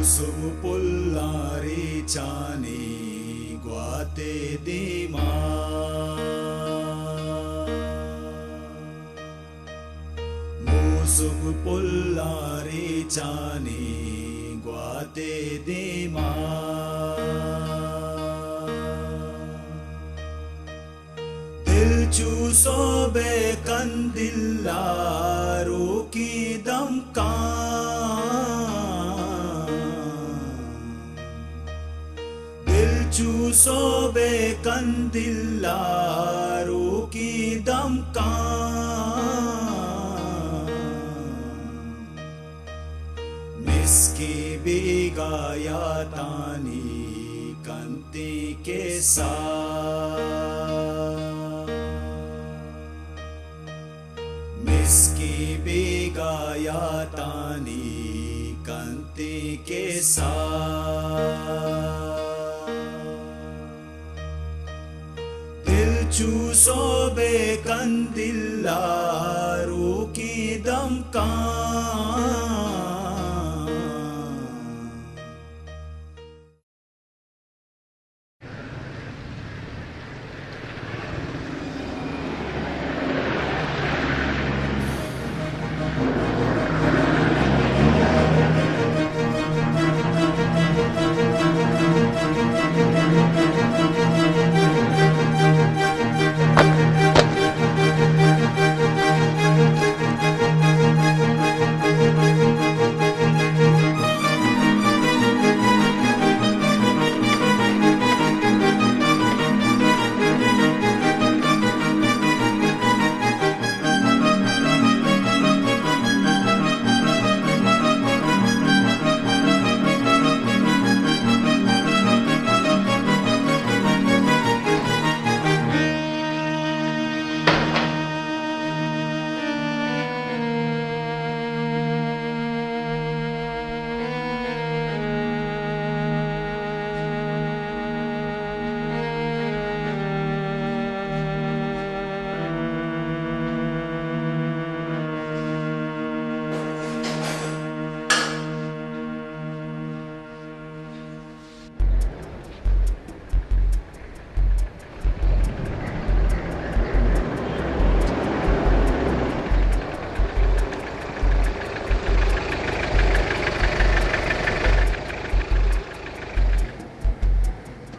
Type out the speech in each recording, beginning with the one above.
موسم پلاں ریچانی گواتے دیما۔ موسم پلاں ریچانی گواتے دیما۔ دل چو سہب ءِ کندیل ءَ روکی دمکاں۔ دل چو سہب ءِ کندیل ءَ روکی دمکاں۔ مسکیں بیگاہ یاتانی کنتیں کسہ۔ مسکیں بیگاہ یاتانی کنتیں کسہ۔ دل چو سہب ءِ کندیل ءَ روکی دمکاں۔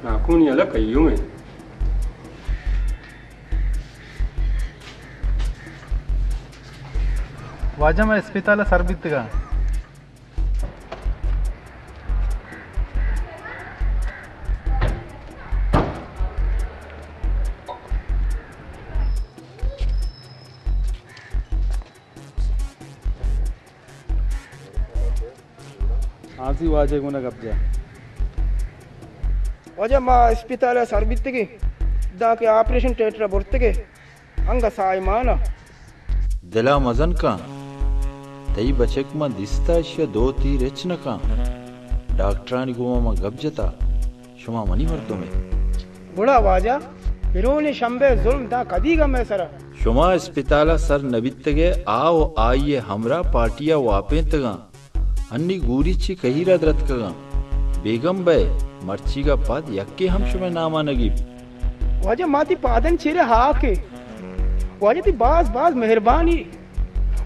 ناکونی ہلک ایوم ءَ۔ واجہ، ما اسپتال ءَ سر بیتگاں۔ ہاں زی، واجہ گونا گپ جا۔ واجہ، ما اسپتال ءَ سر بیتگیں، داں کہ آپریشن تھیٹر ءَ برتگے، انگہ ساہ مان ءَ۔ دل ءَ مزن کن، تئی بچک من دیستہ، اشی ءَ دو تیر ہچ نہ کن۔ ڈاکٹرانی گوما من گپ جتا، شما منی مردم ئے۔ گڑا واجہ، برونیں شمبے ءِ ظلم داں کدیگ ءَ مئے سرا؟ شما اسپتال ءَ سر نہ بیتگ ئے، آ و آئی ءِ ہمراہ پارٹی ءَ واپینتگاں۔ انی گوریچی کہیر ءَ درتکگاں۔ بیگم بئے، مرچیگ ءَ پد یکے ہم شمئے نام ءَ نہ گیپت۔ واجہ، ما تئی پادانی چیرا ہاک ایں۔ واجہ، تئی باز باز مہربانی۔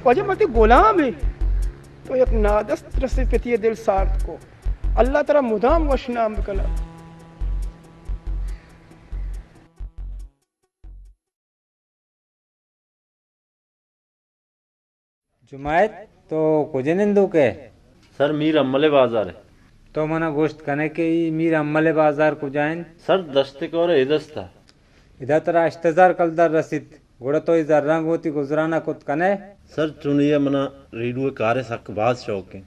واجہ، ما تئی گلام ایں۔ تو یک نادست رسے پتی ءِ دل سارت کو۔ اللہ ترا مدام وش نام بکنات۔ جماعت، تو کجا نندوک ئے؟ سر، میر حمل ءِ بازار ءَ۔ تو منا گوشت کن ئے کہ اے میر حمل ءِ بازار کجا انت؟ سر، دشت کور ءِ اے دست ءَ۔ ادا ترا ہشت ہزار کلدار رسیت، گڑا تو اے زراں گوں وتی گزران ءَ کت کن ئے؟ سر، چونی ءَ منا ریڈو ءِ کار ءِ سک باز شوق انت۔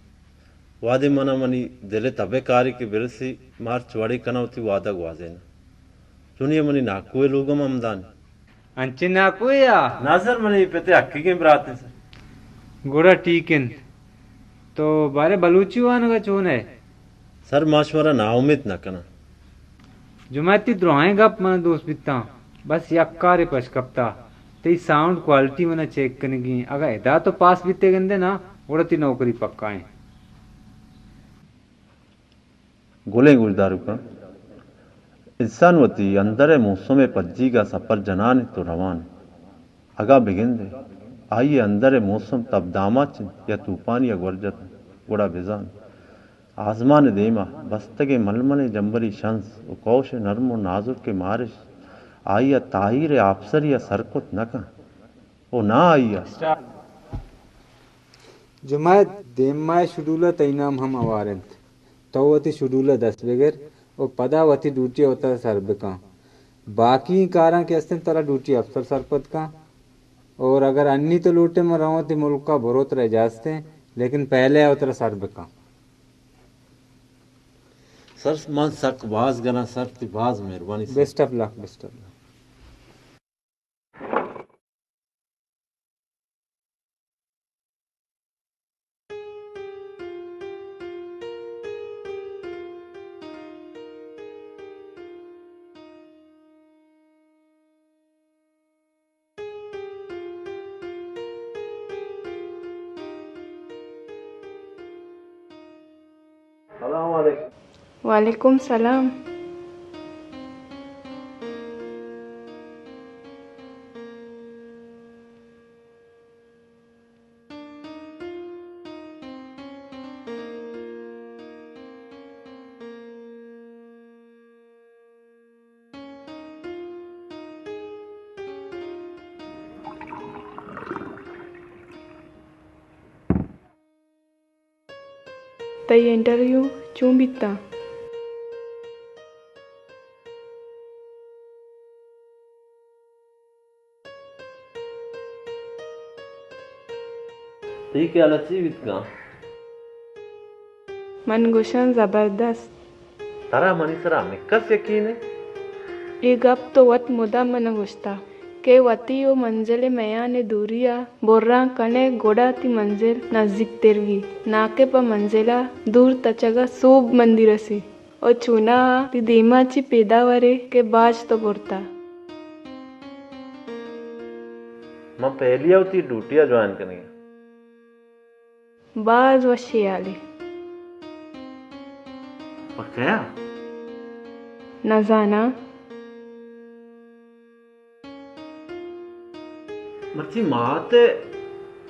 وہدے منا منی دل ءِ تب ءِ کارے کہ برسی، ما ہرچ وڑے کناں وتی وہد ءَ گوازیناں۔ چونی ءَ منی ناکو ءِ لوگ ہم ہمدان۔ انچیں ناکوے یا؟ نہ سر، منی پت ءِ حقیقیں برات انت سر۔ گڑا ٹھیک انت۔ تو بارے بلوچی وانگ ءَ چون ئے؟ سر، ما شمارا ناامیت نہ کناں۔ جماعت، تئی دراہیں گپ من دوست بیتاں، بس یک کارے پش کپتا، تئی ساؤنڈ کوالٹی منا چیک کنگی انت۔ اگاں ادا تو پاس بیتے گندے نا، گڑا تئی نوکری پکا انت۔ گلیں گوشداروکاں، انسان وتی اندر ءِ موسم ءِ پجیگ ءَ سپر جنان انت ءُ روان انت۔ اگاں بگندئے، آئی ءِ اندر ءِ موسم تب داماچ انت یا توپانی ءَ گور جت انت، گڑا بزان، آزمان ءِ دیم ءَ بستگیں ململیں جمبری شنز ءُ کئوش ءِ نرم ءُ نازرکیں مارش آئی ءَ تاہیر ءِ آپسری ءَ سر کت نہ کنت ءُ ناں آئی ءَ۔ جمائید، دیما ءِ شیڈول ءَ تئی نام ہم ہوار انت۔ تو وتی شیڈول ءَ دست بگر ءُ پدا وتی ڈیوٹی ءَ وترا سر بکن۔ باقی کاراں کہ استیں ترا ڈیوٹی افسر سرپد کن۔ اور اگر انی تو لوٹے من رواں تئی ملک ءَ، برو، ترا اجازت ایں، لیکن پہلے ءَ وترا سر بکن۔ سر، من سک باز گراں سر، تئی باز مہربانی sir. Best of luck, best of luck. سلام علیکم۔ وعلیکم سلام۔ تئی انٹرویو چون بیتاں؟ تئی خیال ءَ چی بیتگاں؟ من گوشاں زبردست۔ ترا منی سرا ہمکس یقین انت؟ اے گپ تو وت مدام من ءَ گوشتہ کہ وتی ءُ منزل ءِ میان ءَ دوری ءَ بران کن ئے، گڑا تئی منزل نزیک تر بی، ناکہ پہ منزل ءَ دور تچگ ءَ سوب مندی رسی۔ ءُ چوناہا تئی دیما چی پیداور اے کہ باج تو برتہ؟ من پہلی ءَ وتی ڈیوٹی ءَ جوائن کنگ ءَ۔ باز وشیں ہالے۔ پہ کیا؟ نزاناں۔ مرچی مات ءَ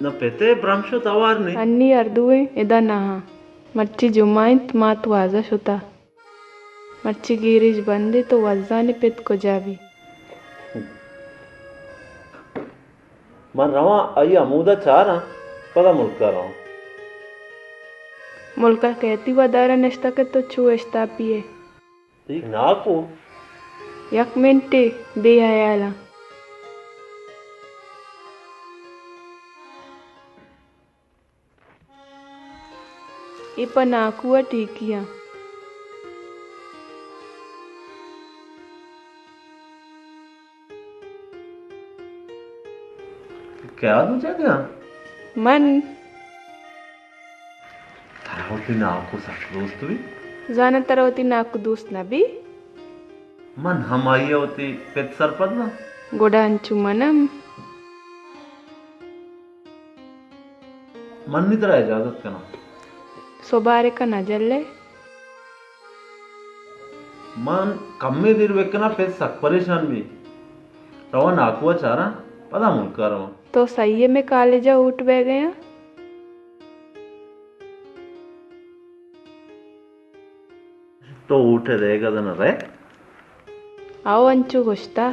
نہ پت ءَ برم شت ہوار نے؟ انی ہر دوئیں ادا نہ آں۔ مرچی جمعہ انت، مات وازا شتہ۔ مرچی گیریج بند انت، تو وزان ئے پت کجا بی؟ من رواں، آئی ءَ ہمودا چاراں، پدا ملک ءَ رواں۔ ملک ءَ کئے تئی ودار ءَ نشتہ کہ تو چو اشتاپی ئے؟ تئی ناکو؟ یک منٹے، بے ہیالاں۔ اے پہ ناکو ءَ ٹیکی آں۔ کیا دوچگ ءَ؟ من۔ ترا وتی ناکو سک دوست بی؟ زاناں ترا وتی ناکو دوست نہ بی؟ من ہم آئی ءَ وتی پت سرپد باں۔ گڑا انچو من ہم۔ من نی ترا اجازت کناں۔ سبارے کن اجلے۔ من کمے دیر بکناں، پت سک پریشان بی۔ رواں ناکو ءَ چاراں، پدا ملک ءَ رواں۔ تو سہی ءَ مئے کالج ءَ اوٹ بئیگ ءَ ئے؟ تو اوٹ ءَ دئیگ ءَ نہ رئے؟ او انچو گوشتہ۔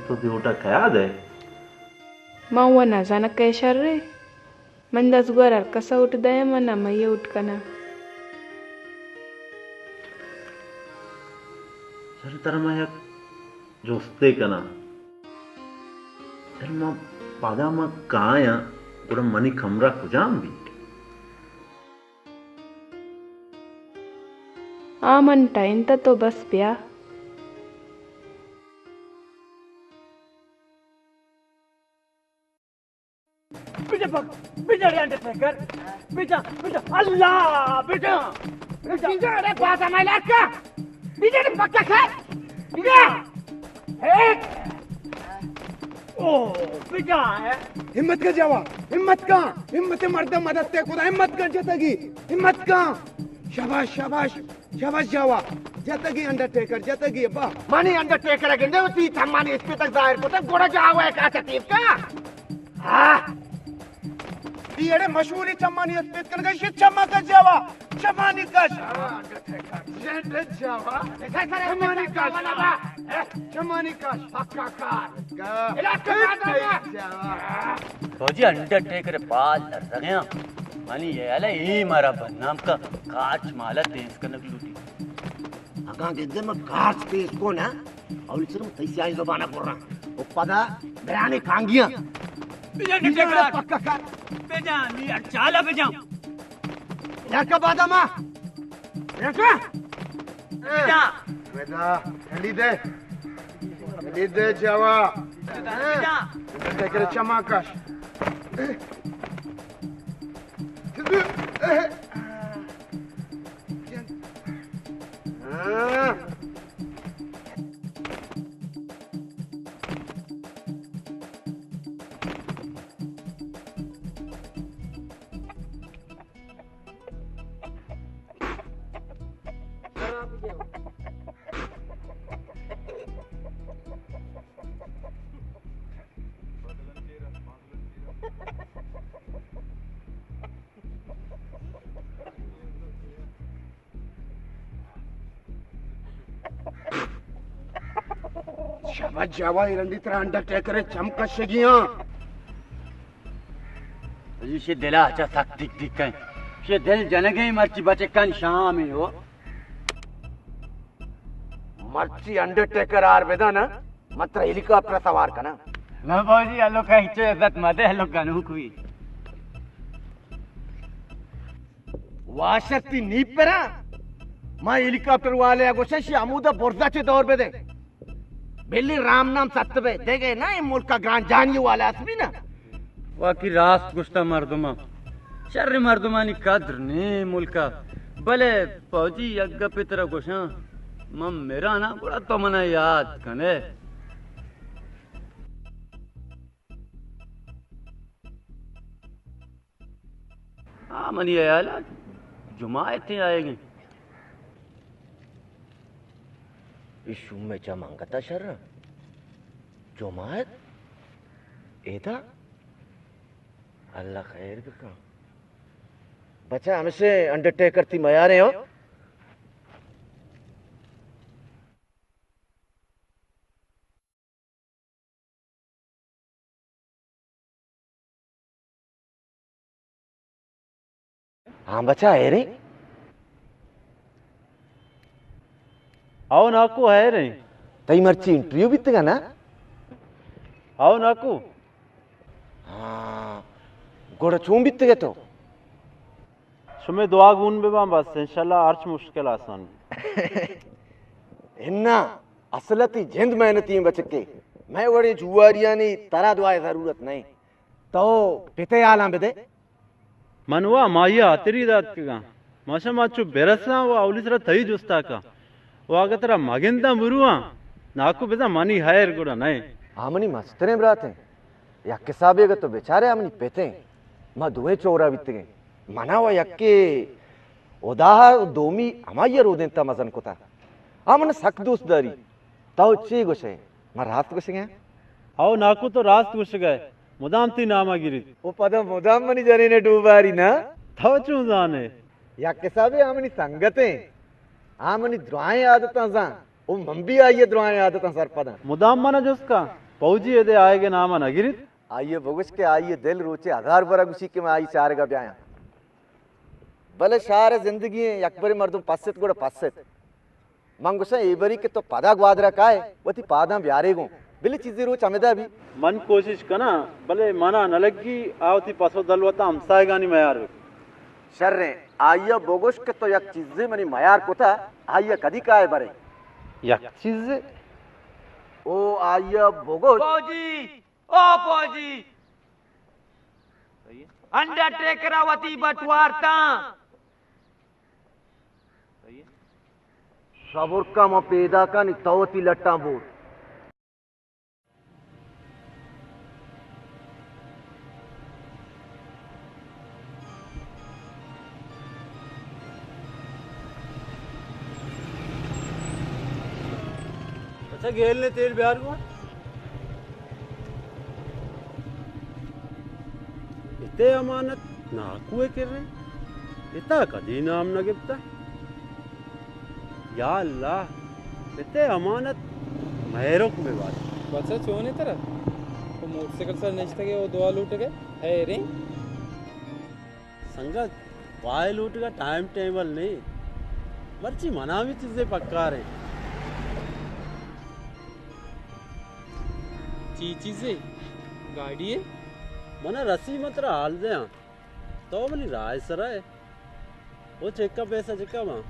تو تئی اوٹ ءَ کیا دئے؟ من وَ نزاناں کئے شرے۔ من دزگور ہر کس ءَ اوٹ دئیاں، من ہمائی ءَ اوٹ کناں۔ شر، ترا من یک جستے کناں۔ شر، من پدا من کایاں، گڑا منی کمرہ کجام بیت؟ آ من ٹہینتہ، تو بس بیا۔ بجا پک، بجا ریانڈ پکر۔ بجا، بجا، اللہ، بجا۔ بجا۔ بجا، ارے پاسا مائے لاکا۔ بجا ارے پکا کھا۔ بجا۔ ایک۔ او، بجا۔ ہمت کا جوا، ہمت کا۔ ہمت مردم مدد تے خدا، ہمت کا جتگی۔ ہمت کا۔ شاباش، شاباش، شاباش جاوا۔ جتگی انڈرٹیکر، جتگی با۔ منی انڈرٹیکر گندے وتی چمانی اسپیتک ظاہر کتگ، گڑا جاوا کا تکلیف کا؟ ہاں۔ ای اڑے مشہوری چمانی اسپیت کنگا، شی چما کا جاوا۔ چمانی کش۔ جاوا۔ چمانی کش۔ چمانی کش۔ پکا کار۔ علاقہ جاوا۔ فوجی انڈرٹیکر پال در رگیاں۔ منی یے الا ای مارا بدنام کا کارچ مالا تیز کنگ لوٹی۔ اگاں گندے من کارچ تیز کو نا، اولی سر من تئی سیاہیں زبانا پر رہا۔ او پدا برانے کانگیاں۔ بجا انڈرٹیکر۔ پکا کار۔ بجا، نی اڑ چالا بجا۔ لڑکا بادا ما۔ لڑکا۔ بجا۔ ودا، ٹھنڈی دے۔ ٹھنڈی دے جاوا۔ بجا۔ انڈرٹیکر چما کش۔ شاباش جاوا، اے رندی ترا انڈرٹیکر ءِ چم کشگیاں۔ جی، شے دل ءَ چہ سک دک دک کن۔ شے دل جنگیں مرچی بچکن شام ہو۔ مرچی انڈرٹیکر آر بدانا، من ترا ہیلی کاپٹر سوار کناں۔ نہ باجی، الو کا ہچ عزت مدے، الو گنوک بی۔ واشتی نی پرا۔ ما ہیلی کاپٹر والے ءَ گوشاں، شی ہمودا برزا چہ دور بدے۔ بلی رام نام ست بے، دگہ نہ اے ملک ءَ گران جانی والا اس بی نا۔ واقعی راست گوشتا مردماں۔ شر مردمانی قدر نی ملک ءَ۔ بلے فوجی یک گپے ترا گوشاں، من مراں نا گڑا تو منا یاد کنے۔ آ، منی ہیال ءَ جماعتیں آیگ انت۔ اے شوم ءِ چم انگت ءَ شر انت۔ جماعت؟ ادا؟ اللہ خیر بکن۔ بچا ہمشے انڈرٹیکر تئی میاریں ہو۔ ہاں بچا، ہیریں۔ او ناکو، ہیریں۔ تئی مرچی انٹرویو بیتگا نا؟ او ناکو۔ ہاں، گڑا چون بیتگے تو؟ شمے دعا گون بہ باں بس، انشاءاللہ ہرچ مشکل آسان بی۔ انا، اصل ءَ تئی جند محنتی ایں بچکے۔ مئے وڑیں جوہاریانی ترا دعا ءِ ضرورت نہ ایں۔ تو پت ءِ حالاں بدے۔ من وا مائی ءَ ہاتری داتکگاں۔ ما شما انچو برساں و اولی سرا تئی جستا کاں۔ و اگہ ترا مگنداں برواں، ناکو بزاں منی ہیر گڑا نہ ایں۔ آ منی مستریں برات ایں۔ یک حسابے اگہ تو بچارے، آ منی پت ایں، ما دوئیں چورا بیتگیں۔ منا و یکے ہدا ءَ، دومی ہمائی ءَ رودینتا مزن کتا۔ آ من سک دوست داری۔ تو چی گوشے؟ من راست گوشگاں؟ ہو ناکو، تو راست گوشگئے۔ مدام تئی نام ءَ گریت۔ او پدا مدام منی جنین ءَ ڈوباری نا؟ تو چون زانے؟ یک حسابے آ منی سنگت ایں۔ آ منی درائیں عادتاں زان۔ او من بی آئی ءِ درائیں عادتاں سرپداں۔ مدام منا جست کن، پوجی ادے آیگ ءِ نام ءَ نہ گریت؟ آئی ءَ بگوش کہ آئی ءِ دل روچے ہزار برا گوشی کہ من آئی چارگ ءَ بیایاں۔ بلے شہر ءِ زندگی ایں، یک برے مردم پست گڑا پست۔ من گوشاں اے بری کہ تو پدا گوادر ءَ کائے، وتی پاداں بیارے گوں۔ بلے چیزے روچ ہمدا بی۔ من کوشش کناں، بلے منا نہ لگی آ وتی پس و دلوتاں ہمساہگانی میار بکن۔ شریں، آئی ءَ بگوش کہ تو یک چیزے منی میار کتا، آئی ءَ کدی کائے برے؟ یک چیزے؟ او آئی ءَ بگوش۔ پوجی! او پوجی! انڈرٹیکر ءَ وتی بٹ وارتاں۔ صبر کن، من پیداکاں، نی تو وتی لٹاں بور۔ اچھا، گیل نے تیل بیار گو۔ اتے امانت ناکو ء کرے، اتا کدی نام نہ گپتا۔ یا اللہ، اتے امانت مہرک بہ بات۔ بچہ چونے ترا؟ تو موٹر سائیکل سر نشتگے او دعا لوٹگے؟ حیریں؟ سنگت، وائے لوٹگا ٹائم ٹیبل نہیں۔ مرچی منا بھی چیزیں پکار ہیں۔ چی چیزے؟ گاڑی ہے؟ منا رسی مترا حال دے ہاں۔ تو منی راہ سرا ہے۔ او چیک کا پیسہ چیک کا ماں؟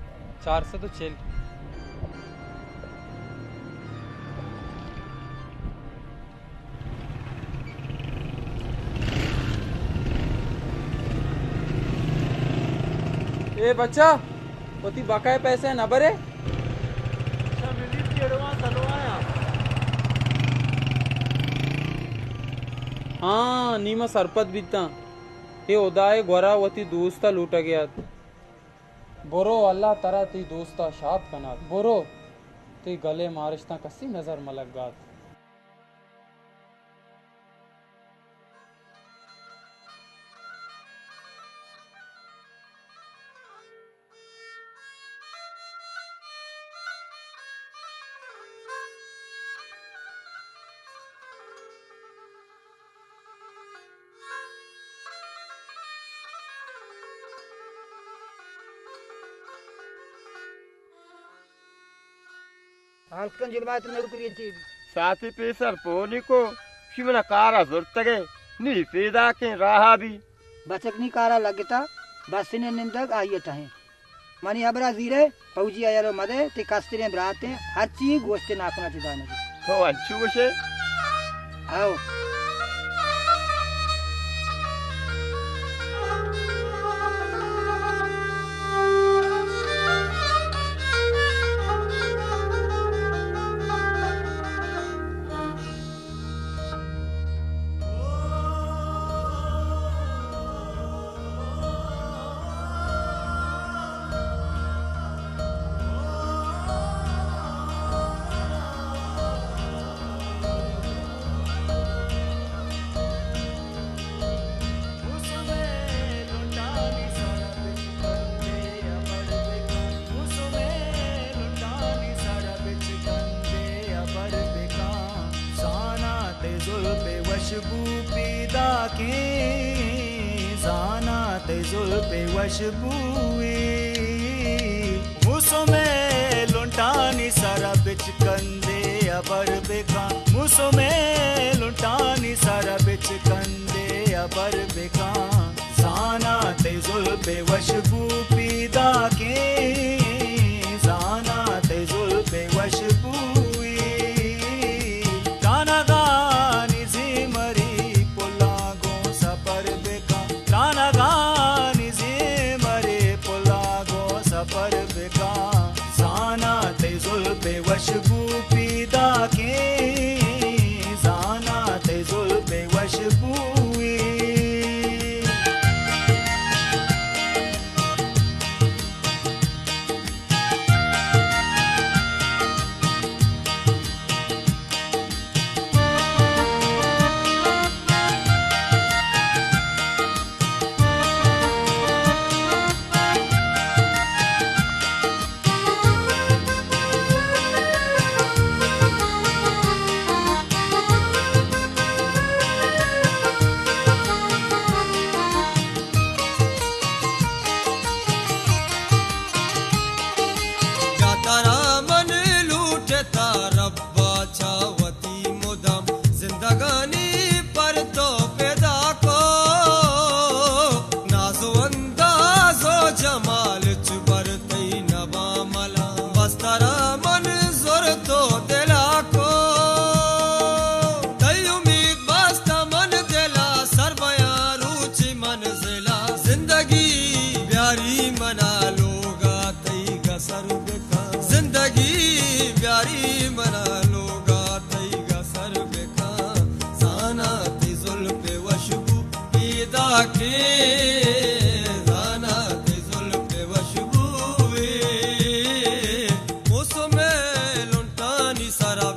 چار سد و چل۔ اے بچہ، وتی بقائے پیسے نہ برے؟ اچھا، ملی تھی ایڈوانس ہلو آیا۔ ہاں، نی ما سرپد بیتاں۔ اے ہدائے گورا وتی دوست ء لوٹگ ء ات۔ برو، اللہ ترا تئی دوست ء شاد کنات۔ برو، تئی گل ء مارشتاں کسی نظر مہ لگات۔ حال کن جلوہ تر نہ رکری انتی۔ ساعتی پیسر پونی کو، شی منا کارا زرتگے، نی پیدا کیں راہا بی۔ بچک نی کارا لگتا، بس نے نندگ آئی ٹہیں۔ منی ہبرا زیرے، پوجی ایرو مدے، تی کستریں براتیں، ہرچی گوشت ناکنا چی دانگی۔ تو انچو گوشے؟ او۔ زاناں تئی زلپ ء وشبو پیداکیں، زاناں تئی زلپ ء وشبوئے۔ موسم ء لنٹانی سر ء بچکندے ابر بکاں، موسم ء لنٹانی سر ء بچکندے ابر بکاں۔ زاناں تئی زلپ ء وشبو پیداکیں، زاناں تئی زلپ ء وشبوئے۔ ترانگانی زیمری پلاں گوں سپر بکاں، ترانگانی زیمری پلاں گوں سپر بکاں۔ زاناں تئی زلپ ء وشبو پیداکیں، زاناں تئی زلپ ء وشبوئے۔ یا ترا من لوٹتا ربا چہ وتی مدام، زندگانی پر تو پیدا کو، ناز و انداز و جمال چو بر تئی نباں ملام، بس ترا من زرت و دلا کو، تئی امید بست من دلا، سر بیاں روچی منزلا، زندگی بیاری منا لوگا تئی گسر بکاں، زندگی بیاری منا لوگا تئی گسر بکاں، زاناں تئی زلپ ء وشبو پیداکیں، زاناں تئی زلپ ء وشبوئے۔ موسم ء لنٹانی سرا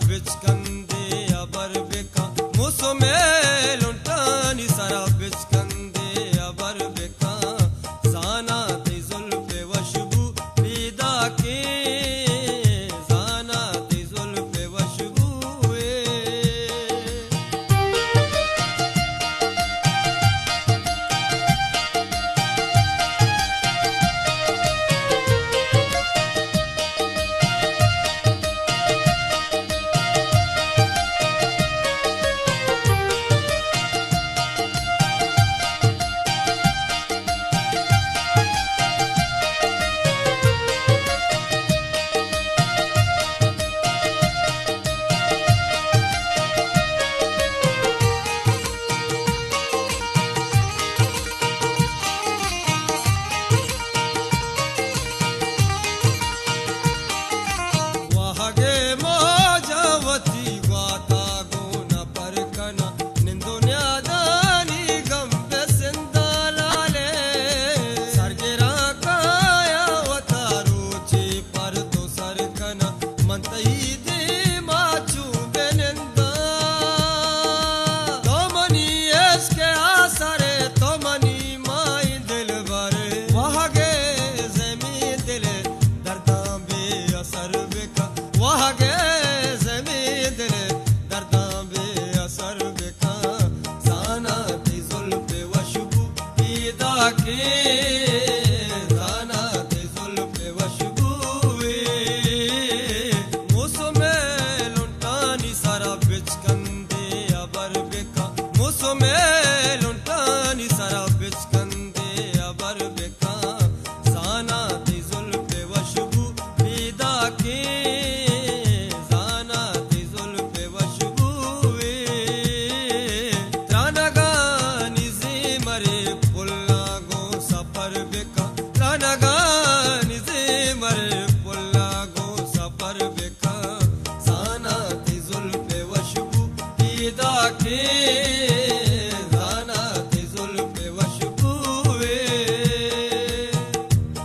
زانا تئی زلف وشبوئے،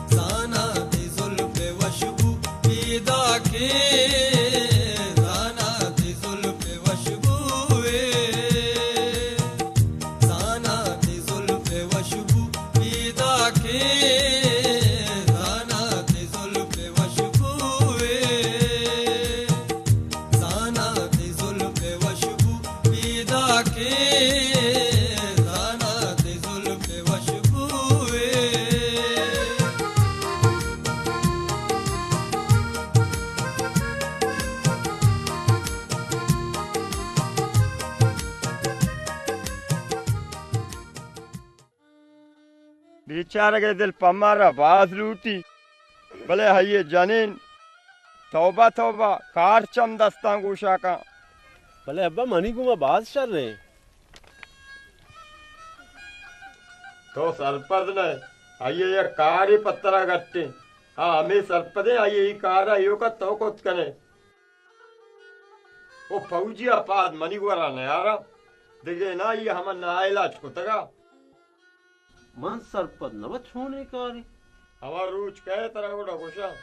زانا تئی زلف وشبو پیدا کے، زانا تئی زلف وشبوئے، زانا تئی زلف وشبو پیدا کے، زانا تئی زلف وشبوئے، زانا تئی زلف وشبو پیدا کے، زانا تئی زلف وشبوئے۔ بیچارگ ءِ دل پہ مارا باز لوٹی، بلے آئی ءِ جنین، توبہ توبہ، کار چم دستاں گوشاکاں۔ بلے ابا، منی گوما باز شر ایں۔ تو سرپد نہ ئے، آئی ءَ یک کارے پہ ترا گٹیں۔ آ ہمے سرپدیں، آئی ءَ اے کار ءَ ایوک ءَ تو کت کن ئے۔ او فوجی ءَ پاد منی گورا نیاراں، دگہ نہ، آئی ءَ ہما ناعلاج کتگ ءَ۔ من سرپد نہ بہ چونیں کارے۔ ہما روچ کئے ترا گڑا گوشاں۔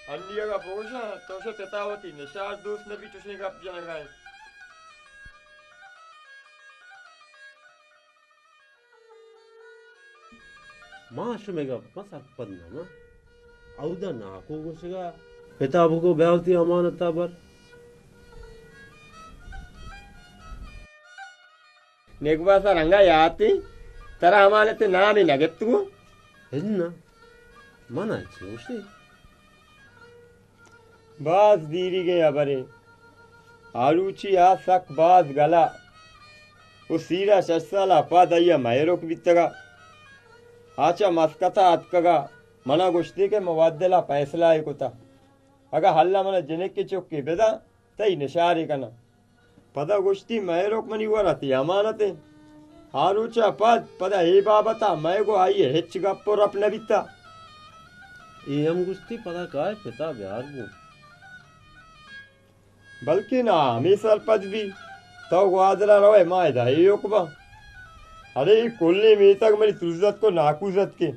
ہنی اگاں بگوشاں، تو شہ پتا وتی نشار دوست نہ بی، چوشیں گپ جنگا ئے۔ ما شمے گپ ما سرپد نہ ما۔ اودا ناکو گوشگا۔ پتا بگو بیا وتی امانتا بر۔ نگباس ءَ رنگ ءَ یات ایں، ترا امانت ءِ نامے نہ گپتگو؟ اناں، من ءَ چے گوشتے؟ باز دیریگیں ہبرے۔ آروچی آ سک باز گلا و سیر ءَ شش سال ءَ پد آئی ءَ مہروک بیتگ ءَ۔ آ چہ مسقط ءَ اتکگ ءَ، من ءَ گوشتی کہ من وت دل ءَ پیسلہ ئے کتہ۔ اگاں اللہ من ءَ جنکے چکے بداں، تئی نشارے کناں۔ پدا گوشتی، مہروک منی گورا تئی امانت انت۔ آ روچ ءَ پد پدا اے بابت ءَ مئے گوں آئی ءَ ہچ گپ ءُ رپ نہ بیتہ۔ اے ہم گوشتی، پدا کائے پتا بیار گوں۔ بلکیں آ ہمے سرپد بی، تو گوادر ءَ روئے، ما ادا ایوک باں۔ اڑے اے کلیں میتگ منی ترزتک ءُ ناکوزتکیں۔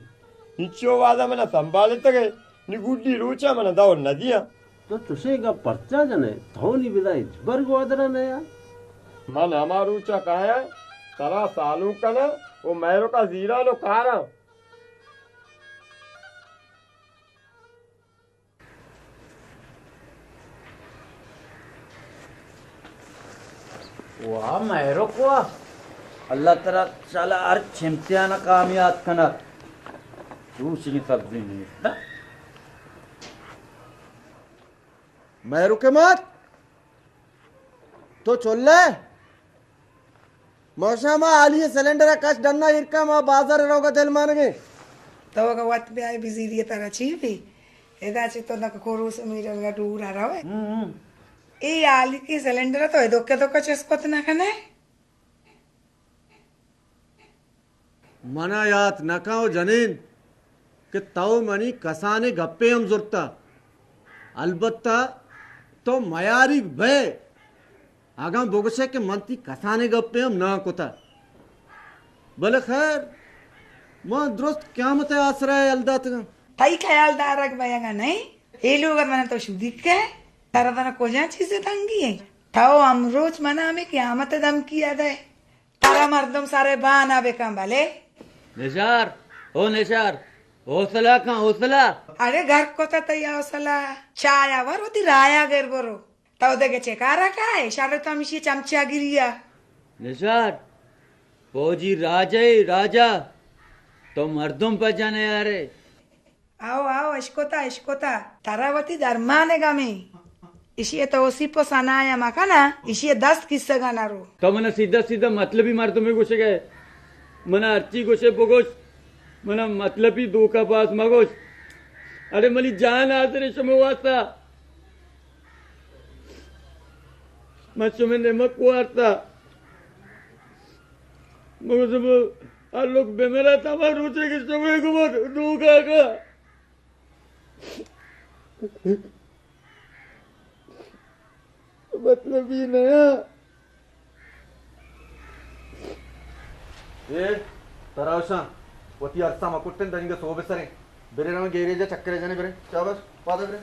انچو وہد ءَ من ءَ سنبھالتگ ئے، نی گڈی روچ ءَ من ءَ دور نہ دیاں۔ تو چشیں گپ پرچا جن ئے؟ تو نی بلا ہچبر گوادر ءَ نیا۔ من ہما روچ ءَ کایاں، ترا سالونک کناں ءُ مہروک ءَ زیراں ءُ کاراں۔ واہ مہروک واہ، اللہ ترا شالا ہرچ امتحان ءَ کامیاب کنات۔ روچی سبزی نیست۔ مہروک مات، تو چلے؟ موشا ما عالی سلنڈر ءَ کش ڈنا ایرکا، ما بازار ءَ روگ ءَ دل مانگیں۔ تو اگاں وت بیائے بزیری ءَ ترا چی بی؟ ادا چہ تو داں کروس میٹر ءَ دور ءَ روئے۔ ہم، ہم۔ اے عالی سلنڈر ءَ تو ادوک ادوک چست کت نہ کن ئے؟ من ءَ یات نہ کن ءُ جنین کہ تو منی کسانیں گپے ہم زرتہ۔ البتہ تو میاریگ بئے، اگاں بگوشئے کہ من تئی کسانیں گپے ہم نہ کتہ۔ بلے خیر، من درست قیامت ءِ آسرا ءَ یل داتگاں۔ تئی خیال دارگ بئیگ ءَ نہ ایں، اے لوگ ءَ من ءَ تو شدیگ کئے، ترا زاناں کجام چیز ءِ تنگی ایں؟ تو ہمروچ من ءَ ہمے قیامت ءِ دھمکی ءَ دئے۔ ترا مردم سر ءِ بان ءَ بکن بلے۔ نشار، او نشار، حوصلہ کن، حوصلہ۔ اڑے گرک کتہ تئی حوصلہ۔ چاہ ءَ ور وتی راہ ءَ گر برو۔ تو دگہ چے کار ءَ کائے؟ شر تو ہمیشی چمچہ گری ءَ۔ نشار، فوجی راجہ ئے، راجہ۔ تو مردم پہ جن ءَ یارے۔ آؤ، آؤ، اشکتا، اشکتا۔ ترا وتی درمان ءِ گمیں۔ ایشی ءِ توسیپ ءُ ثنا ءَ مکن ءَ، ایشی ءِ دست کیسگ ءَ نہ رو۔ تو من ءَ سیدھا سیدھا مطلبی مردمے گوشگ ءَ ئے۔ من ءَ ہرچی گوشے بگوش۔ من ءَ مطلبی دھوکہ باز مگوش۔ اڑے منی جان حاضر ایں شمے واسطہ۔ من شمے نمک وارتا۔ مگو شما ہر لوگ بمرات، ہما روچے کہ شمے گمر دھوکہ کا۔ مطلب اے نیا۔ اے، ترا اشاں، وتی ارساں مہ کٹن، دنیگہ سوب سریں۔ برے رویں گیریج ءَ چکرے جنے برے۔ شاباش، پادا برے۔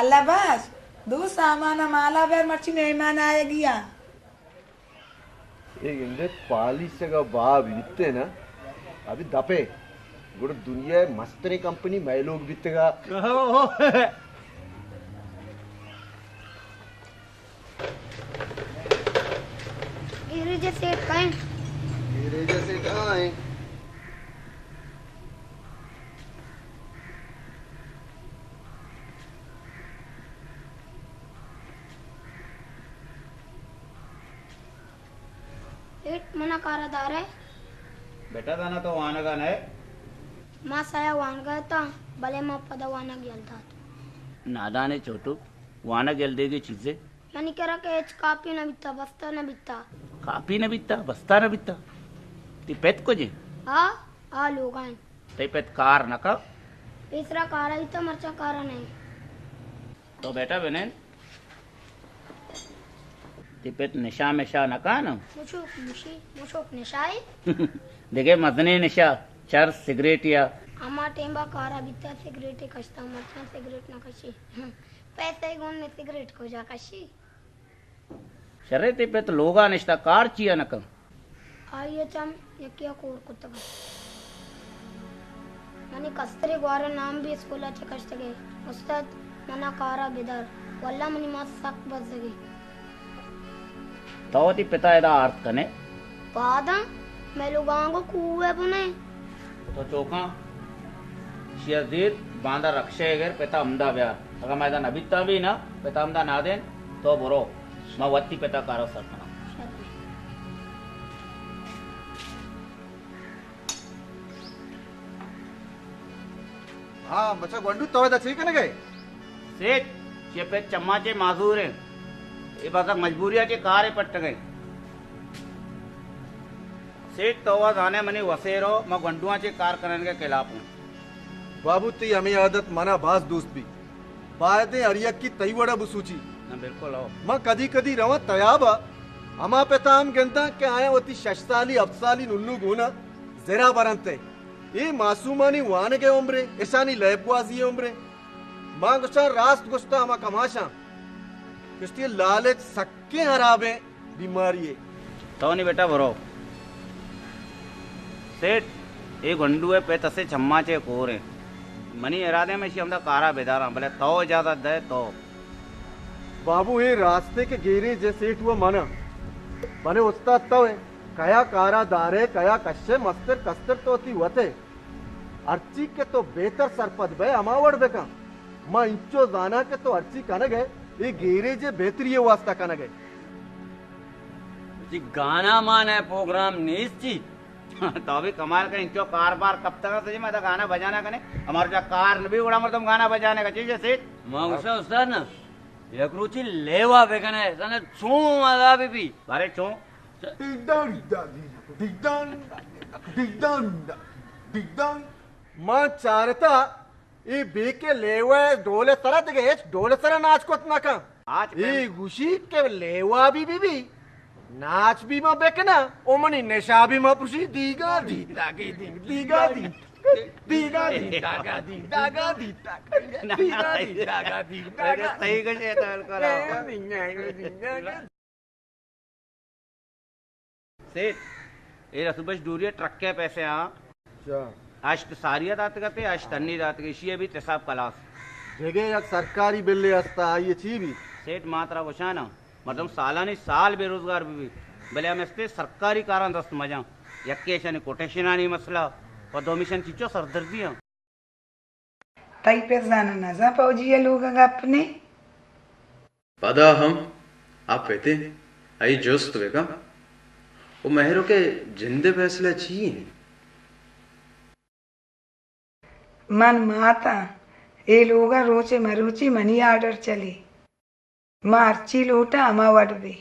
اللہ بخش، دو سامان ءَ مالا بر، مرچی مہمان آیگی آں۔ اے گندے پالیس ءَ باب بیتے نا، ابھی دپے، گڑا دنیا ءِ مستریں کمپنی مئے لوگ بیتگا۔ گیریج ءِ سیٹ کئے؟ گیریج ءِ سیٹ آ ایں۔ سیٹ، منا کارا دارے؟ بیٹا، دانا تو وانگا نئے؟ ما سیا وانگا اتاں، بلے ما پدا وانگ یل دات۔ نادانے چھوٹو، وانگ یل دیگی چیزے؟ منی کرا کہ ہچ کاپی نہ بیتا، بستہ نہ بیتا۔ کاپی نہ بیتا، بستہ نہ بیتا؟ تی پت کجے؟ آ، آ لوگا انت۔ تئی پت کار نہ کا؟ پیسرا کارا بیتا، مرچاں کارا نہیں۔ تو بیٹا بنین، تی پت نشا مشا نہ کا نا؟ مچوک نشی، مچوک نشائی۔ دگہ مزنیں نشا، چرس، سگریٹ یا؟ ہما ٹیمبا کارا بیتا سگریٹ کشتا، مرچاں سگریٹ نہ کشی۔ پیسے گون نے سگریٹ کجا کشی؟ شرے، تی پت لوگا نشتا، کار چیا نہ کن؟ آئی ءِ چم یکے ءَ کور کتگ۔ منی کستریں گواریں نام بھی اسکول ءَ چہ کشتگ ئے۔ استاد، منا کار ءَ بدار، واللہ منی مات سک بزگ ئے۔ تو وتی پت ءَ ادا آرت کن ئے؟ پاداں، مئے لوگاں گوں کوہ ءِ بن ءَ۔ تو چو کن، اشی ءَ زیر، باندا رکشہ ءَ گر، پت ءَ ہمدا بیار۔ اگاں ما ادا نہ بیتاں بھی نا، پت ءَ ہمدا نادین، تو برو، ما وتی پت ءَ کار ءَ سر کناں۔ ہاں، بچا گونڈو، تو ادا چی کنگ ئے؟ سیٹھ، چہ پت چماں چہ معذور ایں۔ اے بزگ مجبوری ءَ چہ کار ءَ پٹگ ئے۔ سیٹھ، تو وا زانئے منی وسیرو، ما گونڈواں چہ کار کنگ ءِ خلاف اوں۔ بابو، تئی ہمے عادت منا باز دوست بی۔ بایدیں ہر یکی تئی وڑا بسوچی۔ نہ، بالکل ہو۔ من کدی کدی رواں تیاب ءَ، ہما پت ءَ ہم گنداں کہ آیاں وتی شش سالی، ہپت سالی ننو گون ءَ زرا برنت ئے۔ اے معصومانی وانگ ءِ عمرے، اشانی لیب گوازی ءِ عمرے۔ من گوشاں، راست گوشتہ ہما کماشاں۔ گوشتی، لالچ سکیں ہرابیں بیماری یے۔ تو نی بیٹا برو۔ سیٹھ، اے گونڈو ءِ پت اسے چماں چہ کور ایں۔ منی ارادہ ہمیشی ہمدا کارا بداراں، بلے تو اجازت دئے تو۔ بابو، اے راستے کہ گیریج ءِ سیٹھ ءُ من آں، بلے استاد تو ئے۔ کیا کارا دارئے، کیا کشئے، مستر کستر تو وتی وت ئے۔ ہرچی کہ تو بہتر سرپد بئے، ہما وڑ بکن۔ ما انچو زاناں کہ تو ہرچی کنگ ئے، اے گیریج ءِ بہتری ءِ واسطہ کنگ ئے۔ جی، گانا مانا پروگرام نیست جی۔ تو بھی کمال کن، انچو کار بار کپتگ سجی، ما دا گانا بجانا کنے، ہمارا جا کار نبی، گڑا مردم گانا بجانے کا چیز ہے سیٹھ۔ ما گوشاں استاد نا، یک روچی لیوا بکنے، سنت چون مزا بی بی۔ بارے چون؟ ما چارتا، اے بے کہ لیوا ڈول سرا دگہ ہچ ڈول سرا ناچ کت نہ کن۔ اے گوشی کہ لیوا بی بی بی، ناچ بی ما بکنا، او منی نشا بی ما پرشی دیگا دی، داگی دی، دیگا دی، دیگا دی، داگا دی، داگا دی، دیگا دی، داگا دی، داگا دی۔ صحیح گشے تو بالکل۔ سیٹھ، اے رسول بخش ڈوری ءِ ٹرک ءِ پیسے آں۔ اچھا۔ ہشت ساری ءَ داتگ اتے، ہشت ہنی داتگ، ایشی ءَ بیت حساب کلاس۔ دگہ یک سرکاری بلے ہستا، آئی ءَ چی بیت؟ سیٹھ، ما ترا گوشاں نا، مردم سالانی سال بے روزگار بہ بیت، بلے ہم استے سرکاری کاراں دست مجاں۔ یکے ایشانی کوٹیشنانی مسئلہ، و دومیشانی چیچو سردردی آں۔ تئی پت زاناں نزاں پوجی ءِ لوگ ءَ گپ نے؟ پدا ہم آ پت انت، آئی جست بہ کن۔ او مہروک ءِ جند ءِ فیصلہ چی انت؟ من مات آں، اے لوگ ءَ روچے مروچی منی آرڈر چلی۔ ما ہرچی لوٹاں ہما وڑ بی۔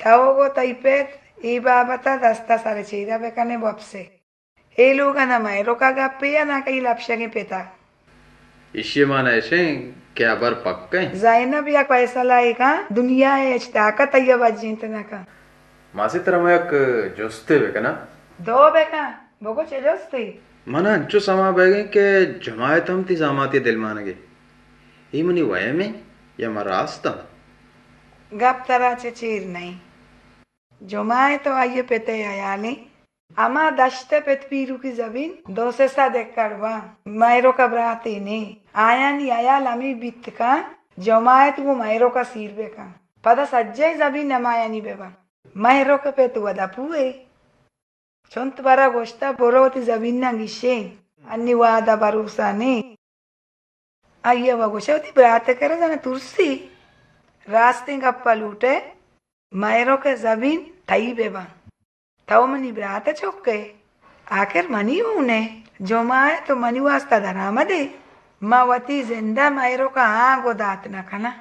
تو گو تئی پت اے بابت ء دست ء سر چیرا بکنے وپسے۔ اے لوگ ء نہ مہروک ء گپے ء نہ کئی لپشگیں پت ء۔ ایشی ء مانا اش انت کہ ہبر پکہ انت۔ زینب یک فیصلہ ء کن، دنیا ء ہچ طاقت آئی ء بجینت نہ کن۔ ماسی ترا من یک جستے بکناں؟ دو بکن، بگو چہ جستے؟ من انچو سما بیگ انت کہ جماعت ہم تئی زاماتی ء دلمانگے۔ اے منی وہمے یا من راست آں؟ گپ ترا چہ چیر نہ انت۔ جماعت و آئی ء پت ء ہیالیں۔ ہما دشت ء پت پیروکی زمین دو سے سد ایکڑ باں۔ مہروک ء براتے نے۔ آیانی ہیال ہمے بیت کن جماعت گوں مہروک ء سیر بہ کن۔ پدا سجہیں زمین ہمایانی بہ باں۔ مہروک ء پت ودا پوئے۔ چنت برا گوشتہ، برو وتی زمیناں گیشین۔ انی وہد ء بھروسہ نے۔ آئی ء و گوشئے وتی برات ء کرا زاناں ترسی۔ راستیں گپ ء لوٹئے، مہروک ء زمین تئی بہ باں۔ تو منی برات ء چک ئے، آخر منی ہون ئے۔ جمعہ ء تو منی واستا درآمدے۔ من وتی زند ء مہروک ء آنگو دات نہ کناں۔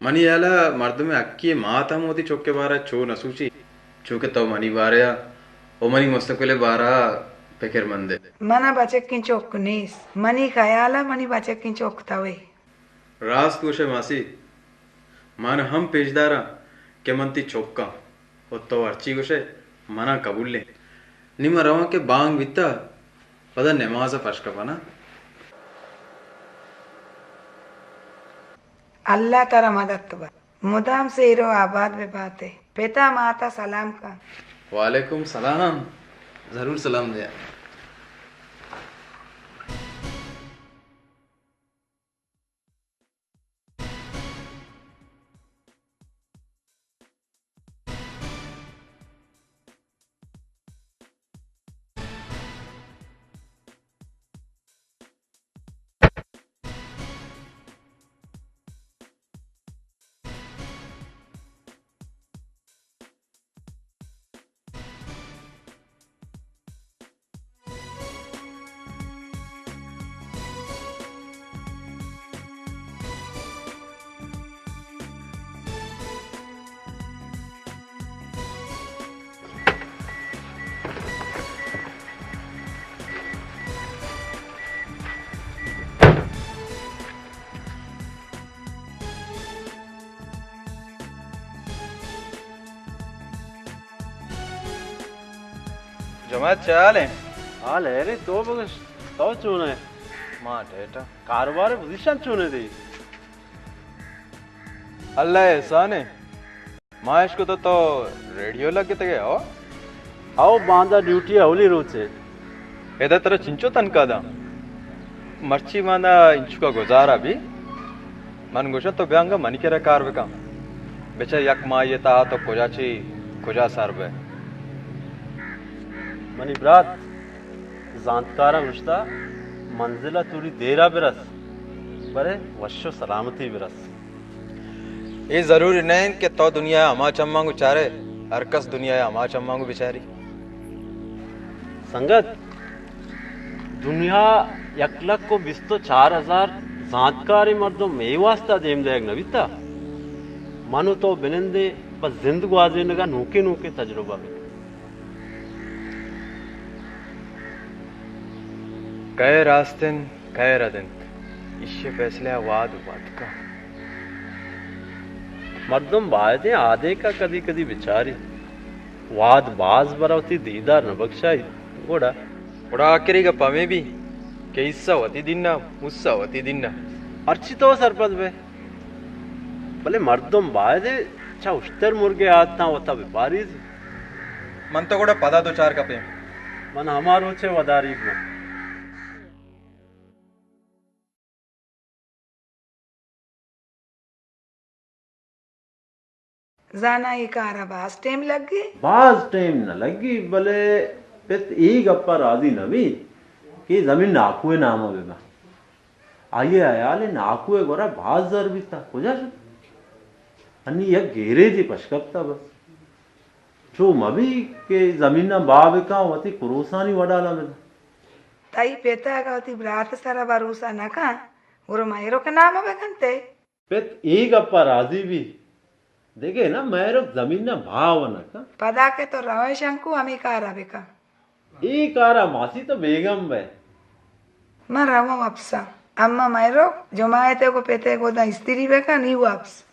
منی ہیال ء مردم ء حقی مات ہم وتی چک ء بارہ ء چو نہ سوچی، چو کہ تو منی بارہ ء و منی مستقبل ء بارہ ء پکرمند ئے۔ من ء بچکیں چک نیست۔ منی خیال ء منی بچکیں چک تو ئے۔ راست گوش ئے ماسی، من ہم پیشدار آں کہ من تئی چک آں و تو ہرچی گوش ئے من ء قبول انت۔ نی من رواں کہ بانگ بیتہ، پدا نماز ء پش کپاں نا۔ اللہ ترا مدت بات۔ مدام سیر و آباد بہ بات ئے۔ پت ء مات ء سلام کن۔ وعلیکم سلام۔ ضرور سلام دیاں۔ جماعت چے حال ایں؟ حال حیریں، تو بگش، تو چون ئے؟ ما ٹیٹ آں۔ کاروبار ء پوزیشن چون ایں تئی؟ اللہ ء احسان ایں۔ ما اشکتہ تو ریڈیو لگتگ ئے، ہو؟ ہو، باندا ڈیوٹی ء اولی روچ ایں۔ ادا ترا چنچو تنخواہ داں؟ مرچی باندا انچکا گزارہ بی۔ من گوشاں تو بیا انگا منی کرا کار بکن۔ بچار یک ماہی ء تہا تو کجا چی کجا سر بئے۔ منی برات، زانتکاراں گوشتہ، منزل ء توری دیر ء برس، بلے وش و سلامتی برس۔ اے ضروری نہ انت کہ تو دنیا ء ہما چماں گوں چارئے، ہر کس دنیا ء ہما چماں گوں بچاری۔ سنگت، دنیا یک لکھ و بیست و چار ہزار زانتکاریں مردم اے واستا دیم دئیگ نہ بیتہ۔ من و تو بنندیں پہ زند گوازینگ ء نوکیں نوکیں تجربہ بہ کئے راست انت، کئے رد انت، ایشی ء فیصلہ ء وہد وت کنت۔ مردم بایدیں آدینک ء کدی کدی بچاری۔ وہد باز برا وتی دیدار نہ بکشائیت، گڑا؟ گڑا آخری گپ ہمے بی کہ حصہ وتی دین ء، موسہ وتی دین ء۔ ہرچی تو سرپد بئے۔ بلے مردم باید چہ اشتر مرگے عادتاں وتا بپاریزی۔ من تو گڑا پدا دوچار کپیں۔ من ہما روچے وداریگ باں۔ زاناں اے کار ء باز ٹیم لگی؟ باز ٹیم نہ لگی، بلے پت اے گپ ء راضی نہ بیت کہ اے زمین ناکو ء نام ء بہ بنت۔ آئی ء ہیال ء ناکو ء گورا باز زر بیتہ، کجا شت؟ انی یک گیریجے پش کپتہ بس۔ چو مہ بی کہ زمیناں بہا بکن، وتی کروسانی وڈالاں بدن۔ تئی پت اگاں وتی برات ء سرا بھروسہ نہ کن، گڑا مہروک ء نام ء بہ کنت ئے۔ پت اے گپ ء راضی بی دگہ نہ، مہرک زمین ءَ بھاو نہ کن۔ پدا کہ تو روئے شنکو، ہمے کار ءَ بکن۔ اے کار ءَ ماسی تو بیگم بئے۔ من رواں وپساں۔ اما مہرک، جماعت ءَ گوں پت ءَ گوں داں استری بکن، نی وپس۔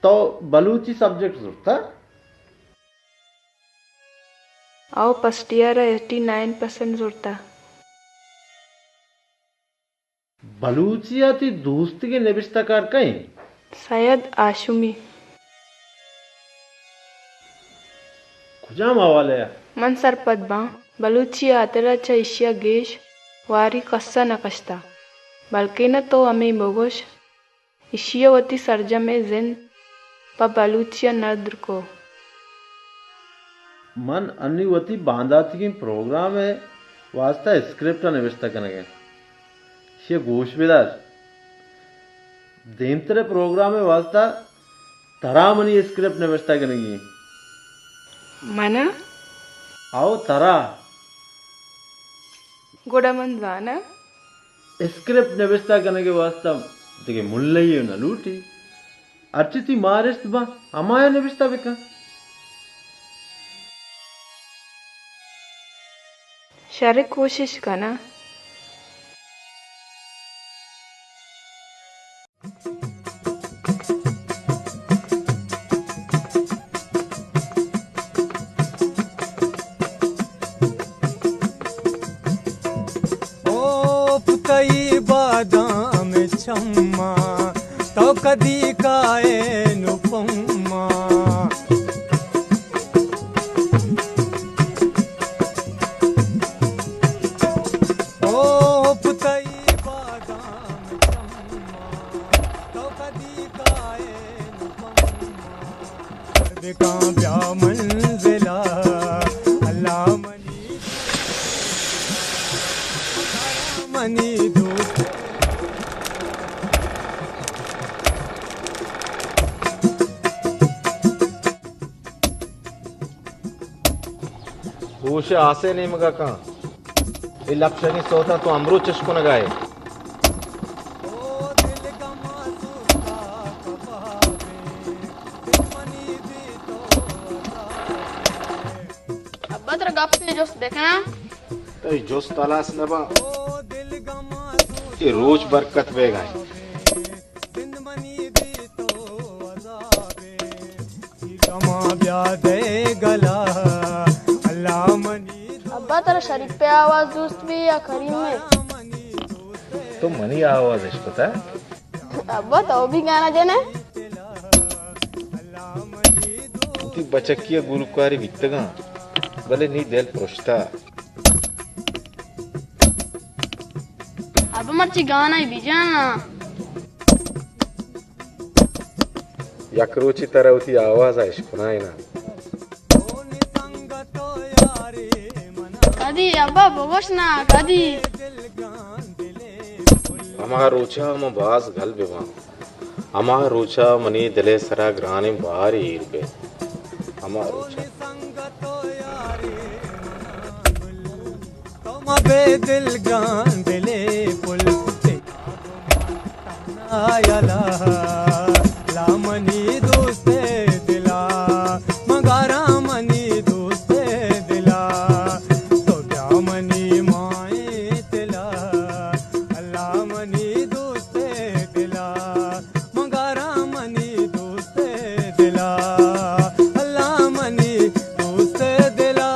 تو بلوچی سبجیکٹ زرتہ؟ او، فرسٹ ایئر ءَ ایٹی نائن پرسنٹ زرتہ۔ بلوچی ءَ تئی دوستیگیں نبشتہ کار کئے اِنت؟ سید ہاشمی۔ کجام حوالہ ءَ؟ من سرپد باں، بلوچی ءِ ہاترا چہ ایشی ءَ گیش واری کس ءَ نہ کشتہ، بلکیں تو ہمے بگوش، ایشی ءَ وتی سرجمیں زند پہ بلوچی ءَ ندر کو۔ من انی وتی بانداتیگیں پروگرام ءِ واستہ اسکرپٹ ءَ نبشتہ کنگ ءَ۔ ایشی ءَ گوش بدار۔ دیمتر ءِ پروگرام ءِ واستہ ترا منی اسکرپٹ نبشتہ کنگی اِنت۔ من ءَ؟ او ترا۔ گڑا من زاناں۔ اسکرپٹ نبشتہ کنگ ءِ واستہ دگہ ملہ یے نہ لوٹی۔ ہرچی تئی مارشت باں، ہما ءَ نبشتہ بکن۔ شر، کوشش کناں۔ او پتئی بادام چماں، تو کدی کائے نوں پما؟ او پتئی بادام چماں، تو کدی کائے نوں پما؟ بکاں بیا منزلا، اللہ منی، منی دوست۔ ہوش آسے نیمگا کن۔ اے لپشانی سوتا تو امرو چش کنگا ئے۔ ابا ترا گپے جست بکناں؟ تئی جست ہلاس نہ باں۔ اے روچ برکت بیگا اِنت۔ ابا ترا شریف ءِ آواز دوست بی یا کریم ءِ؟ تو منی آواز اشکتہ؟ ابا تو بھی گانا جنے؟ وتی بچکی ءَ گلوکارے بیتگاں، بلے نی دل پرشتہ۔ ابا مرچی گانا بجانا۔ یک روچے ترا وتی آواز ءَ اشکنائیناں۔ کدی ابا بگوش نا، کدی؟ ہما روچا من باز گل بباں، ہما روچا منی دل ءِ سرا گرانیں بارے ایر بیت، ہما روچا۔ تو مبے دل گران دلے پل، تئی یاد من تہنا یلا، لا منی دوست ءِ دلا، مگاراں منی دوست ءِ دلا، تو بیا منی مائیں تلا، لا منی دوست ءِ دلا۔ مگاراں منی دوست ءِ دلا، اللہ منی دوست ءِ دلا۔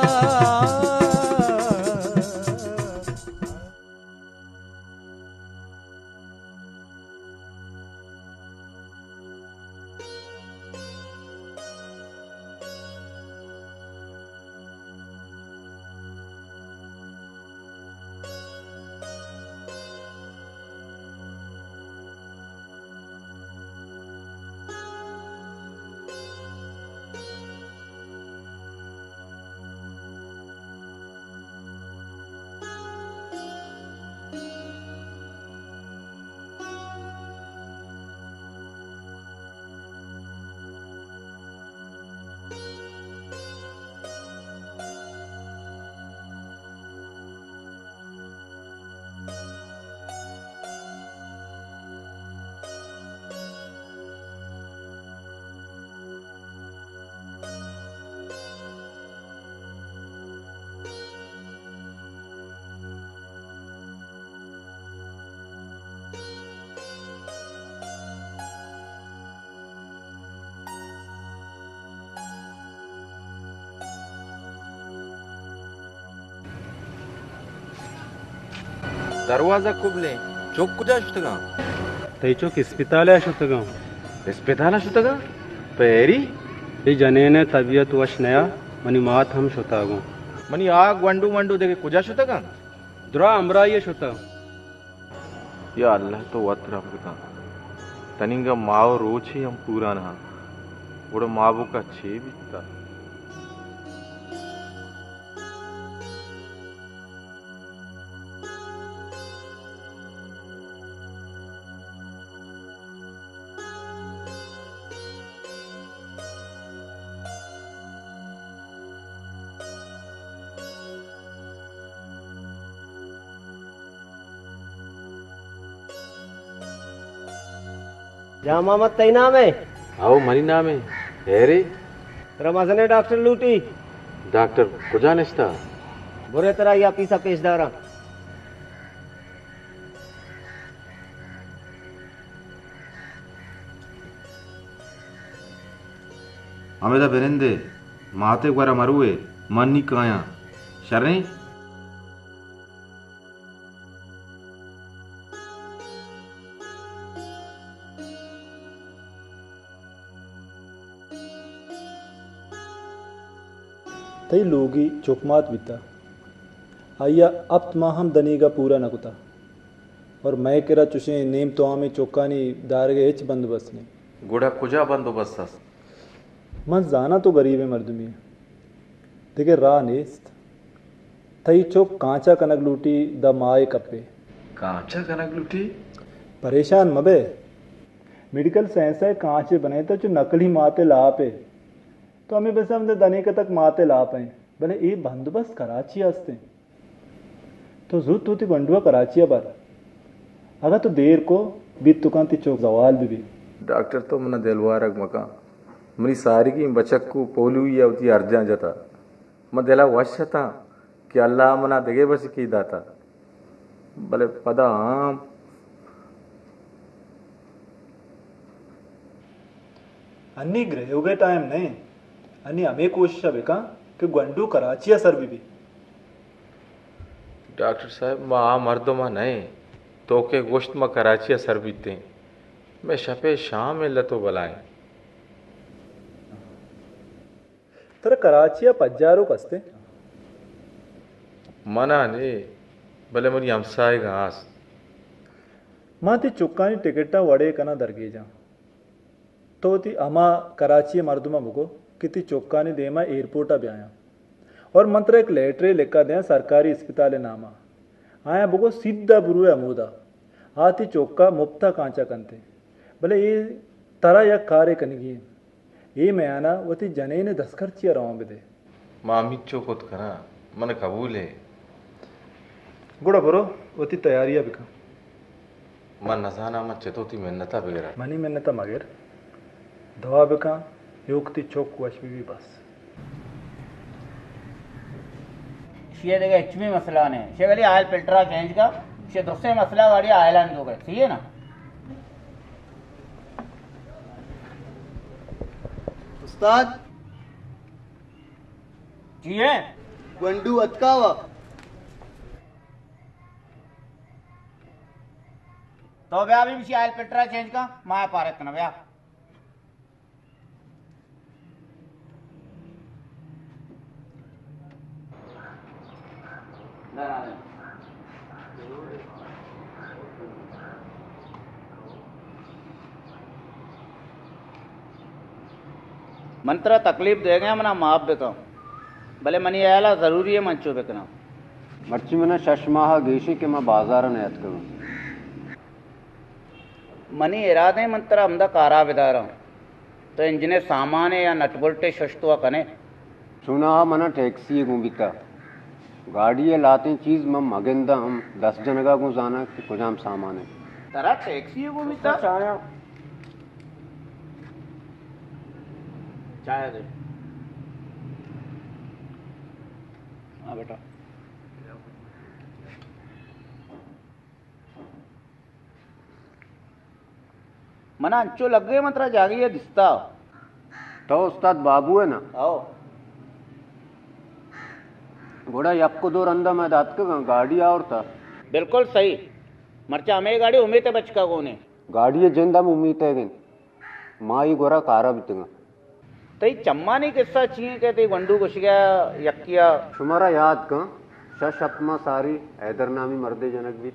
دروازہ کبلیں۔ چک کجا شتگاں؟ تئی چک اسپتال ءَ شتگاں۔ اسپتال ءَ شتگاں؟ پیری؟ اے جنین ءِ طبیعت وش نیا، منی مات ہم شتاگوں۔ منی آ گونڈو منڈو دگہ کجا شتگاں؟ درا ہمراہی ءَ شتاں۔ یا اللہ، تو وت رحم بکن۔ تنیگا ماہ و روچے ہم پورا نہ، گڑا ماہ بوکا چے بیتا؟ جان محمد، تئی نام ہے؟ ہو، منی نام ہے۔ ہیرے؟ ترا مزنیں ڈاکٹر لوٹی۔ ڈاکٹر کجا نشتا؟ برے، ترا یا پیسا پیش داراں۔ ہمیدا بنندے، ماتے گورا مروے، من نی کایاں۔ شریں؟ تئی لوگی چک مات بیتا۔ آئی ءَ ہپت ماہ ہم دنیگا پورا نہ کتا۔ اور مئے کرا چوشیں نیم توامیں چکانی دارگ ءِ ہچ بندوبست نیں۔ گڑا کجا بندوبست است؟ من زاناں تو گریبیں مردمے ئے۔ دگہ راہ نیست۔ تئی چک کانچا کنگ لوٹی، داں ماہے کپے۔ کانچا کنگ لوٹی؟ پریشان مبے۔ میڈیکل سائنس ءَ کانچے بنائینتہ چو نقلی ماتے لاپے۔ تو ہمے بس ہم دنیگا تک ماتے لاپ ایں۔ بلے اے بندوبست کراچی ءَ است ایں۔ تو زوت وتی گونڈو ءَ کراچی ءَ بر۔ اگاں تو دیر کو، بیت تو کن تئی چک زوال بہ بیت۔ ڈاکٹر، تو منا دلوارگ مکن۔ منی ساریگیں بچک و پولوی ءَ وتی ارجاں جتا۔ من دل ءَ وش اتاں کہ اللہ ءَ منا دگہ بچکے داتا۔ بلے پدا آں۔ انی گریوگ ءِ ٹائم نہ انت۔ انی ہمے کوشش ءَ بکن کہ گونڈو کراچی ءَ سر بہ بی۔ ڈاکٹر صاحب، ما آ مردم ءَ نہ ایں۔ تو کہ گوشت ما کراچی ءَ سر بیتیں۔ مئے شپ ءِ شام ءِ لت و بلائیں۔ ترا کراچی ءَ پجاروک است انت؟ منا نے، بلے منی ہمساہگاں است۔ ما تئی چکانی ٹکٹاں وڑے کناں درگیجاں۔ تو وتی ہما کراچی ءِ مردماں بگو کہ تئی چکانی دیما ایئرپورٹ ءَ بیایاں۔ اور من ترا یک لیٹرے لکھا دیاں سرکاری اسپتال ءِ ناما۔ آیاں بگو سیدھا بروئے ہمودا۔ آ تئی چکا مپتا کانچا کنتے۔ بلے اے ترا یک کارے کنگی انت۔ اے میانا وتی جنین ءِ دستخرچی ءَ روان بدے۔ ما ہمینچو کت کناں، من قبول ہے۔ گڑا برو وتی تیاری ءَ بکن۔ من نزاناں من چتو تئی منت ءَ بگراں۔ منی منت ءَ مگر۔ دعا بکن، ایوک تئی چک وش بہ بی بس۔ ایشی ءَ دگہ ہچ بھی مسئلہ نہ۔ ایشی ءَ ولی آئل فلٹر ءَ چینج کا، ایشی ءَ درستیں مسئلہ گاڑی آئل آن جو گئے، صحیح ہے نا؟ استاد۔ جی ہے۔ گونڈو اتکا وا۔ تو بیا بھی ایشی آئل فلٹر ءَ چینج کا، ما پارک کنا بیا۔ من ترا تکلیف دیگ ءَ، منا معاف بکن، بلے منی ہیال ءَ ضروری ہے من چو بکناں۔ مرچی منا شش ماہ ءَ گیشیں کہ من بازار ءَ نیاتکگاں۔ منی ارادہ ایں من ترا ہمدا کارا بداراں۔ تو انجن ءِ سامان ءَ یا نٹ بلٹ ءَ شش تو ءَ کن ئے۔ چوناہا منا ٹیکسی ءَ گون بیتا۔ گاڑی ءِ لہتیں چیز من مگنداں ہم، دست جنگا گوں زاناں کہ کجام سامان انت۔ ترا ٹیکسی ءَ گون بیتا؟ چایا۔ چایا دے۔ ہاں بیٹا۔ من انچو لگے من ترا جاگہے ءَ دیستا۔ تو استاد بابو ئے نا؟ او۔ گڑا یک و دو رندا من داتکگاں، گاڑی آورتا۔ بالکل صحیح۔ مرچا ہمے گاڑی امیت ءِ بچکا گون ایں۔ گاڑی ءِ جند ہم امیت ءِ گند۔ ما ای گورا کارا بیتگاں۔ تئی چمانی قصہ چی ایں کہ تئی گونڈو گوشگا یکیا؟ شمارا یاد کن، شش ہپت ماہ ساری حیدر نامی مردے جنگ بیت۔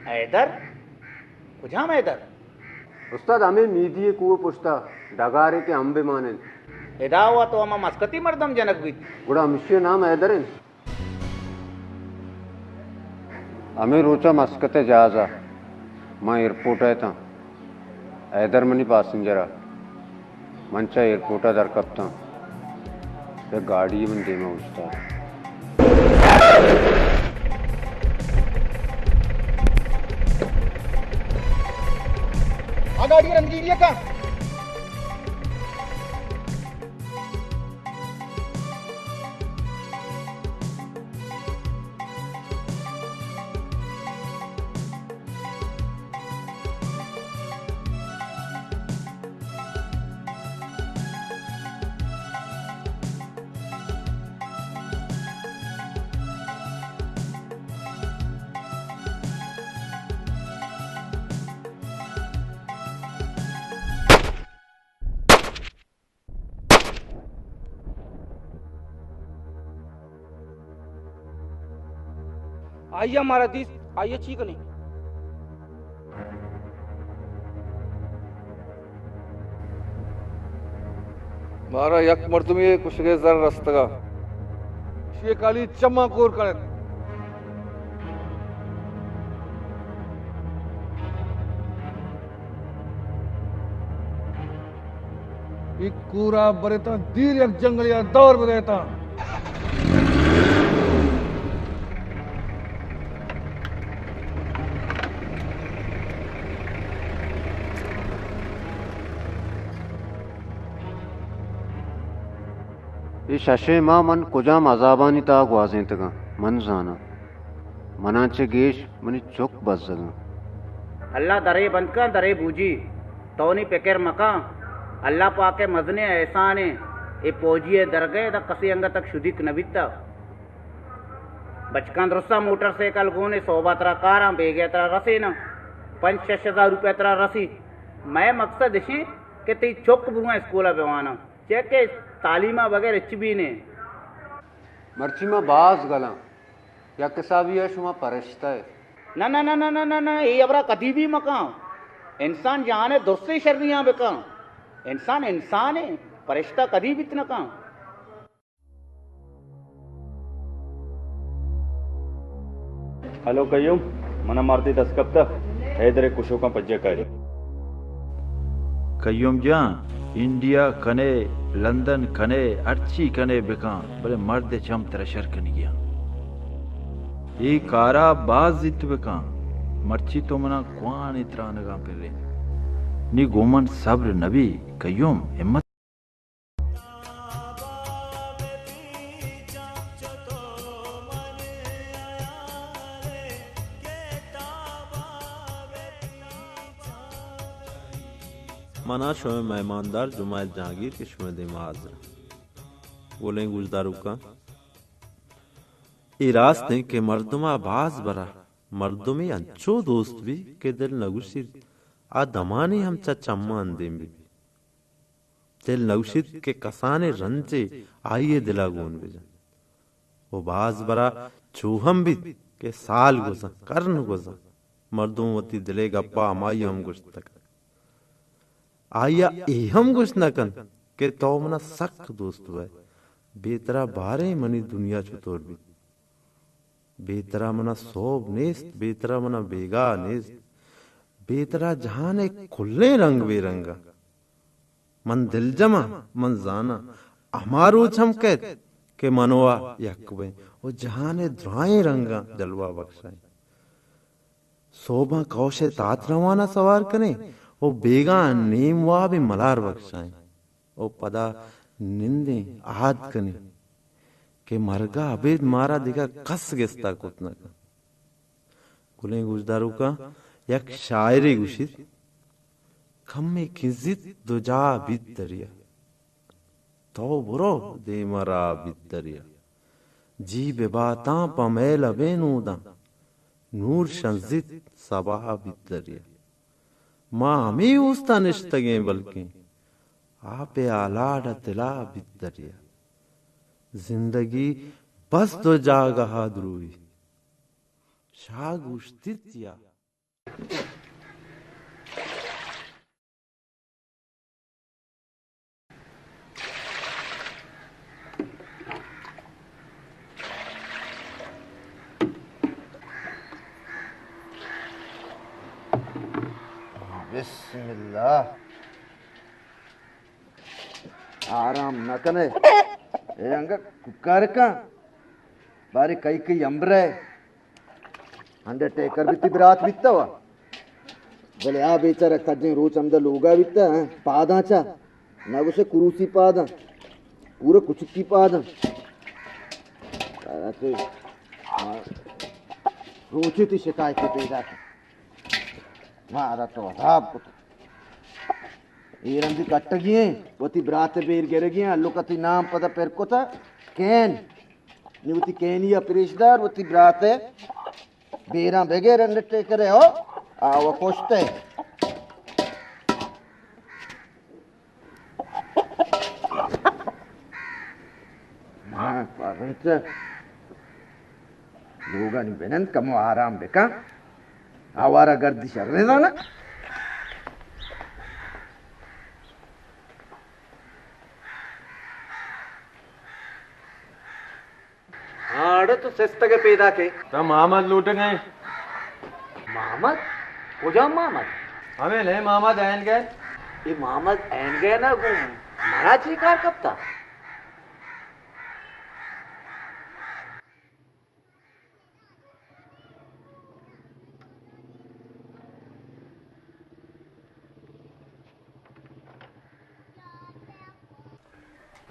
حیدر؟ کجام حیدر؟ استاد، ہمے میدی ءِ کوہ ءِ پشتا ڈگارے کہ امب مان انت۔ ادا وا تو ہما مسکتی مردم جنگ بیت۔ گڑا ہمشی ءِ نام حیدر انت۔ ہمے روچا مسکت ءِ جہازا من ایئرپورٹ ءَ اتاں۔ حیدر منی پاسنجر ءَ۔ من چہ ایئرپورٹ ءَ در کپتاں۔ یک گاڑی من دیما اوشتات۔ آ گاڑی رندگیری ءَ کن۔ آئی ءَ مارا دیست، آئی ءَ چی کنیں؟ مارا یک مردمے ءِ کشگ ءِ زر رستگ ءَ۔ ایشی ءِ کالی چماں کور کن ات۔ اے کورا برتاں، دیر یک جنگلے ءَ دور بدیتاں۔ اے ششیں ماہ من کجام عذابانی تہا گوازینتگاں، من زاناں۔ مناں چہ گیش منی چک بزگاں۔ اللہ درے بند کن، درے بوجی۔ تو نی پکر مکن۔ اللہ پاک ءِ مزنیں احسان ایں۔ اے پوجی ءِ درگہ ادا کسے انگت تک شدیک نہ بیتہ۔ بچکاں درستاں موٹر سائیکل گون ایں، سہبا ترا کاراں، بیگہ ترا رسیناں۔ پنچ شش ہزار روپے ترا رسی۔ مئے مقصد اش ایں کہ تئی چک برواں اسکول ءَ بواناں۔ چیا کہ تعلیم ءَ بغیر ہچ بھی نیں۔ مرچی ما باز گلاں۔ یک حسابی ءَ شما پرشتہ ئے۔ نہ، نہ، نہ، نہ، اے ہبرا کدی بھی مکن۔ انسان جہان ءِ درستیں شریاں بکن۔ انسان انسان ایں، پرشتہ کدی بیت نہ کن۔ ہلو قیوم، منا مردے دست کپتہ، حیدر ءِ کشوکاں پجہ کاری۔ قیوم جان، انڈیا کنے، لندن کنے، ہرچی کنے بکن، بلے مرد ءِ چم ترا شر کنگی آں۔ اے کارا باز زیت بکن، مرچی تو منا کوانیں ترانگاں پرے۔ نی گوں من صبر نبی، قیوم، ہمت۔ منا شمئے مہماندار جمعہ جہانگیر کہ شمئے دیما حاضر۔ گلیں گوشداروکاں، اے راست انت کہ مردما باز برا مردمے انچو دوست بی کہ دل نگوشیت آ دمانے ہم چہ چماں اندیم ببی۔ دل نگوشیت کہ کسانیں رنجے آئی ءِ دل ءَ گون بجنت۔ و باز برا چو ہم بیت کہ سال گوزاں، کرن گوزاں، مردم وتی دل ءِ گپا ہمائی ہم گوشت نہ کنت۔ آئی ءَ اے ہم گوشت نہ کنت کہ تو منا سک دوست بئے، بے ترا باریں منی دنیا چطور بیت۔ بے ترا منا سہب نیست، بے ترا منا بیگاہ نیست، بے ترا جہان ءِ کلیں رنگ بے رنگ انت۔ من دلجم آں، من زاناں، ہما روچ ہم کئیت کہ من و آ یک بئیں و جہان ءِ درائیں رنگاں جلوہ بخشائیں۔ سہباں کوش ءِ تاتروانا سوار کنیں و بیگاہ نیم وابیں ملار بخشائیں۔ و پدا نندیں، آہد کنیں کہ مرگ ءَ ابید مارا دگہ کس گستا کت نہ کنت۔ گلیں گوشداروکاں، یک شاعرے گوشیت، کمے کنزیت دو جاہ بیت دریا۔ تو برو دیم ءَ راہ بیت دریا۔ جی بباتاں پہ مئے لبیں نوداں، نور شنزیت سباہ بیت دریا۔ ما ہمے اوستا نشتگیں بلکیں، آپ ء آلاڈ ء تلا بیت دریا۔ زندگی بس دو جاگہ ء دروئی، شاگ اوشتیت یا بسم اللہ۔ آرام نہ کنے۔ اے انگا کوکار کن۔ بارے کئی کئی امبرے۔ انڈرٹیکر بیتی برات بیتا وا۔ بلے آ بیچارہ کجیں روچ ہمدا لوگا بیتا، ہاں، پاداں چا۔ نہ گوشے کروسی پاداں۔ پورا کچکی پاداں۔ روچے تی شکایت پیدا کی۔ مارا تو عذاب کت۔ اے رندی کٹگی ایں، وتی برات ء بیر گرگی ایں، الو کتی نام پدا پر کتا، کین۔ نی وتی کینی ء پریش دار، وتی برات ء بیراں بگر انڈرٹیکر ء ہو، آ و کشت ء۔ ہاں، پرنچ۔ لوگانی بنند کمو آرام بکن۔ آوارہ گردی شر نہ زانہ۔ ہاں، اڑے تو سستگ ء پیداک ئے۔ تو محمد لوٹگ ئے۔ محمد؟ کجام محمد؟ ہمے نئے محمد اینگہ۔ اے محمد اینگہ نا گوں منا چے کار کپتا؟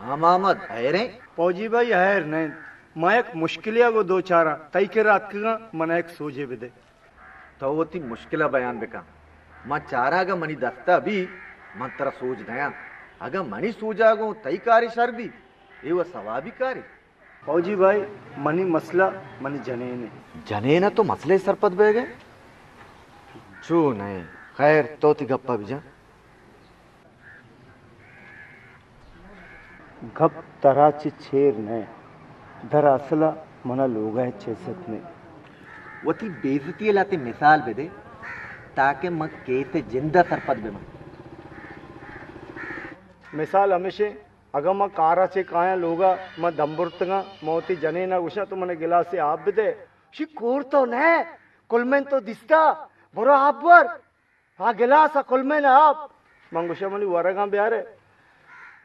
ہاں محمد، ہیریں؟ پوجی بھائی، ہیر نہ انت۔ ما یک مشکلے ء گوں دوچاراں، تئی کرا اتکگاں، منا یک سوجے بدے۔ تو وتی مشکل ء بیان بکن۔ من چاراں اگاں منی دست ء بی، من ترا سوج دیاں۔ اگاں منی سوج ء گوں تئی کارے شر بی، اے و ثوابی کارے۔ فوجی بھائی، منی مسئلہ منی جنین ء۔ جنین ء تو مسئلہ ء سرپد بیگ ء؟ چو نہ۔ خیر، تو وتی گپ ء بجن۔ گپ ترا چہ چیر نہ۔ دراصل ء منا لوگ ء ہچ عزت نہ۔ وتی بے عزتی ء لہتے مثال بدے تاکہ من کیس ء جند ء سرپد بہ باں۔ مثال ہمیش انت، اگاں من کار ء چہ کایاں لوگ ء، من دمبرتگاں، من وتی جنین ء گوشاں تو من ء گلاسے آپ بدے، شی کور تو نہ، کلمن تو دیستا، برو آپ بور۔ آ گلاس ء کلمین ء آپ۔ من گوشاں منی ورگاں بیارے۔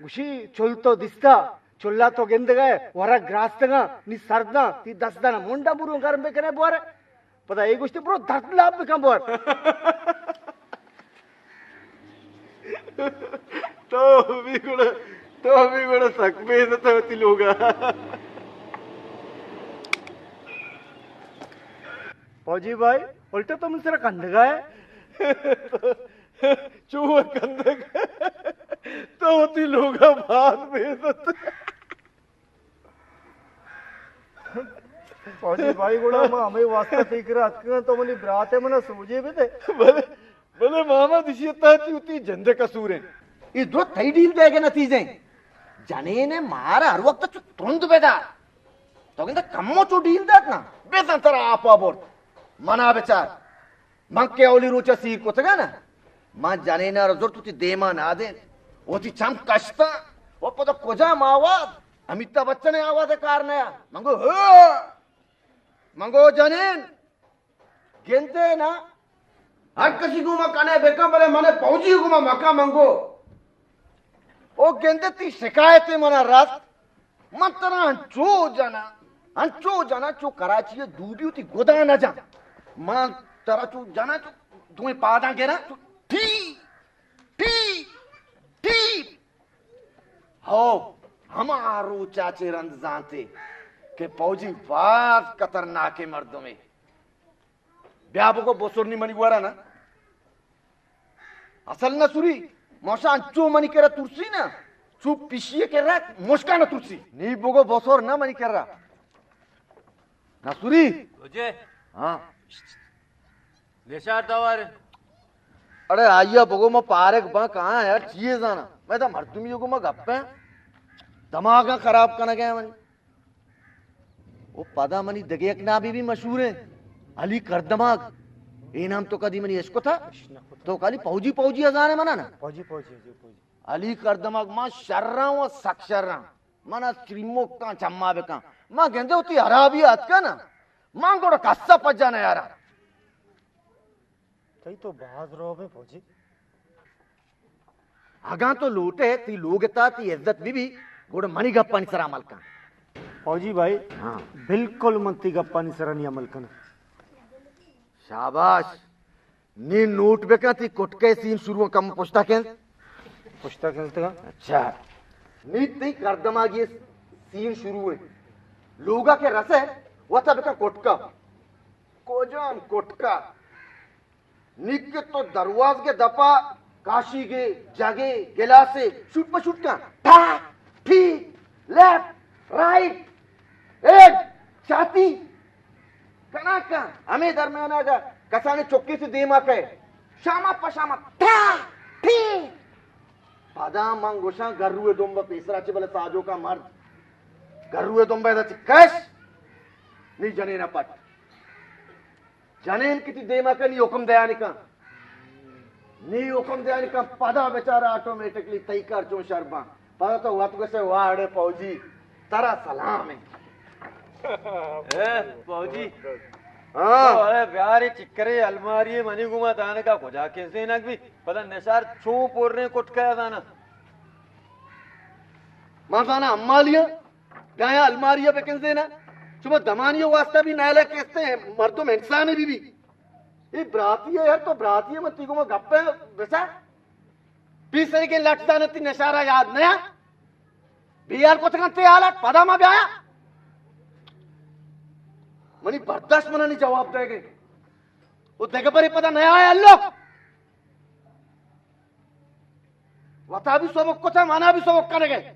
گوشی چل تو دیستا، چلا تو گندگ ء، ورگ گراستگاں، نی سرداں، تی دست دانا منڈا برو گرم بکنے بوارے۔ پدا اے گوشتی برو درد لاپ بکن بوار۔ تو بھی گڑا، تو بھی گڑا سک بے عزت ہے وتی لوگا۔ فوجی بھائی، الٹا تو من سرا کندگا ہے۔ چو کندگ؟ تو وتی لوگا بات بے عزت۔ فوجی بھائی، گڑا ما ہمے واسطہ تئی کرا اتکگاں، تو منی برات ء منا سوجے بدے۔ بلے، بلے ماما، دشی تہا چی وتی جند ء قصور انت۔ اے درو تئی ڈیل بیگ ء نتیجہ انت۔ جنین ء مار ہر وقت چو ترند بدار۔ تو گندے کمو چو ڈیل دات نا، بزاں ترا آپا برت۔ منا بچار۔ من کہ اولی روچ ء سیر کتگاں نا، من جنین ء را زرت وتی دیما نادینت، وتی چم کشتاں، و پدا کجام آواز؟ امیتابھ بچن ء آواز ء کار نیا۔ من گو، ہو! من گو، جنین، گندے نا، ہر کسی گوما کنے بکن، بلے من فوجی گوما مکن۔ من گو، او گندے، تئی شکایت منا رست، من ترا انچو جناں، انچو جناں، چو کراچی ء دوبی وتی گداں نہ جاں۔ من ترا چو جناں، چو دوئیں پاداں گراں، چو ٹی، ٹی، ٹی۔ ہو، ہما روچا چہ رند زانتے کہ فوجی باز خطرناکیں مردمے۔ بیا بگو بسر نی منی گورا نا۔ اصل نہ سری، موشا انچو منی کرا ترسی نا، چو پشی کرا مشکا نہ ترسی۔ نی بگو بسر نہ منی کرا۔ نسوری؟ بوجے؟ ہاں۔ نشار توار۔ اڑے آئیا بگو، ما پارک باں کہاں یار، چیئے زانا؟ میں تا مردمی کو ما گپے۔ دماغ خراب کنگ ءَ منی۔ او پدا منی دگہ یک نامی بھی مشہور ہیں، علی کردماغ۔ اے نام تو کدی منی اشکتا؟ تو کالی پوجی پوجی ازانے منا نا؟ پوجی پوجی، جی پوجی۔ علی کردماغ ما شراں و سک شراں۔ منا چریموکاں چما بکن۔ ما گندے وتی حرابی اتکا نا۔ من گڑا کسا پجا نیاراں۔ تئی تو باز روب ئے پوجی۔ اگاں تو لوٹے تی لوگ تا تی عزت بی بی، گڑا منی گپانی سرا عمل کن۔ پوجی بھائی، ہاں۔ بالکل من تی گپانی سرا نی عمل کناں۔ شاباش۔ نی نوٹ بکن، تی کٹکے سین شروع کم پشتا کن۔ پشتا کن تگا۔ اچھا۔ نی تی کردماغی سین شروع ہے۔ لوگا کے رسے، وتا بکن کٹکا۔ کجام کٹکا؟ نی کہ تو دروازگے دپا کاشیگے، جگے، گلاسے، شوٹ پہ شوٹ کن۔ ٹھا، ٹھی، لیفٹ، رائٹ، ہیڈ، چھاتی۔ کنا کن۔ ہمے درمیان اگا کسانی چکی سے دیما کئے۔ شاما پہ شاما۔ ٹھا، ٹھی۔ پدا من گوشاں گروے دمب پیسرا چہ بلے ساجوکا مرد۔ گروے دمب ادا چہ کش۔ نی جنین پٹ۔ جنین کہ تی دیما کن نی حکم دیانی کن۔ نی حکم دیانی کن، پدا بیچارہ آٹومیٹکلی تئی کار چون شر باں۔ پدا تو وت گوشے، واہ اڑے پوجی، ترا سلام ہے۔ اے پوجی۔ ہاں۔ تو اے بیاری چکرے الماری منی گوما دانگا کجا کسینک بھی۔ پدا نشار چون پورنے کٹکا دانا۔ ما زانا امالیاں۔ بیایا الماری ءَ بکنزینا۔ شما دمانی واسطہ بھی نالائق کستے ہیں، مردم انسان بھی بھی۔ اے براتی ہے یار، تو براتی ہے، من تی گوما گپے بسا۔ پیسری کے لٹ دانا تی نشارہ یاد نیا۔ بیار کو تکن تے حالت پدا ما بیایا۔ منی برداشت منا نہیں جواب دے گئے۔ وہ دگہ بری پدا نیا ہے اللہ۔ وتا بھی سبک کتا، منا بھی سبک کنگے۔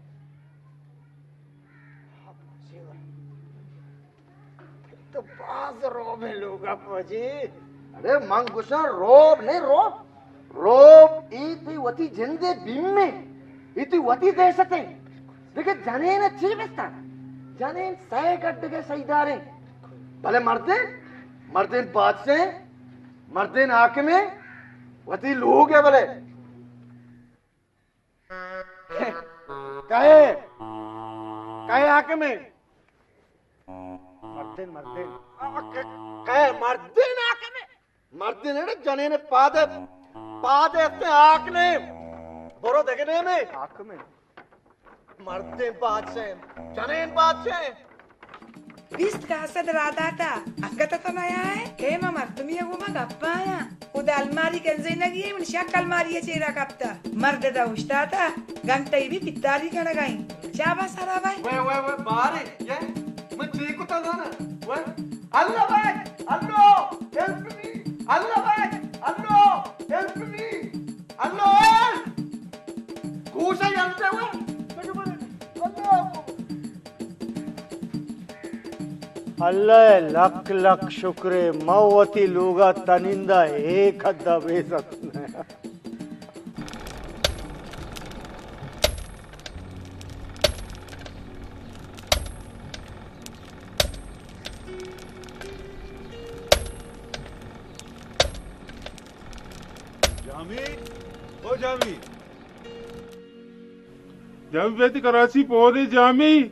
تو باز روب ہے لوگا پوجی۔ اڑے من گوشاں روب نہیں، روب۔ روب ای تی وتی جندے بیمے، ای تی وتی دہشتے۔ دیکھے جنین چی بستا؟ جنین سہ گڈگے سہی داریں۔ بلے مردین، مردین بادشاہیں، مردین حاکمیں، وتی لوگ ہے بلے۔ کئے؟ کئے حاکم ہے؟ مردین، مردین۔ آ، ک-، کئے مردین حاکم ہے؟ مردین اڑے جنین پاد، پاد اتنے حاکم ہے۔ برو دگہ نیم ہے۔ حاکم ہے۔ مردین بادشاہ ہے۔ جنین بادشاہ ہے۔ بیست کاسد را داتا، انگت تو نیا ہے؟ اے ما مردمی گوما گپا آیا۔ خدا الماری گنزینگی ہے، من شک الماری چیرا کپتا۔ مرد دا اوشتاتا، گھنٹہ بھی پتاری کنگائیں۔ شاباش سارا بھائی۔ وے، وے، وے، بارے، یہ، من چی کتا زانا؟ وے، اللہ بھائی، اللہ، help me، اللہ بھائی، اللہ، help me، اللہ، گوشا یار تے وے۔ اللہ ءِ لک لک شکرے، من وتی لوگ ءَ تنندہ ایک حد ءَ بے زت نہ۔ جامی، او جامی۔ جامی بیتی کراچی پودے جامی۔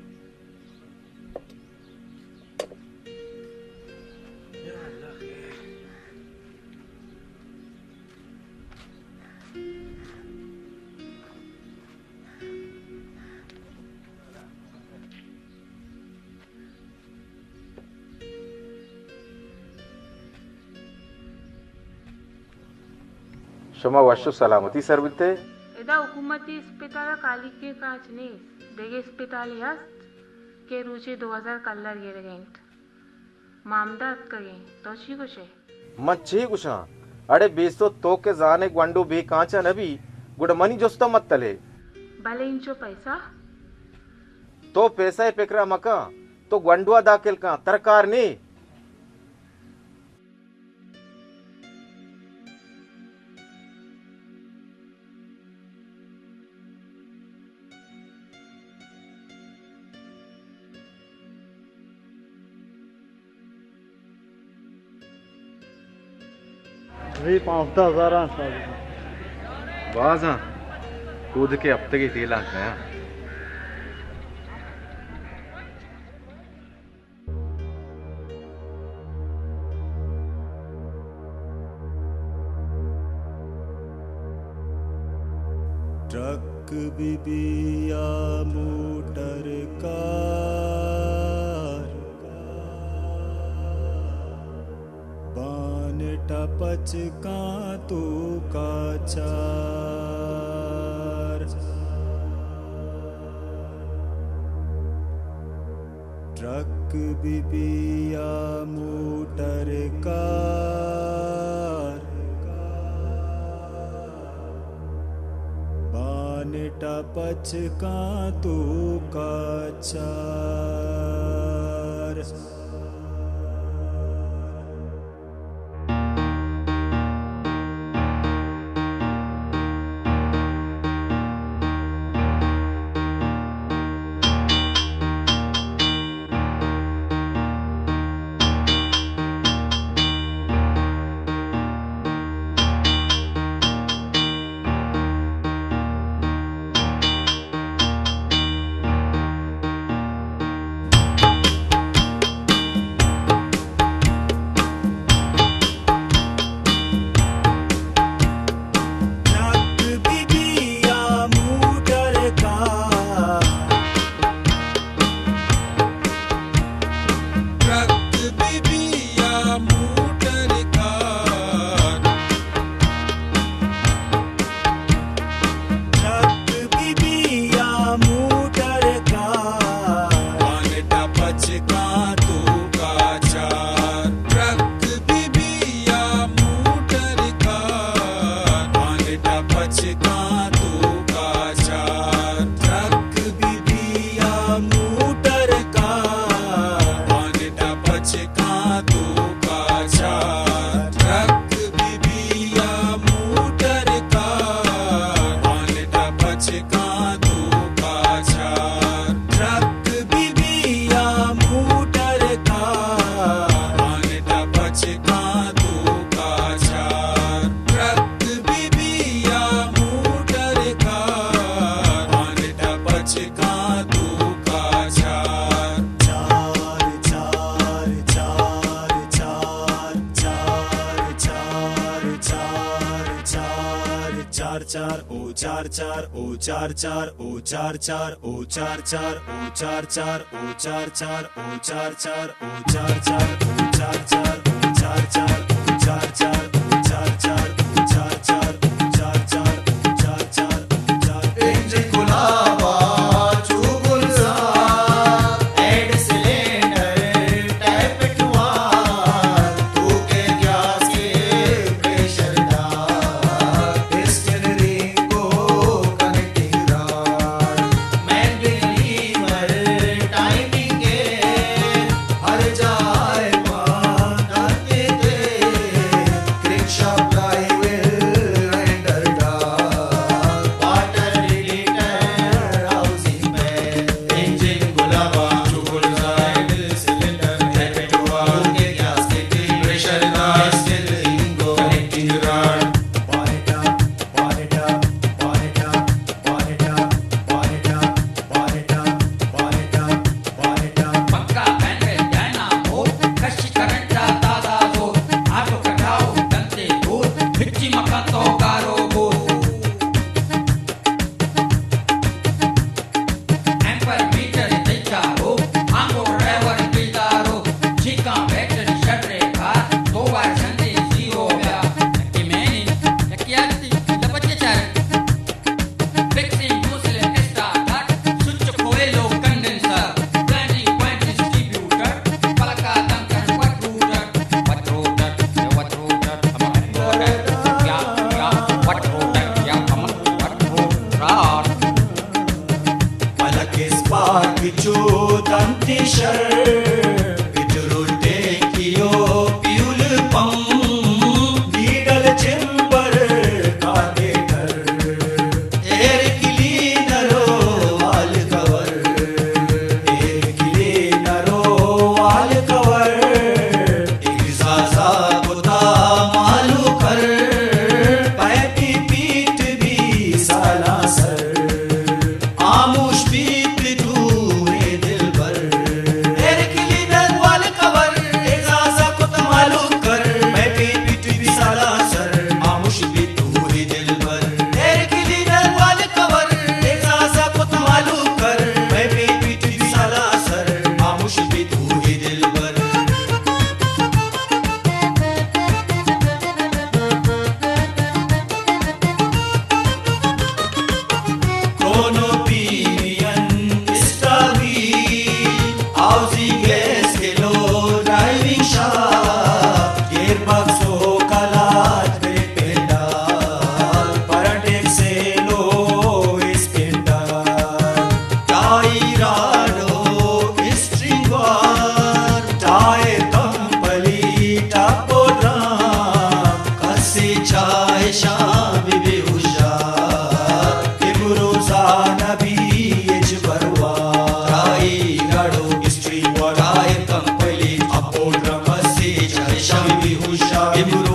شما وش و سلامتی سر بیتے۔ ادا حکومتی اسپتال ءَ کالیکیں کانچ نیست، دگہ اسپتالے ہست کہ روچے دو ہزار کلر گرگ ءَ انت۔ ما ہمدا اتکگیں، تو چی گوشئے؟ من چے گوشاں؟ اڑے بیستو تو کہ زانے گونڈو بے کانچا نہ بی، گڑا منی جستا مت تلے۔ بلے انچو پیسہ؟ تو پیسہ ءِ پکرا مکن، تو گونڈوا داخل کن، ترا کار نے۔ اے پانزدہ ہزار آں، استاد۔ باز آں۔ کودکے ہفتگے تیلاں کایاں۔ ٹرک بی بی یا موٹر کار، بانٹ ءَ پچ کاں توک ءَ چار۔ ٹرک بی بی یا موٹر کار، بانٹ ءَ پچ کاں توک ءَ چار۔ ٹرک بی بی یا موٹر کار، ٹرک بی بی یا موٹر کار، ٹرک بی بی یا موٹر کار، بانٹ ءَ پچ کاں توک ءَ چار۔ ٹرک بی بی یا موٹر کار، بانٹ ءَ پچ کاں توک ءَ چار۔ ٹرک بی بی یا موٹر کار، بانٹ ءَ پچ کاں توک ءَ چار۔ ٹرک بی بی یا موٹر کار، بانٹ ءَ پچ کاں توک ءَ چار۔ ٹرک بی بی یا موٹر کار، بانٹ ءَ پچ کاں توک ءَ چار۔ ٹرک بی بی یا موٹر کار، بانٹ ءَ پچ کاں توک ءَ چار۔ چار، چار، چار۔ چار، چار، او چار، چار، او چار، چار، او چار، چار، او چار، چار، او چار، چار۔ انجن گلابا چو گلزار، ایڈ سلینڈر ٹیپ ٹوار، تو کے گیاس کے پریشر دار، پسٹن رنگ کو کنیکٹنگ راڈ، مین لیور ٹائمنگ گیئر، ہر جائے پاں کرتے تھے۔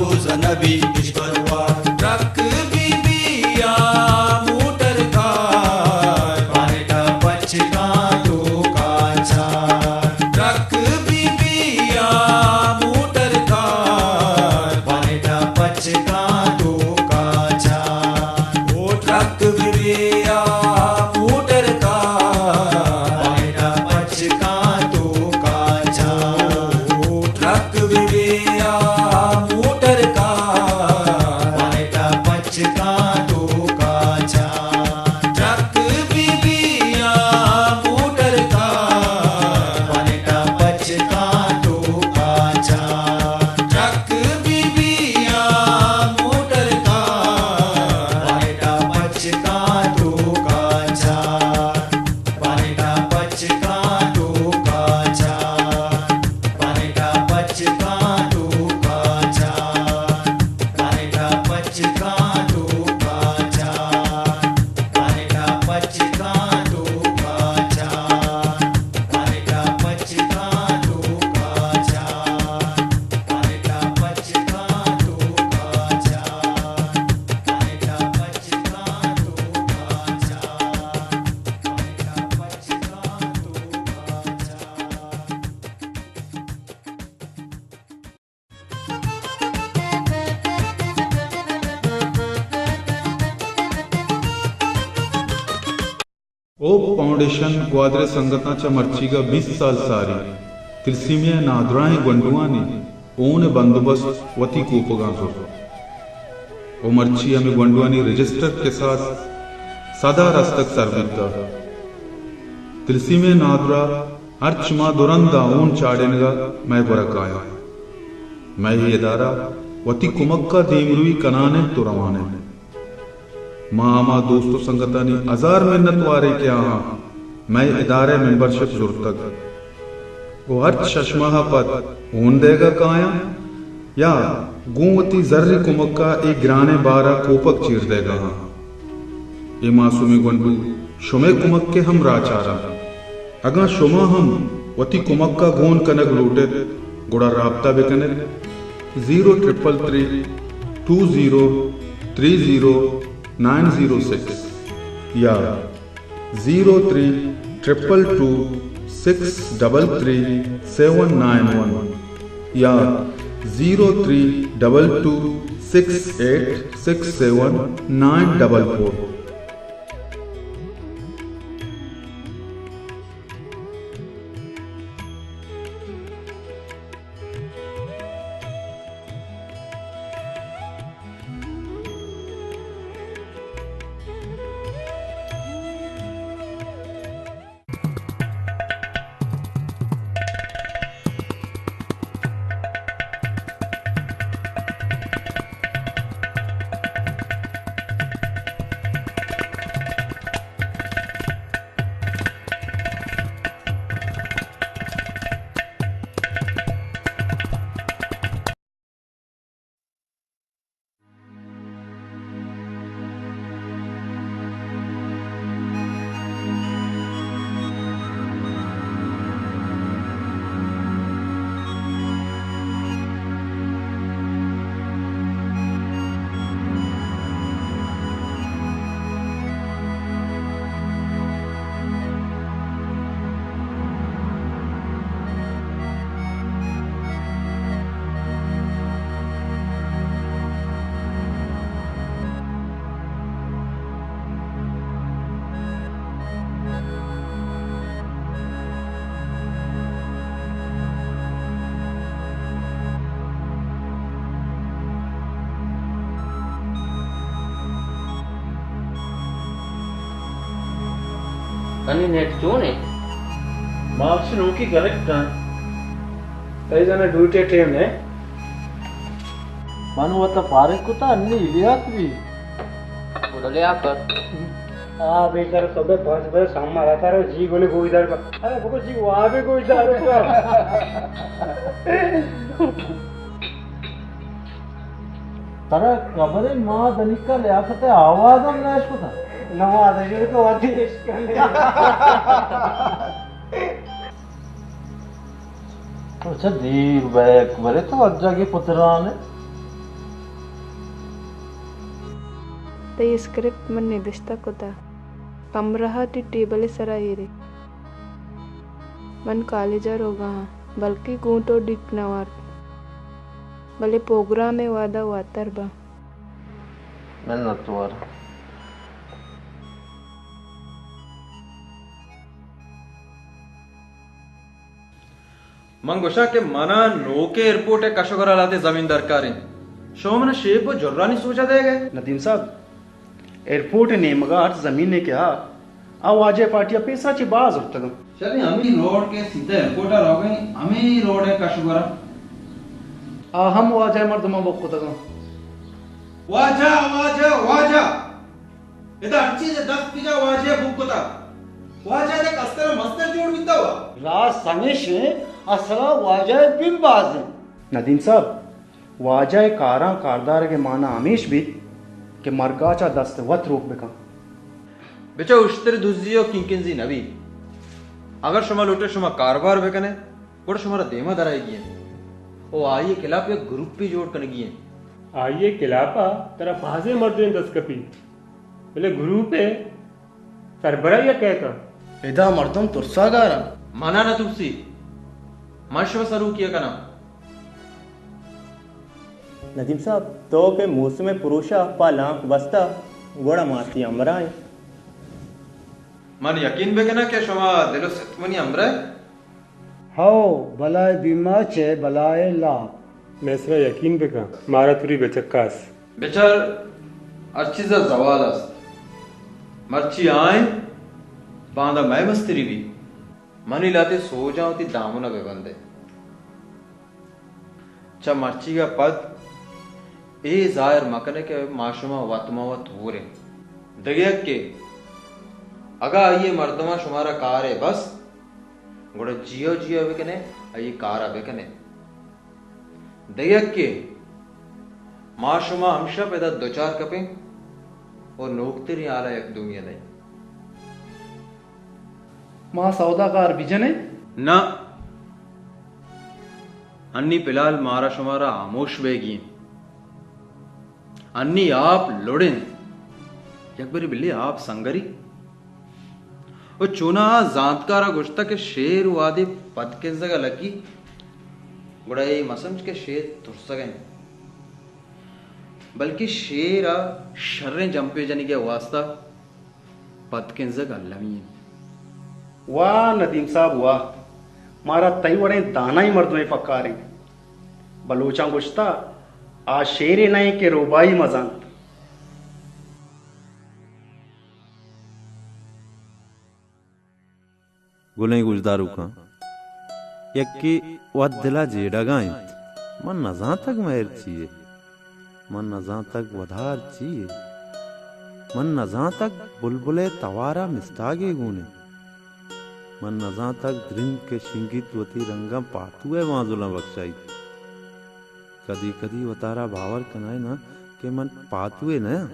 روز نبی کشتروا ٹرک بی بی یا موٹر کار، پانیٹا پچ کاں تو کاچا۔ ٹرک بی بی یا موٹر کار، پانیٹا پچ کاں تو کاچا۔ او ٹرک بی بی یا موٹر کار، پانیٹا پچ کاں تو کاچا۔ او ٹرک بی بی یا موٹر کار، پانیٹا پچ کاں تو کاچا۔ ٹرک بی بی یا موٹر کار، پانیٹا پچ کاں تو کاچا۔ ٹرک بی بی یا موٹر کار، پانیٹا پچ کاں تو کاچا۔ پانیٹا پچ کاں تو کاچا۔ پانیٹا پچ کاں تو کاچا۔ پانیٹا پچ کاں تو کاچا۔ پانیٹا پچ کاں تو کاچا۔ پانیٹا پچ کاں تو کاچا۔ پانیٹا پچ کاں تو کاچا۔ پانیٹا پچ کاں تو کاچا۔ پانیٹا پچ کاں تو کاچا۔ ہوپ فاؤنڈیشن گوادر ءِ سنگتاں چہ مرچیگ ءَ بیست سال ساری تلسیمیا ءِ نادراہیں گونڈوانی ہون ءِ بندوبست وتی کوپگاں زرت ءُ مرچی ہمے گونڈوانی رجسٹر کساس سد ءَ رستگ سر بوتگ۔ تلسیمیا ءِ نادراہ ہرچ ماہ دو رند ءَ ہون چاڑینگ ءَ مئے گور ءَ کاینت۔ مئے اے ادارہ وتی کمک ءَ دیمروی کنان اِنت ءُ روان اِنت۔ ما ہما دوست ءُ سنگتانی ہزار منت وار ایں کہ آہاں مئے ادارہ ءِ ممبرشپ زرتگ ءُ ہرچ شش ماہ ءَ پد ہون دئیگ ءَ کایاں یا گوں وتی زری کمک ءَ اے گرانیں بار ءَ کوپگ چیر دئیگ ءَ آں۔ اے معصومیں گونڈو شمئے کمک ءِ ہمراہ چاراں۔ اگاں شما ہم وتی کمک ءَ گون کنگ لوٹ ایت، گڑا رابطہ بہ کن ات zero triple three two zero three zero nine zero six یا zero three triple two six double three seven nine one یا zero three double two six eight six seven nine double four. کنی net چون اِنت؟ Marks نوکی correct اِنت۔ اے زاناں duty time اِنت۔ من وتا فارغ کتا، انی لیاقت بی۔ گڈا لیاقت۔ آ بیچارہ صبح پانچ بجے شام آتا رہو، جی گونے گوشدار کا۔ ارے بگو جی وابے گوشدار کا۔ ترا خبر اِنت ما دنیکا لیاقت ءِ آواز ہم نہ اشکتا۔ نماز شروع تو وتی اشکنے۔ تو چہ دیر بیک برے تو ہر جاگہ پتران ئے۔ تئی اسکرپٹ من نبشتہ کتہ۔ کمرہ ءَ تئی ٹیبل ءِ سرا ایر اِنت۔ من کالج ءَ روگ ءَ آں، بلکیں گوں تو ڈیک نہ وارت، بلے پروگرام ءِ وہد ءَ واتر باں۔ منت وار۔ من گوشاں کہ منا نوکیں ایئرپورٹ ءِ کش ءُ گورا لہتے زمین درکار اِنت۔ شما منا شیپ ءُ جرانی سوج ءَ دئیگ ءَ ئے؟ ندیم صاحب، ایئرپورٹ ءِ نیمگ ءَ ہرچ زمینے کہ آ، آ واجہ ءِ پارٹی ءَ پیسرا چہ باز زرتگ اَنت۔ شریں، ہمے روڈ کہ سیدھا ایئرپورٹ ءَ روگ ءَ اِنت، ہمے روڈ ءِ کش ءُ گورا۔ آ ہم واجہ ءِ مردماں بک کتگ اَنت۔ واجہ، واجہ، واجہ! ادا ہر چیز ءِ دست بجا واجہ ءَ بک کتگ۔ واجہ ءَ دگہ کستر ءَ مستر جوڑ بیتگ وا۔ راست ہمیش اِنت، اصل ءَ واجہ ءِ بن باز اِنت۔ ندیم صاحب، واجہ ءِ کاراں کاردارگ ءِ مانا ہمیش بیت کہ مرگ ءَ چہ دست ءِ وت روک بکن۔ بچا اشتر دزی ءُ کینکنزی نہ بیت۔ اگر شما لوٹ ئے شما کاروبار بکن ئے، گڑا شمارا دیما درائیگی اِنت ءُ آئی ءِ خلاف یک گروپے جوڑ کنگی اِنت۔ آئی ءِ خلاف ءَ ترا بازیں مردمے دست کپیت، بلے گروپ ءِ سربراہی ءَ کئے کنت؟ ادا مردم ترسا گار اَنت۔ منا نہ ترسی، من شما سروکی ءَ کناں۔ ندیم صاحب، تو کہ موسم ءِ پروش ءَ پہ لانک بستہ، گڑا ما تئی ہمراہ ایں۔ من یقین بکناں کہ شما دل ءُ ست منی ہمراہ ئے؟ ہئو، بلائے بیما چہ بلائے لاپ۔ مئے سرا یقین بکن، مارا توری بچکاس۔ بچار، ہر چیز ءَ زوال است۔ مرچی آ اِنت، باندا مئے مستری بیت۔ منی لہتے سوجاں وتی دامن ءَ بہ بندئے۔ چہ مرچیگ ءَ پد اے ظاہر مہ کنئے کہ ما شما وت ماں وت ہور ایں۔ دگہ یکے، اگاں آئی ءِ مردماں شمارا کار ءَ بست، گڑا جیو جیو بکنئے، آئی ءِ کار ءَ بکنئے۔ دگہ یکے، ما شما ہمشپ ادا دچار کپیں ءُ نوکتریں ہال ءَ یک دومی ءَ دئیں۔ ما سودا کار بجنیں؟ نہ، انی فی الحال مارا شمارا ہاموش بیگی اِنت۔ انی آپ لڑ اِنت، یک برے بلے آپ سنگری۔ ءُ چوناہا زانتکار ءَ گوشتگ کہ شیر وہدے پد کنزگ ءَ لگی، گڑا اے مہ سمجھ کہ شیر ترسگ ءَ اِنت، بلکیں شیر ءَ شریں جمپے جنگی ءِ واستا پد کنزگ المی اِنت۔ واہ ندیم صاحب واہ، مارا تئی وڑیں دانائیں مردمے پکار اِنت۔ بلوچاں گوشتہ، آ شیرے نہ اِنت کہ روباہی مہ زانت۔ گلیں گوشداروکاں، یکے وت دل ءَ جیڑگ ءَ اِنت۔ من نزانتگ مہر چی یے، من نزانتگ ودار چی یے، من نزانتگ بلبل ءِ توار ءَ مستاگے گون اِنت، من نزانتگ درند کہ شنگیت وتی رنگاں پاتو ءِ بانزلاں بکشائیت۔ کدی کدی وتارا باور کنائیناں کہ من پاتوے نہ آں،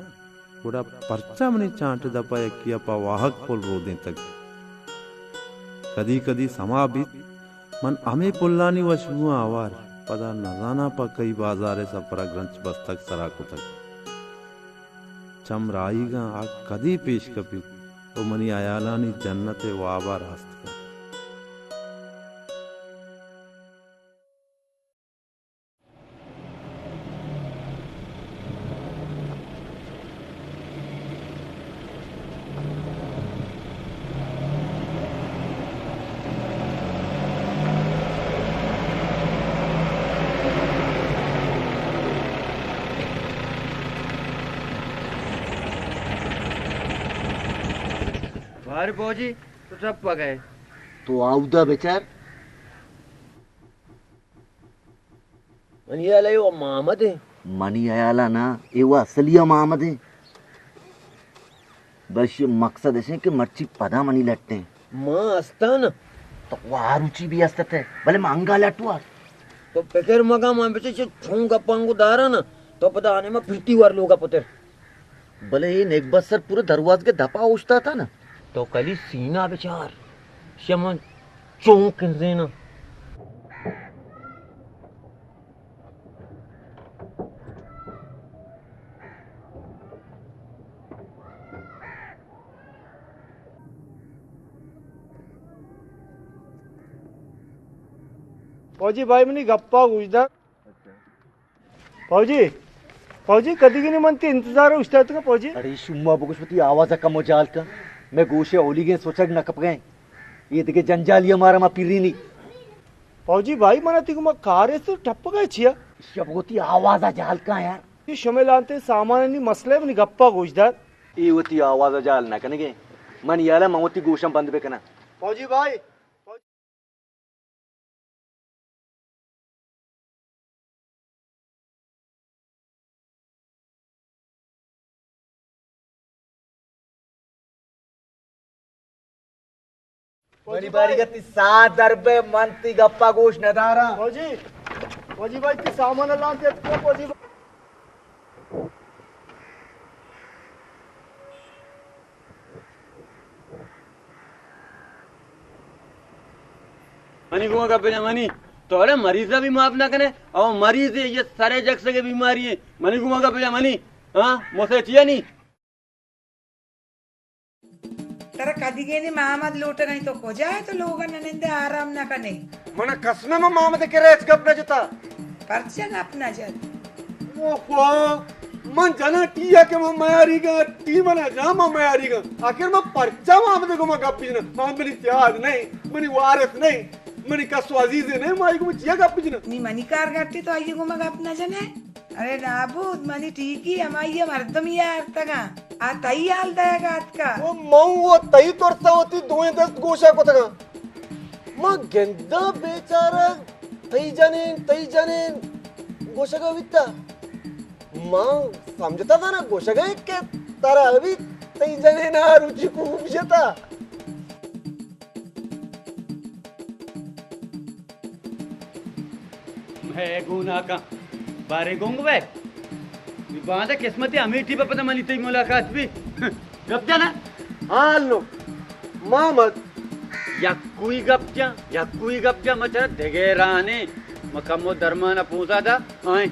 گڑا پرچا منی چانٹ ءِ دپ ءَ یکے ءَ پہ واہگ پل رودینتگ؟ کدی کدی سما بیت من ہمے پلانی وشبواں ہوار، پدا نزاناں پہ کئی بازار ءِ سپر ءَ گرنچ بستگ سرا کتگ۔ چم راہیگاں آ کدی پیش کپیت ءُ منی ہیالانی جنت ءِ واب ءَ راست کنت۔ بارے بوجی، تو ٹپگ ئے۔ تو آودا بچار۔ منی ہیال ءَ اے و محمد ایں۔ منی ہیال ءَ نہ، اے و اصلی ءَ محمد ایں۔ بلے ایشی ءِ مقصد اش ایں کہ مرچی پدا منی لٹ ایں۔ ما استاں نا۔ تو و ہر روچی بھی است ات ئے، بلے ما انگا لٹ وار۔ تو پکر مگا، ما بچے چون گپاں گو داراں نا، تو پدا آنے ما پھرتی وار لوگا پتر۔ بلے اے نگبت سر پورے دروازگ ءِ دپ ءَ اوشتاتہ نا۔ تو کلی سینہ بچار، شما چون کنزیناں۔ فوجی بھائی، منی گپا گوش دار۔ فوجی، فوجی، کدیگینی من تئی انتظار اوشتاتگاں، فوجی۔ اڑے شما بگوش، وتی آواز کم و جہل کن۔ مئے گوش اولیگیں سوچگ نہ کپگیں۔ اے دگہ جنجالی مارا ما پیرینی۔ فوجی بھائی، منا تئی گوما کار است، ٹپگا چیا؟ شما وتی آواز جہل کن یار۔ اے شمئے لانتے سامانانی مسئلہ، منی گپا گوش دار۔ اے وتی آواز جہل نہ کنگے۔ من یالا من وتی گوشاں بند بکناں۔ فوجی بھائی، منی باریگا تئی ساہ دربہ، من تئی گپا گوش نداراں۔ فوجی، فوجی بھائی، تئی سامان لانتے اتکو، فوجی بھائی۔ منی گوما گپ بجن منی۔ تو اڑے مریضا بھی معاف نہ کنے، او مریض اے، اے سرے جکسگے بیماری اے۔ منی گوما گپ بجن منی۔ ہاں، مسے چیا نی؟ ترا کدیگینی محمد لوٹگا ایں، تو کجا ئے؟ تو لوگا نہ نندے، آرام نہ کنے؟ من قسم، من محمد کرا ہچ گپ نہ جتا۔ پرچا گپ نہ جت؟ او خوا، من جناں ٹی ءَ کہ من میاریگاں، ٹی من ءَ جاں من میاریگاں۔ آخر من پرچا محمد ءِ گوما گپ بجناں؟ محمد منی تیاد نہ ایں، منی وارث نہ ایں، منی کس و عزیزے نہ ایں، من آئی گوما چیا گپ بجناں؟ نی منی کار گٹی، تو آئی گوما گپ نہ جنے؟ ارے نابود، منی ٹیکی ہمائی ءِ مردمی ءَ آرتگاں، آ تئی حال دئیگا اتکا۔ او من و تئی ترسا وتی دوئیں دست گوشا کتگاں۔ من گنداں بیچارہ تئی جنین، تئی جنین گوشگا بیتا۔ من سمجھتا تھا نا گوشگا کہ ترا ابھی تئی جنین آ روچی خوب شتا۔ مئے گوناکاں بارے گنگ بئے۔ نی باندا قسمت ءِ ہمیٹی پہ پدا منی تئی ملاقات بی۔ گپ جانا۔ ہاں لو، محمد۔ یکوئی گپ جاں، یکوئی گپ جاں، ما چرا دگہ رانے، ما کمو درمانا پونزا دا، آئیں۔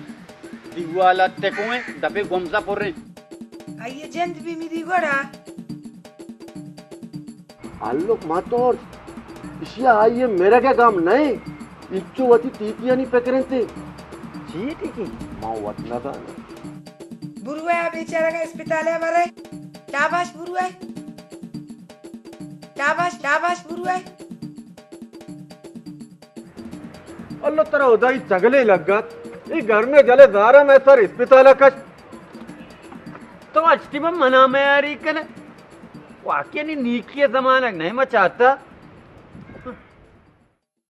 دیوالا تکوئیں، دپے گمزا پریں۔ آئی جند بی میری گوڑا۔ ہلک ما تو اشیا آئی ءِ مرگ ءِ گم نہ ایں، انچو وتی ٹیکیانی پکر انت۔ چی ٹیکی؟ ما وت نہ زاناں۔ بروئے آ بیچارگ ءَ اسپتال ءَ برئے۔ شاباش بروئے۔ شاباش، شاباش بروئے۔ اللہ ترا ہدائی چگلے لگت۔ اے گرمیں جلے زارا مئے سر اسپتال ءَ کشت۔ تو اچ ٹیم ءَ منا میاری کنے۔ واقعی نی نیکی ءِ زمانگ نہ ما چاہتا۔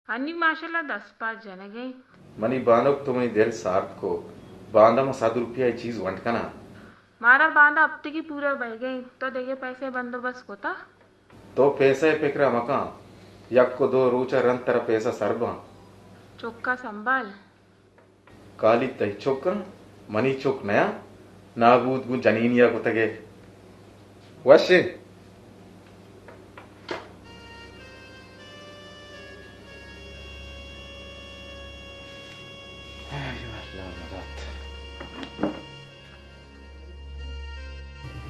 ہنی ماشاءاللہ دست پاد جنگ ءَ انت۔ منی بانک تو منی دل سارت کو۔ باندا من صد روپیہ ءِ چیز ونڈ کناں۔ مارا باندا ہفتگی پورا بئیگ ءَ انت، تو دگہ پیسے بندوبست کتا؟ تو پیسہ ءِ پکرا مکن، یک و دو روچ ءَ رند ترا پیسہ سر باں۔ چکا سنبھال۔ کالی تئی چک انت، منی چک نیا، نابود گوں جنینیا کتگے۔ وشے۔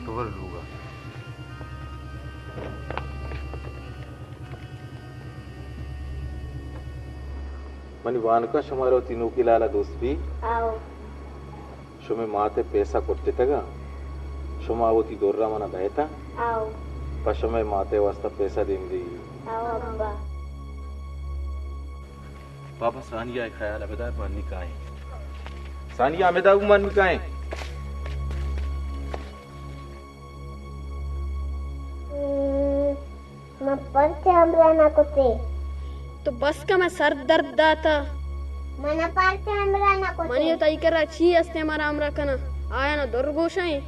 تو بر لوگا۔ منی وانکاں، شمارا وتی نوکی لالا دوست بی؟ آؤ۔ شمے مات ءَ پیسہ کٹتگا؟ شما وتی درا منا بہتا؟ آؤ۔ پہ شمے مات ءِ واسطہ پیسہ دیم دی؟ آؤ ابا۔ بابا، ثانیہ ءِ خیال ءَ بدار، من نی کائیں۔ ثانیہ، ہمدا گوں من نی کائیں۔ من پرچا ہمراہ نہ کتے؟ تو بس کن، مئے سر درد داتا۔ من پرچا ہمراہ نہ کتے؟ منی و تئی کرا چی ہستیں مارا ہمراہ کناں؟ آیانا در گوشیں۔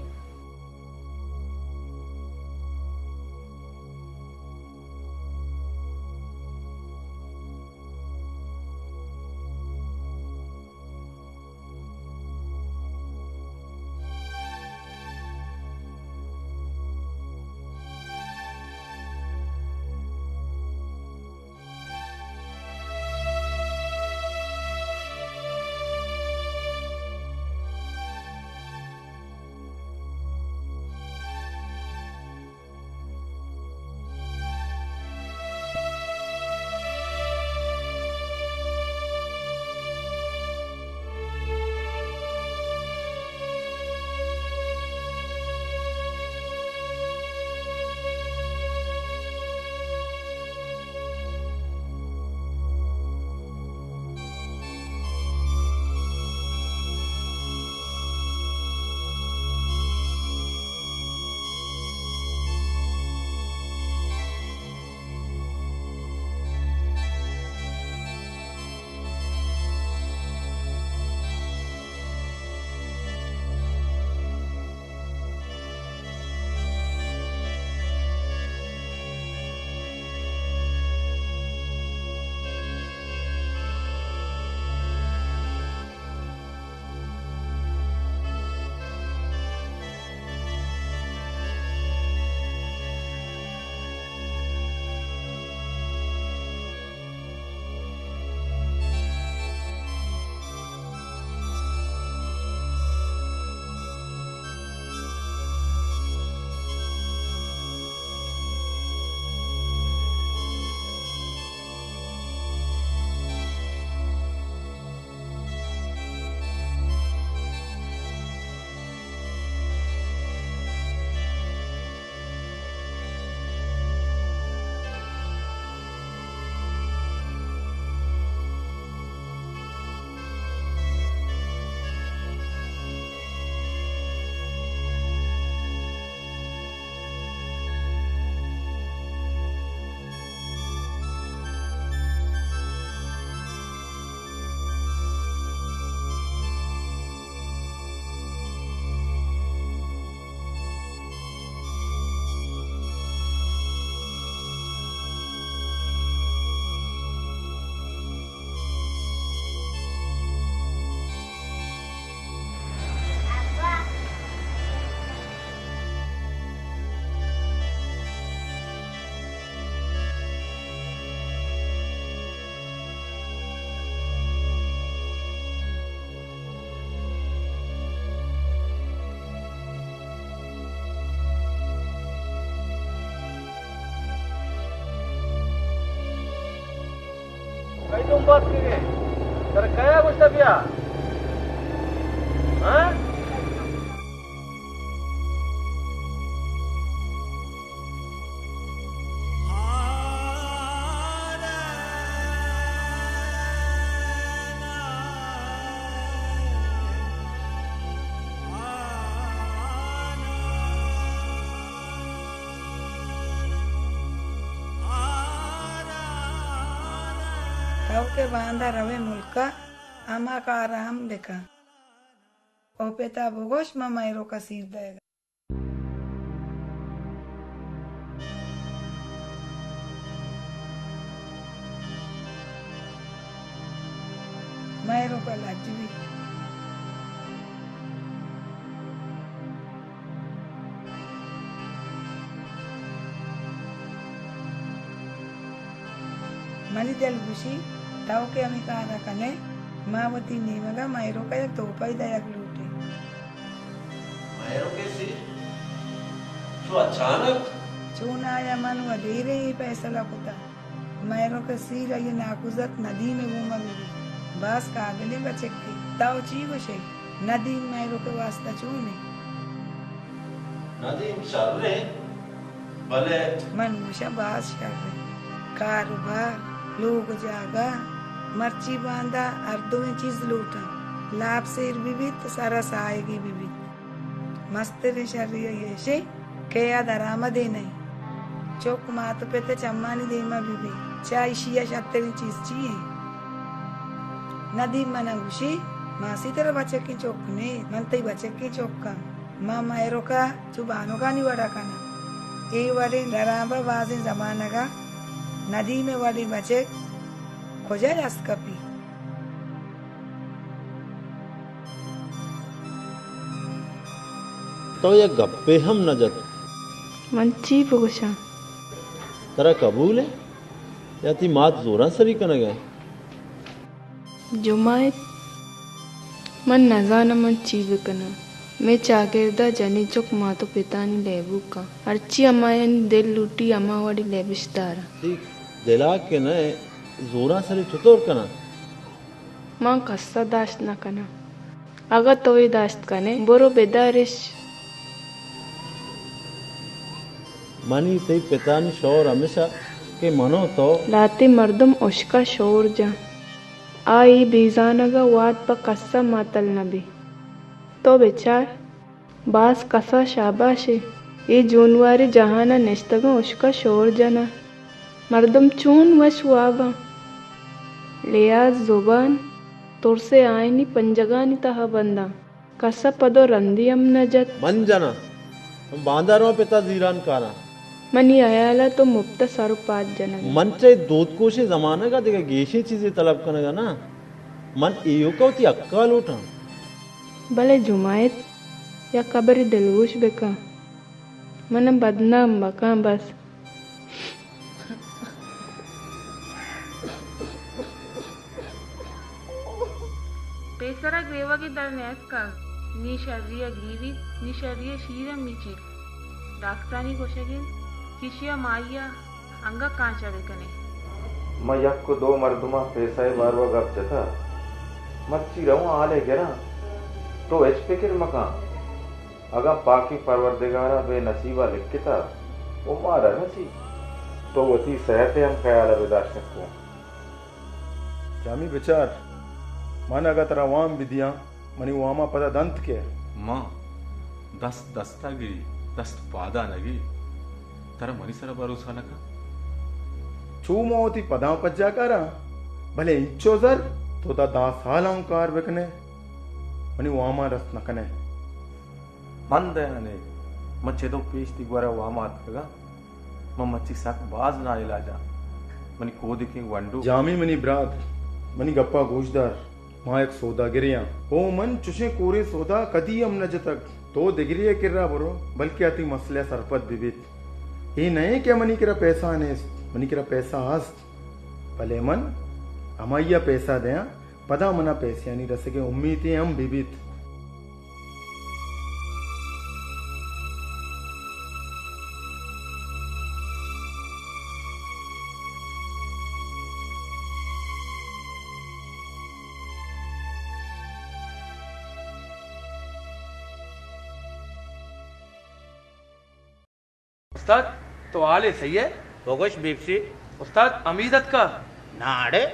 کیا گوشتا بیا؟ ہاں؟ تو کہ باندا روئے ملکا، ہما کارا ہم بکن۔ او پتا بگوش، من مہروکا سیر دئیگا۔ مہروکا لج بی۔ منی دل گوشی، تو کہ ہمے کارا کنئے، ما وتی نیمگا مہروکا یک تحفہ دئیگ لوٹیں۔ مہروکے سیر؟ چو اچانک؟ چونایا من و دیریں اے پیسلہ کتا۔ مہروکے سیر آئی ناکوزات ندیمے گوما بہ بیت۔ باز قابلیں بچکے۔ تو چی گوشئے؟ ندیم مہروکے واسطہ چون انت؟ ندیم شر انت، بلے من گوشاں باز شر انت۔ کاروبار، لوگ جاگہ، مرچی باندا ہر دوئیں چیز لوٹاں۔ لاپ سیر بہ بیت، سرا ساہگے بہ بیت۔ مستریں شری آئی ایش انت کہ آ درآمدے نہ انت۔ چک مات و پت ء چمانی دیما بہ بیت، چہ ایشی ء شرتریں چیز چی انت؟ ندیم من ء گوشی، ماسی ترا بچکیں چک نے، من تئی بچکیں چک آں۔ ما مہروک ء چو بانکانی وڑا کناں۔ اے وڑیں درآمد بازیں زمانگ ء ندیم ء وڑیں بچک کجا دست کپی؟ تو یک گپے ہم نہ جت۔ من چی بگوشاں؟ ترا قبول ہے یا تئی مات زوراں سری کنگ ء؟ جماعت، من نزاناں من چی بکناں۔ مئے چاگرد ء جنیں چک مات و پتانی لیبوک انت۔ ہرچی ہمایانی دل لوٹی ہما وڑی لیبش داراں۔ تئی دل ء کہ نہ، زوراں سری چطور کناں؟ من کس ء داشت نہ کناں۔ اگاں تو اے داشت کن ئے، برو بدار اش۔ منی تئی پتانی شور ہمیش ات کہ من و تو۔ لہتے مردم ہشک ء شور جاں۔ آ اے بے زانگ ء وہد پہ کس ء ماتل نہ بیت۔ تو بچار۔ باز کسا شاباش اے۔ اے جونوارے جہان ء نشتگاں ہشک ء شور جناں۔ مردم چون وش واباں۔ لحاظ، زبان، ترس ء آئینی پنجگانی تہا بنداں۔ کس ء پد و رندی ہم نہ جت۔ من جناں۔ من باندا رواں پتا زیران کاراں۔ منی ہیال ء تو مپت ء سر و پاد جنگ ء۔ من چہ اے دودکوشیں زمانگ ء دگہ گیشیں چیزے طلب کنگ ء نہ۔ من ایوک ء وتی حق ء لوٹاں۔ بلے جماعت، یک ہبرے دلگوش بکن۔ من ء بدنام مکن بس۔ پیسرا گریوگے در نیاتکگ، نی شری ء گریویت، نی شری ء شیر ء میچیت۔ ڈاکٹرانی گوشگ انت کہ ایشی ء مائی ء انگہ کانچ ء بہ کن ئے۔ من یک ء دو مردماں پیسہ ء باروا گپ جتہ۔ مرچی رواں حال ء گراں۔ تو ہچ پکر مکن۔ اگاں پاکیں پروردگار ء بے نصیب ء لکتہ و مارا رسیت، تو وتی صحت ء ہم خیال ء بداشت کن۔ جامی بچار، من اگاں ترا وام بدیاں، منی وام ء پدا دنت کئے؟ ما دست دست ء گری، دست پاد ء نہ گری۔ ترا منی سرا بھروسہ نہ کن؟ چو ما وتی پداں پجا کاراں، بلے انچو زر تو دا دہ سال آں کار بکنے، منی وام ء رست نہ کنے۔ من دیانے، من چدو پیش تی گورا وام ء اتکگاں۔ من مرچی سک باز ناعلاج آں۔ منی کودکیں گونڈو۔ جامی منی برات، منی گپا گوش دار۔ ما یک سوداگرے آں۔ او من چشیں کوریں سودا کدی ہم نہ جتگ۔ تو دگرے ء کرا برو، بلکہ آ تئی مسئلہ ء سرپد بہ بیت۔ اے نہ ایں کہ منی کرا پیسہ نیست، منی کرا پیسہ است، بلے من ہمائی ء پیسہ دیاں، پدا منا پیسیانی رسگے امیتے ہم بہ بیت۔ استاد، تو حالے صحیح ئے؟ بگوش بیپسی۔ استاد، حمید اتکا؟ نا اڑے،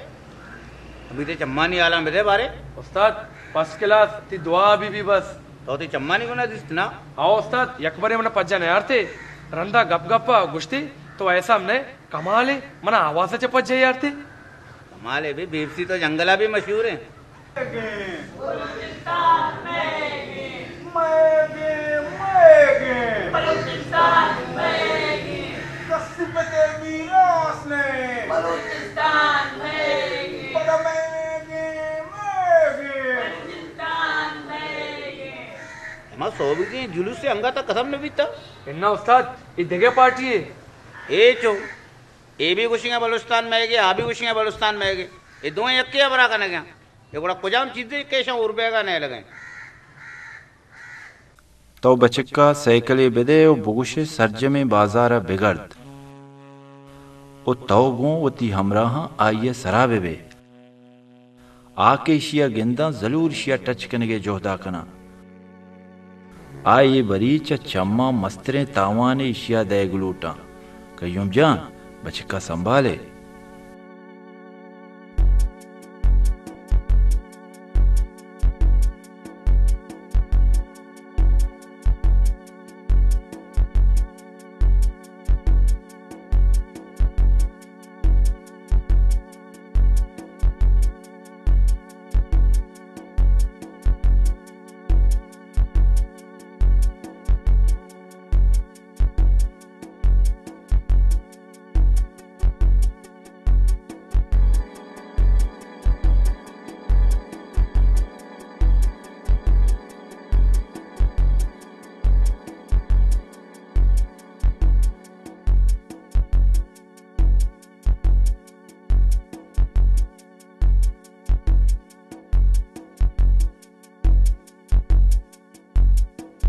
حمید چمانی حالاں بدے بارے۔ استاد، فرسٹ کلاس، تی دعا بی بی بس۔ تو تی چمانی گنا دیست نا؟ ہاں استاد، یک برے منا پجا نیارتے، رندا گپ گپا گوشتی، تو ایسا ہم نے کمالے، منا آواز چہ پجا یارتے۔ کمالے بی، بیپسی تو جنگلا بی مشہور ایں۔ بلوچستان مئیگیں۔ مئیگیں، مئیگیں۔ بلوچستان مئیگیں۔ کسی پتے میراث نئیں۔ بلوچستان مئیگیں۔ پدا مئیگیں، مئیگیں۔ بلوچستان مئیگیں۔ ہما سوبگیں جلوس انگت ءَ ختم نہ بیتا؟ انا استاد، اے دگہ پارٹی اے۔ اے چو؟ اے بی گوشنگا بلوچستان مئیگے، آ بی گوشنگا بلوچستان مئیگے۔ اے دوئیں یکے ہبرا کنگا۔ اے گڑا کجام چیزے کہ ایشاں اوربیگا نیلگا ایں؟ تو بچکا سائیکلے بدے و بگوشے سرجمیں بازارا بگرد و تو گوں وتی ہمراہاں آئیءِ سرا ببے۔ آ کہ ایشیا گنداں، زلور ایشیا ٹچ کنگے جہدا کناں۔ آ اے بری چہ چماں مستریں تاوانے ایشیا دئیگ لوٹاں۔ قیوم جان، بچکا سنبھالے۔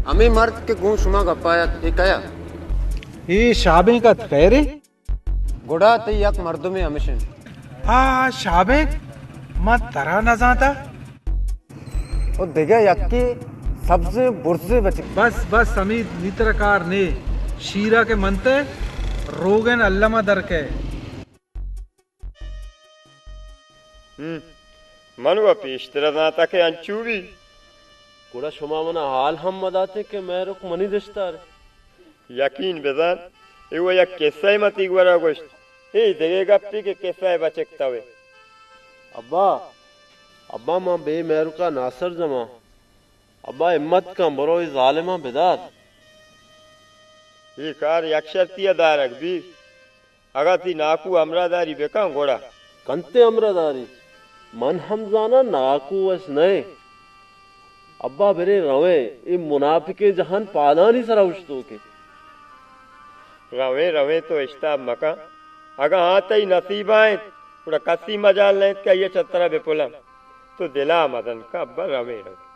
ہمے مرد کہ گوں شما گپ ءَ ات، اے کئے ات؟ اے شابینک ات، خیر ایں؟ گڑا تئی یک مردمے ہمیش انت۔ آ شابینک؟ من ترا نہ زانتا۔ او دگہ یکے سبزیں برزیں بچک۔ بس، بس، حمید، نی ترا کار نے۔ شیرا کہ منتے، روگن الما در کئے۔ ہم، من و پیشتر زانتا کہ انچو بی۔ گڑا شما منا حال ہم مداتے کہ مہرک منی دشتار۔ یقین بزان، اے و یک قصہ متی گورا گوشت۔ اے دگہ گپی کہ قصہ بچک توے۔ ابا، ابا، من بے مہرکا ناسرجماں۔ ابا، ہمت کن، برو اے ظالماں بدار۔ اے کار یک شرطی دارگ بی۔ اگاں تئی ناکو ہمراہداری بکن گڑا۔ کنتے ہمراہداری؟ من ہم زاناں ناکو وش نئے۔ ابا برے رویں، اے منافقیں جہان پادانی سرا اوشتوکے۔ رویں، رویں، تو اشتاب مکن۔ اگاں آ تئی نصیبا انت، گڑا کسی مجال نہ انت کہ آئی ء چہ ترا بپلم۔ تو دلا مزن کن، ابا رویں، رویں۔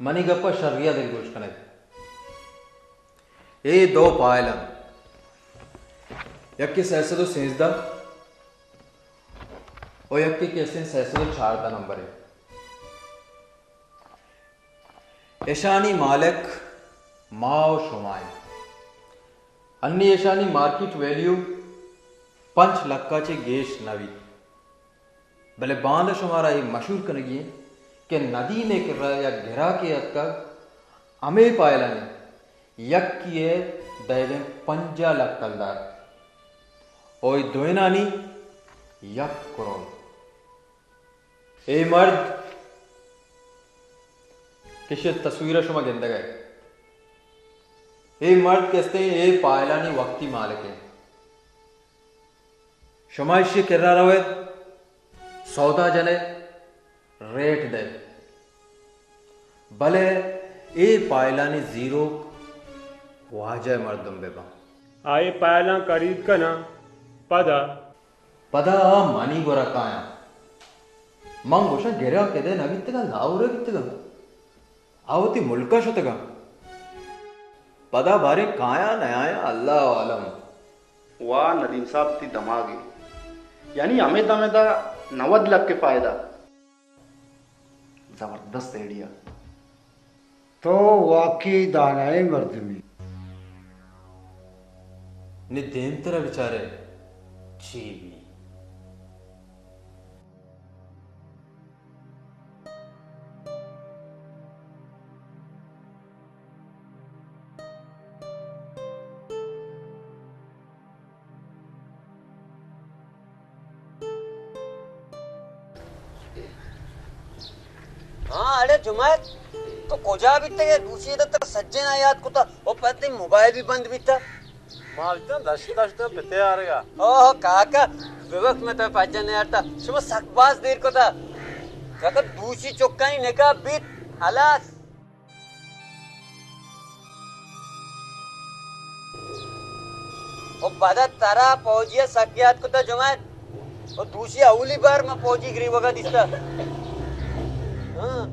منی گپ ء شریا دلگوش کنئے۔ اے دو پائل انت، یکے سئے سد و سیزدہ و یکے کہ استیں سئے سد و چاردہ نمبر انت۔ اشانی مالک ما و شما انت۔ انی اشانی مارکیٹ ویلیو پنچ لکھ ء چہ گیش نہ بیت۔ بلے باندا شمارا اے مشہور کنگی انت کہ ندیم ء کرا یک گراکے اتکگ، ہمے پائلانی یکے ء دئیگیں پنجاہ لکھ کلدار، او اے دوئینانی یک کروڑ۔ اے مرد کہ شت تصویر شما گندگ ء، اے مرد کہ استیں اے پائلانی وقتی مالک انت۔ شما ایشی کرا رویت، سودا جنئے، ریٹ دئے، بلے اے پائلانی زیروک واجہ مردم بہ باں۔ آ اے پائلاں خرید کناں، پدا؟ پدا آ منی گورا کایاں۔ من گوشاں گراک اد ء نہ بیتگاں، لاہور ء بیتگاں۔ آ وتی ملک ء شتگاں۔ پدا باریں کایاں نیایاں، اللہ عالم۔ واہ ندیم صاحب، تئی دماگے، یعنی ہمے دم ء دا نود لکھ ء فائدہ۔ زبردست آئیڈیا۔ تو واقعی دانائیں مردمے۔ نی دیمترا بچارے چی بی۔ ہاں، اڑے جمعہ، تو کجا بیتگ ئے؟ دوشی ادا ترا سجین ءَ یات کتا، او پد تئی موبائل بھی بند بیتا۔ ما بیتاں دشت دشت پتے آرگا۔ اوہ کاکا، ببخش، من تو پجا نیارتا۔ شما سک باز دیر کتا۔ کاکا، دوشی چکانی نکاح بیت، ہلاس۔ او پدا ترا پوجی ءَ سک یات کتا جمعہ۔ او دوشی اولی بار ما پوجی گریوگا دیستا۔ ہاں۔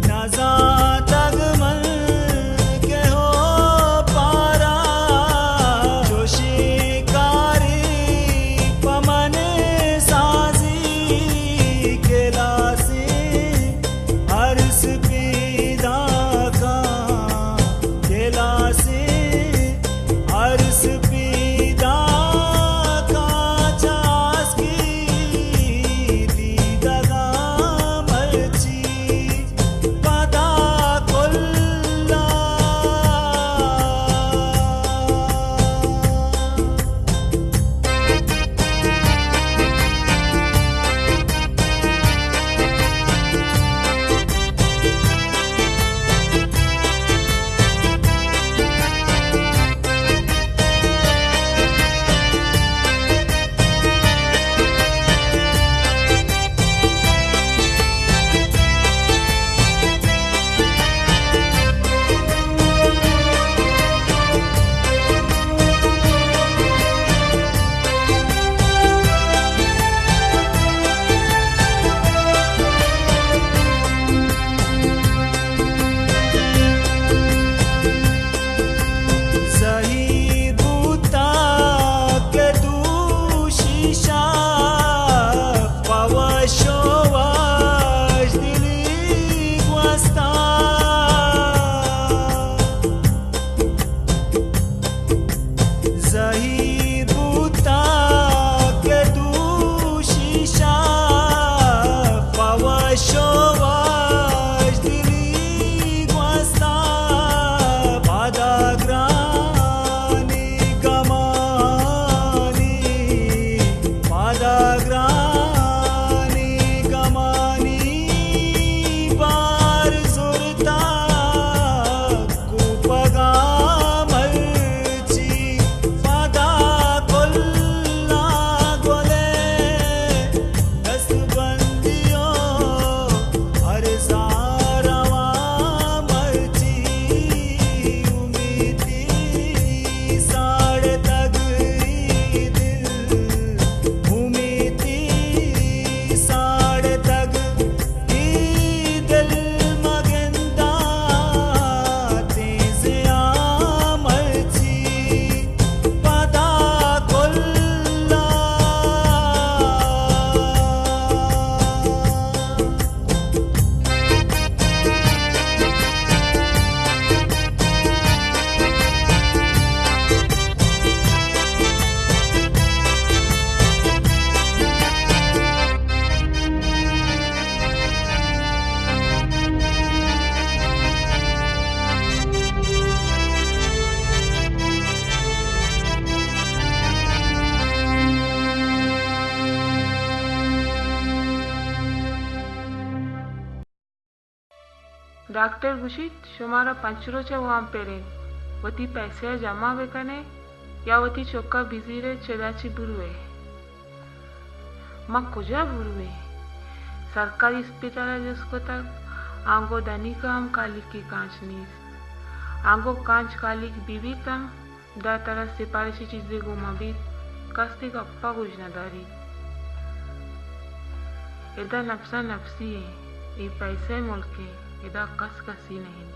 نزانتگ من کہ ہو پارا چو شکاری پہ من سازی، کلاسیں ارس پیداکاں، کلاسیں ارس پیداکاں، چاسکی دیدگاں مرچی پدا کلا۔ ڈاکٹر گوشیت، شمارا پنچ روچ ءَ وام پر انت، وتی پیسہ ءَ جمع بہ کن ئے یا وتی چک ءَ بزیر ئے چدا چہ برو ئے۔ ما کجا برو ایں؟ سرکاری اسپتال ءَ جست کتگ، آنگو دنیکہ ہم کالیکی کانچ نیست۔ آنگو کانچ کالیک بہ بیت ہم، داں ترا سپارش ءِ چیزے گون مہ بیت، کس تئی گپ ءَ گوش نہ داریت۔ ادا نفسا نفسی ایں، اے پیسہ ءِ ملک ایں، ادا کس کسی نہ انت۔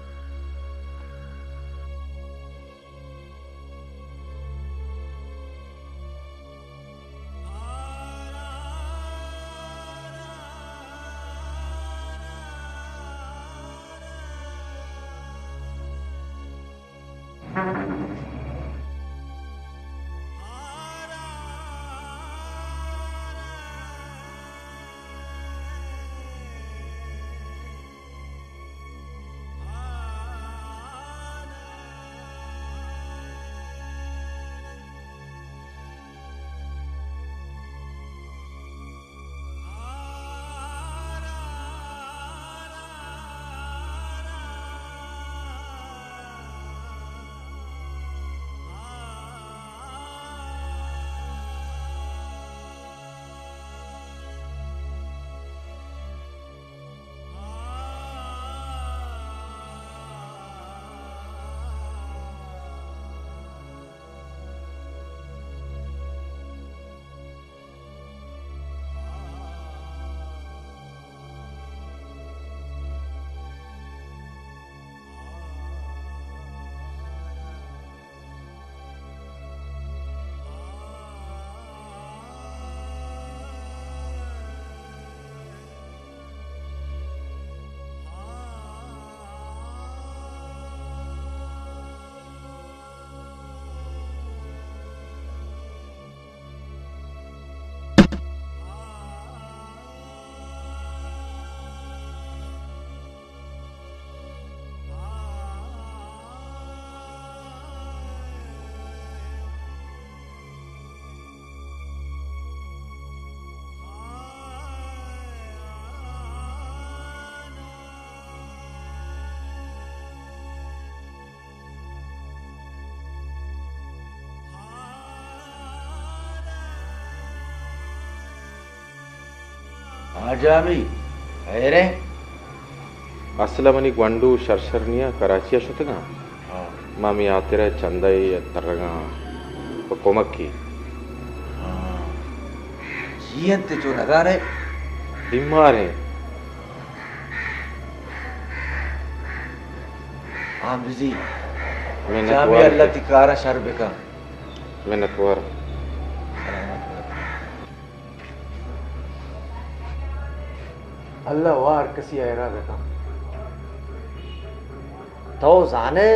ہاں جامی، خیر ایں؟ اصل ءَ منی گونڈو شرشر نیا کراچی ءَ شتگاں۔ ہاں۔ ما ہمے ہاترا چندہ ءَ ترگاں پہ کمکے۔ ہاں۔ چی انت چو نزانے؟ بیمار ایں۔ ہاں بزی۔ منت جامی وار اللہ تئی کاراں شر بکن۔ منت وار۔ اللہ وار کسی ءَ ہیرا بکن۔ تو زانے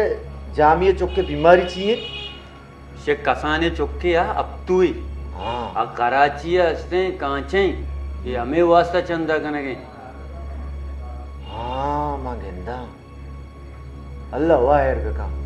جامی ءِ چک ءِ بیماری چی انت؟ شے کسانیں چکے ءَ ہپتوئی۔ ہاں۔ آ کراچی ءَ استیں کانچیں۔ اے ہمے واسطہ چندہ کنگیں۔ ہاں، من گنداں۔ اللہ واہر بکن۔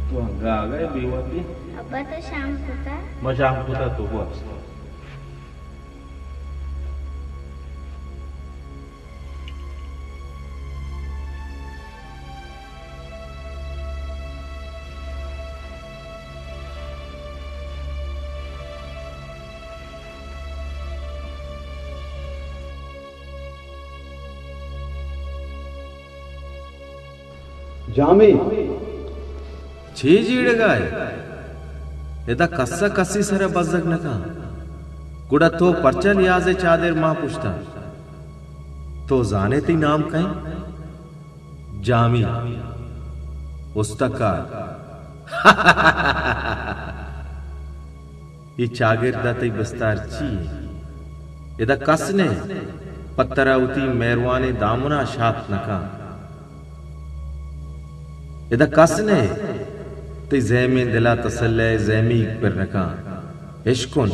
تو انگا آگہ ئے بے وہدی؟ ابا تو شام کتا؟ ما شام کتا تو بس۔ جامی۔ چے جیڑگا ئے؟ ادا کس ءَ کسی سر ءَ بزگ نہ کن۔ گڑا تو پرچا نیاز ءِ چادر مان پشتا؟ تو زانے تئی نام کئے؟ جامی۔ استکار۔ اے چاگرد ءَ تئی بستار چی اِنت؟ ادا کس نہ اِنت پہ ترا وتی مہروانیں دامن ءَ شات نہ کن۔ ادا کس نہ اِنت تئی زہمیں دل ءَ تسلہ ءِ زہمیگ پر نہ کن۔ اشکن،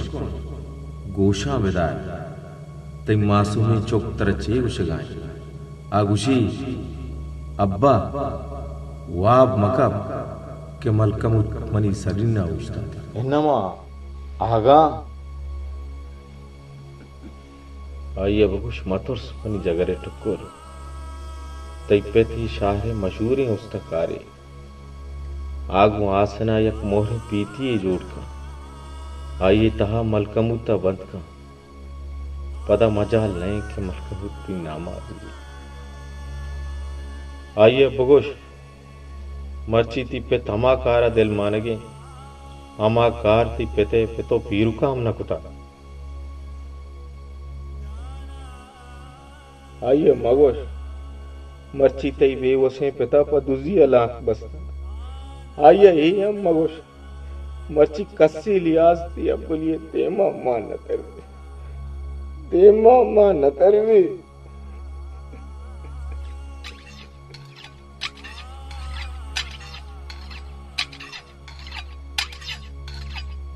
گوشاں بدار۔ تئی معصومیں چک ترا چے گوشگ ءَ اِنت؟ آ گوشی، ابا، واب مہ کپ کہ ملکموت منی سرین ءَ اوشتاتگ۔ انما آگاں۔ آئی ءَ بگوش، مہ ترس منی جگر ءِ ٹکر، تئی پت اے شہر ءِ مشہوریں استکارے۔ آ گوں آسن ءَ یک مہریں پیتی یے جوڑ کن، آئی ءِ تہا ملکموت ءَ بند کن۔ پدا مجال نہ اِنت کہ ملکموت تئی نام ءَ بہ بیت۔ آئی ءَ بگوش، مرچی تئی پت ہما کار ءَ دلمانگیں، ہما کار تئی پت ءِ پت ءُ پیرکاں ہم نہ کتگ۔ آئی ءَ مگوش، مرچی تئی بے وسیں پت ءَ پہ دزی ءَ لانک بستگ۔ آئی ءَ اے ہم مگوش، مرچی کسی لحاظ تئی ابلی ءِ دیما مان نہ تروی۔ دیما مان نہ تروی۔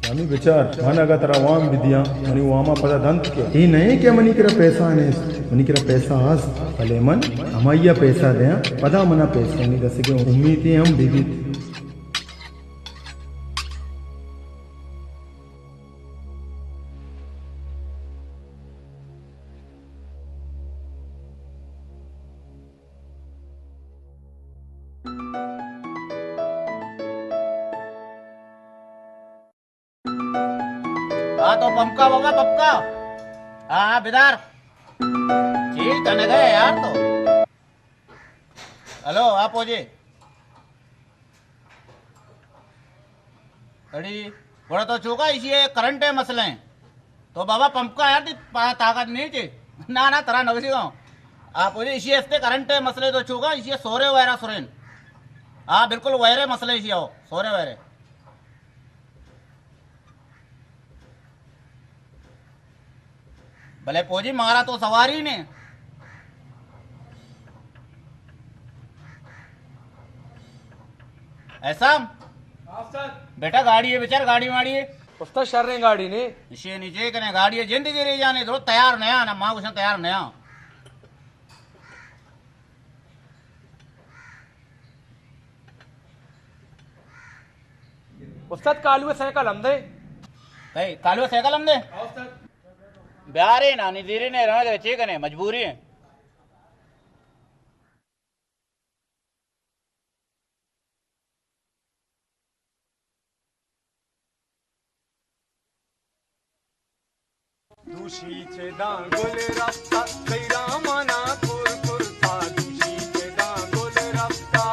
ہمے بچار، من اگاں ترا وام بدیاں، منی وام ءَ پدا دنت کئے؟ اے نہ اِنت کہ منی کرا پیسہ نیست، منی کرا پیسہ ہست، بلے من ہمائی ءَ پیسہ دیاں، پدا منا پیسہ آنی رسگ ءِ امیتے ہم بہ بیت۔ آ تو پمکا بابا، پمکا۔ ہاں، ہاں، بدار۔ چی کنگا ئے یار تو؟ ہلو، ہاں پوجی۔ اڑی، گڑا تو چوکا ایشی ءِ کرنٹ ءِ مسئلہ ایں۔ تو بابا پمپ کا یار، تئی پا-، طاقت نہیں چی۔ نا، نا، ترا نوشی گاؤں۔ آپ وجہ ایشی استے کرنٹ ءِ مسئلہ تو چوکا، ایشی سورے ویرا سورین۔ ہاں، بالکل ویرے مسئلہ ایشی ہو، سورے ویرے۔ بلے پوجی مارا تو سواری نے۔ احسان۔ ہاں استاد۔ بیٹا گاڑی ہے بچار، گاڑی واڑی ہے۔ استاد شریں گاڑی نے۔ اسے نیچے کنے گاڑی ہے، جند گرے جانے درو تیار نیا نا، ماں گوشن تیار نیا۔ استاد کالو ءِ سائیکل ہم دے۔ کئی کالو ءِ سائیکل ہم دے؟ ہاں استاد۔ بیارے نا، نی دیرے نے رہا چے کنے، مجبوری ہے۔ دوشی چہ داں گل رپتا، تئی رامانا کور کرتا، دوشی چہ داں گل رپتا۔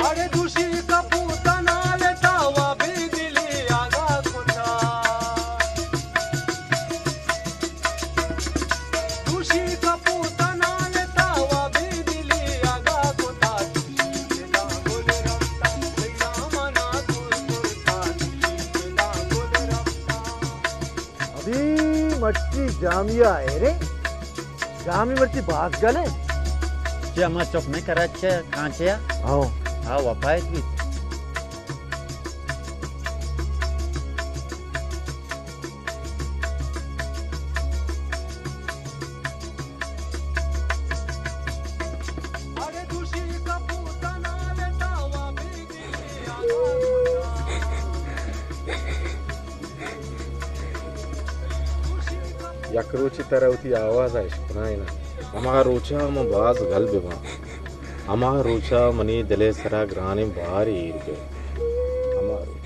اڑے دوشی کپوت نال تاوا بے دلی آگا کتا۔ دوشی کپوت نال تاوا بے دلی آگا کتا۔ دوشی چہ داں گل رپتا، تئی نام نا کور کرتا۔ دوشی چہ داں گل رپتا۔ ابھی مچی جامیا ہے رے۔ گامی مرچی باز گل انت۔ چہ ہما چک نہ کراچی ءَ کانچے ءَ؟ ہو۔ ہا، وپایت بیت۔ یک روچے ترا وتی آواز ءَ اشکنائیناں۔ ہما روچ ءَ من باز گل بہ باں۔ ہما روچ ءَ منی دل ءِ سرا گرانیں بارے ایر بیت۔ ہما روچ۔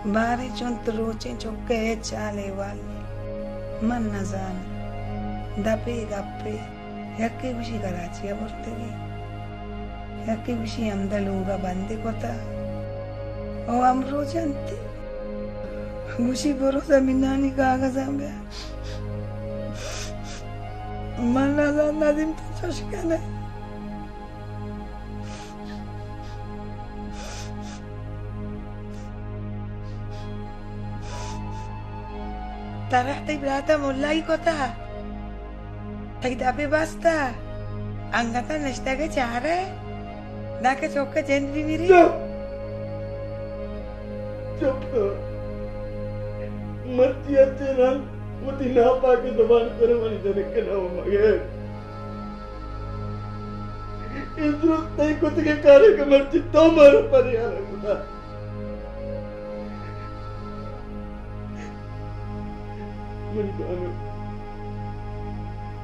باریں چنت روچیں چک ءِ ہچ حال احوال نیست۔ من نہ زاناں۔ دپے گپے، یکے گوشی کراچی ءَ برتگی، یکے گوشی ہمدا لوگ ءَ بندی کتا۔ او ہمروچ انت، گوشی برو زمینانی کاغذاں بیا۔ من نزان ندیم تو چش کنے۔ ترا تئی برات ءَ ملائی کتا، تئی دپ ءَ بستا، انگت ءَ نشتگ ءَ چارئے، داں کہ چک ءِ جند بہ میری۔ چپ! چپ کن! مرچی ہرچے رند وتی ناپاکیں زبان ءِ سر ءَ منی جنک ءِ نام ءَ مہ گر۔ اے درست تئی کتگیں کارے کہ مرچی تو مارا پریان ءَ کتا۔ منی بانک،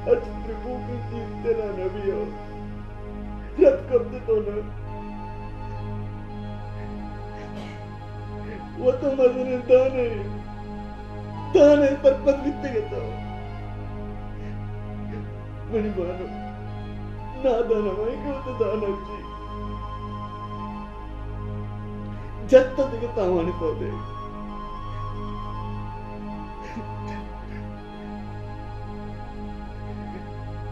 ہرچ ترپوکیں چیز ترا نہ بیا، رد کپت تو نہ۔ وت ءَ مزنیں دانے، دانے سرپد بیتگ ات۔ منی بانک، نادان ہمائی کہ وت ءَ دانا چی جت ءَ دگہ تاوانی سودے۔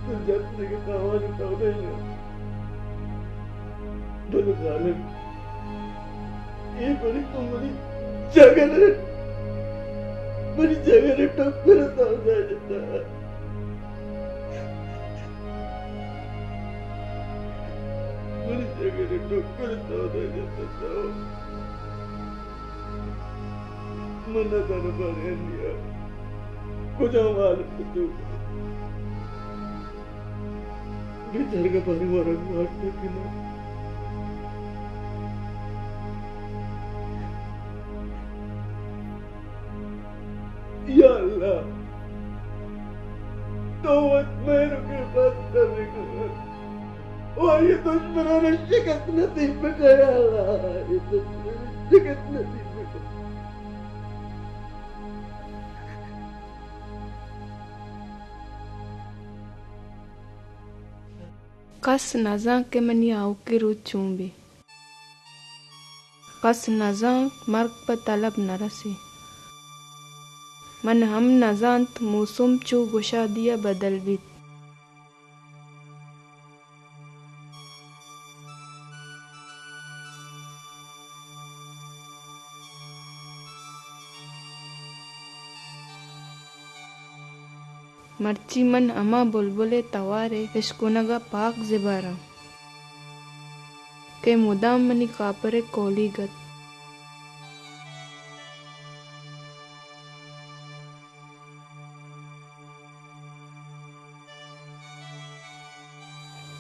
تو جت دگہ تاوانی سودے نہ۔ بلے ظالم، اے بری تو منی جگر ءَ، منی جگر ءِ ٹکر ءَ سودا جتا۔ منی جگر ءِ ٹکر ءَ سودا جتا تو۔ من نہ زاناں باریں انیا کجام حالت ءَ تو۔ بے چرگ ءَ باریں ورگ وارت کناں۔ یا اللہ، تو وت مہر ءُ کرپا ءَ بکن۔ او آئی دشمنان ءَ شکست نصیب بکن، یا اللہ، آئی دشمنان ءَ شکست نصیب بکن۔ کس نزانت کہ منی آؤکیں روچ چون بیت۔ کس نزانت مرگ پہ طلب نرسیت۔ من ہم نزانت موسم چو گشادی ءَ بدل بیت۔ مرچی من ہما بلبل ءِ توار ءِ اشکنگ ءَ پاک زبہر آں کہ مدام منی کاپر ءِ کولیگ ات۔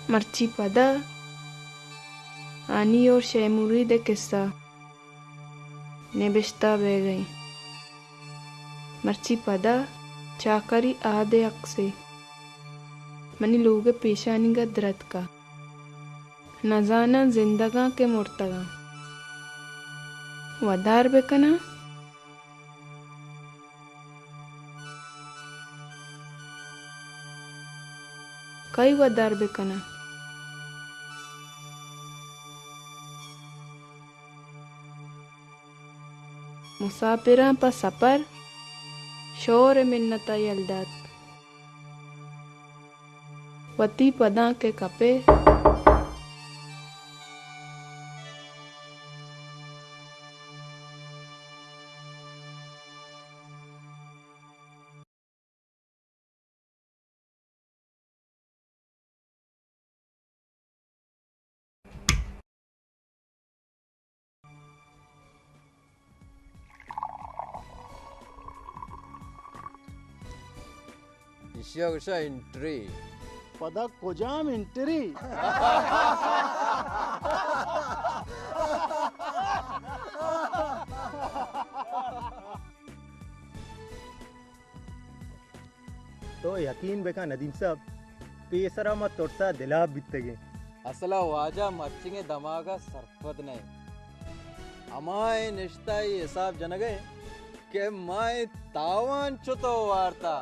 مرچی پدا ہانی اور شے مرید ءِ کسہ نبشتہ بیگ ءَ انت۔ مرچی پدا چاکری آد ءِ عکسے منی لوگ ءِ پیشانیگ ءَ درتکہ۔ نزاناں زندگ آں کہ مرتگ آں۔ ودار بکناں؟ کئی ودار بکناں؟ مساپراں پہ سپر شور ءِ منت ءَ یل دات۔ وتی پداں کہ کپے۔ ایشی ءَ گوشاں انٹری۔ پدا کجام انٹری؟ تو یقین بکن ندیم صاحب، پیسرا ما ترسا دلاپ بیتگیں۔ اصلا واجہ مرچیگیں دماغا سرپد نہ انت۔ ہمائیں نشتہ ای حساب جنگ ء کہ ما اے تاوان چتو وارتا۔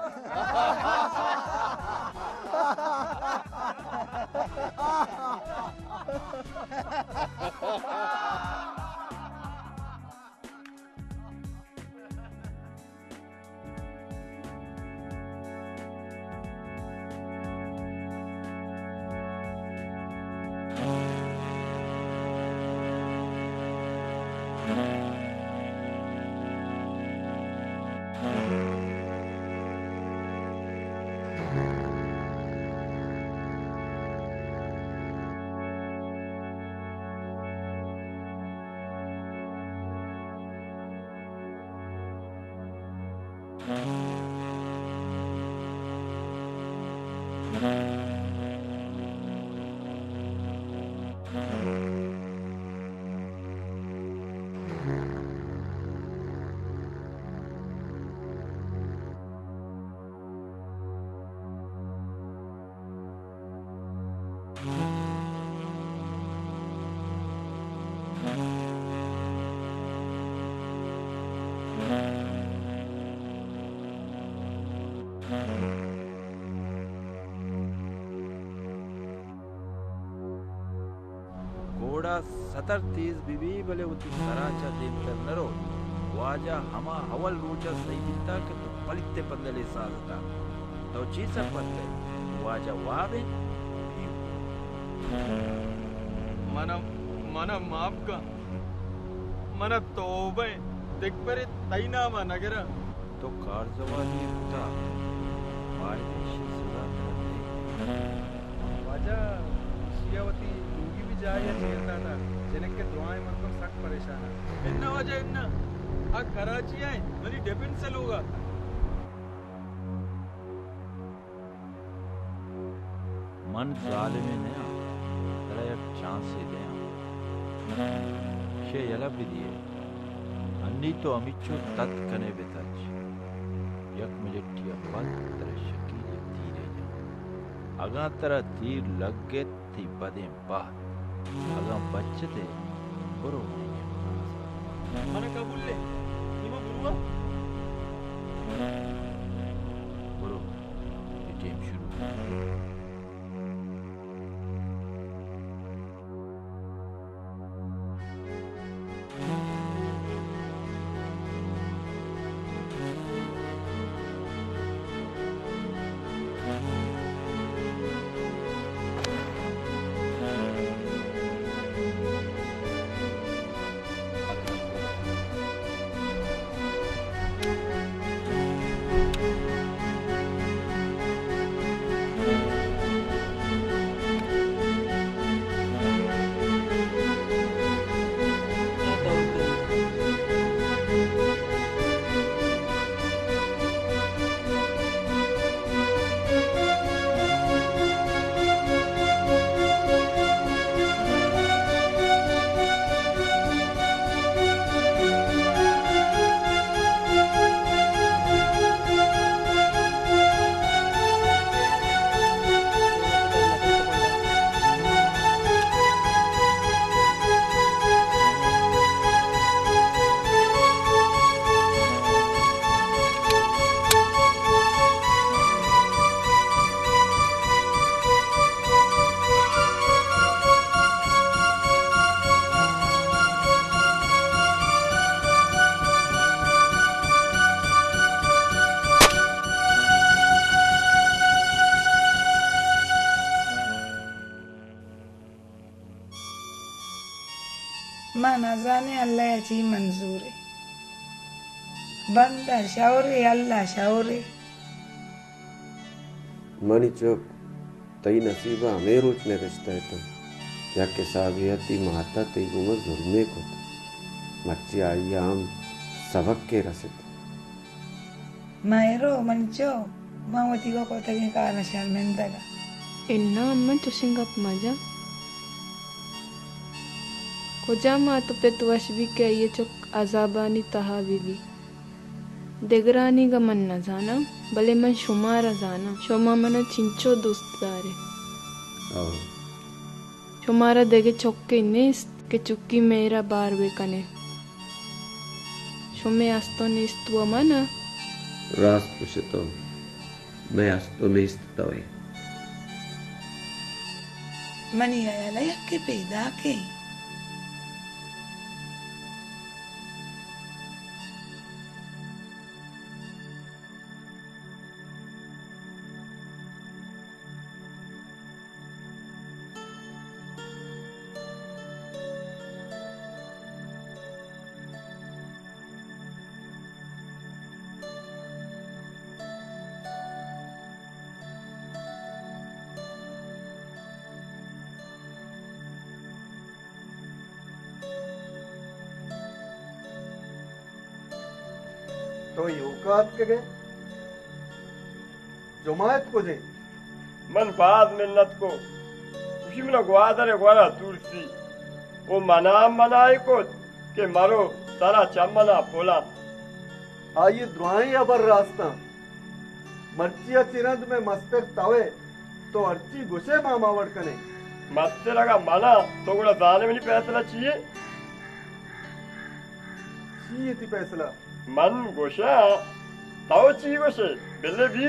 گھوڑا ستر تیز بہ بی، بلے وتی سرا چہ دیمتر نہ روت۔ واجہ ہما اول روچ ء سہی بیتا کہ تو پلیت ء پندلے ساز اتاں۔ تو چی سرپد کئے؟ واجہ واب انت؟ من ء، من ء معاف کن۔ من ء توبہ انت، دگبرے تئی نام ء نگراں۔ تو کارزوانے بوتا، باید ایشی سزا ترا دئیگ۔ واجہ، ایشی ء وتی لوگی بھی جاہے ء چیر داتا، جنک ء دراہیں مردم سک پریشان انت۔ اناں واجہ اناں، آ کراچی ء انت، منی ڈیفنس ء لوگ ء۔ من ظالمے نیاں، ترا یک چانسے دیاں۔ شے یلہ بدیئے۔ انی تو ہمیچو تت کنے بتچ۔ یک منٹے ء پد ترا شکیل یک تیرے دیاں۔ اگاں ترا تیر لگت، تئی بدیں بہت۔ اگاں بچت ئے، برو منی نیمگ ء آزات۔ من ء قبول انت، نی ما برواں۔ برو، تئی ٹیم شروع۔ ما نزانیں اللہ ءَ چی منظور اے۔ بندہ شورے، اللہ شورے۔ منی چک، تئی نصیب ءَ ہمے روچ نبشتہ اتنت۔ یک حسابے ءَ تئی مات ءَ تئی گوما ظلمے کت۔ مرچی آئی ءَ ہم سبکے رست۔ مہرو، من چو، من وتی گوں کتگیں کاراں شرمندگ آں۔ اناں اماں، چشیں گپ مجن۔ کجا مات ءُ پت وش بی کہ آئی ءِ چک عذابانی تہا بہ بی۔ دگرانی گا من نزاناں، بلے من شمارا زاناں۔ شما منا چنچو دوست دارے۔ او۔ شمارا دگہ چکے نیست کہ چکی مہرا بار بہ کنے۔ شمے است ءُ نیست وَ من آں۔ راست گوشے تو، مئے است ءُ نیست توئے۔ منی ہیال ءَ یکے پیداکیں۔ تو ایوکا اتکگ ئے؟ جماعت کجے؟ من باز منت کو، گوشی منا گوادر ءِ گورا ترسی، او منا ہم منائی کت کہ مرو، ترا چہ منا پلاں۔ آئی ءِ درائیں ہبر راستاں۔ مرچی ءَ چہ رند مئے مستر توئے، تو ہرچی گوشئے ما ہما وڑ کنیں۔ مستر اگاں مناں، تو گڑا زانئے منی پیسلہ چی اے؟ چی اے تئی پیسلہ؟ من گوشاں، تو چی گوشئے؟ بلے بی۔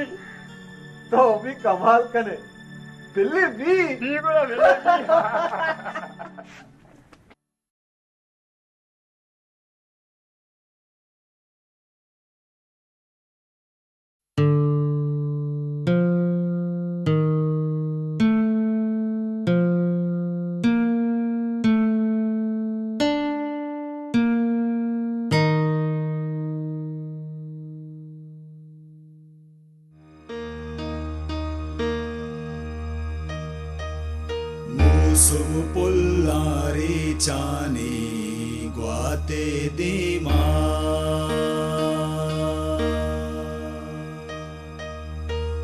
تو بھی کمال کنئے۔ بلے بی۔ بی گڑا بلے بی۔ موسم پلاں ریچانی گوات ءِ دیما۔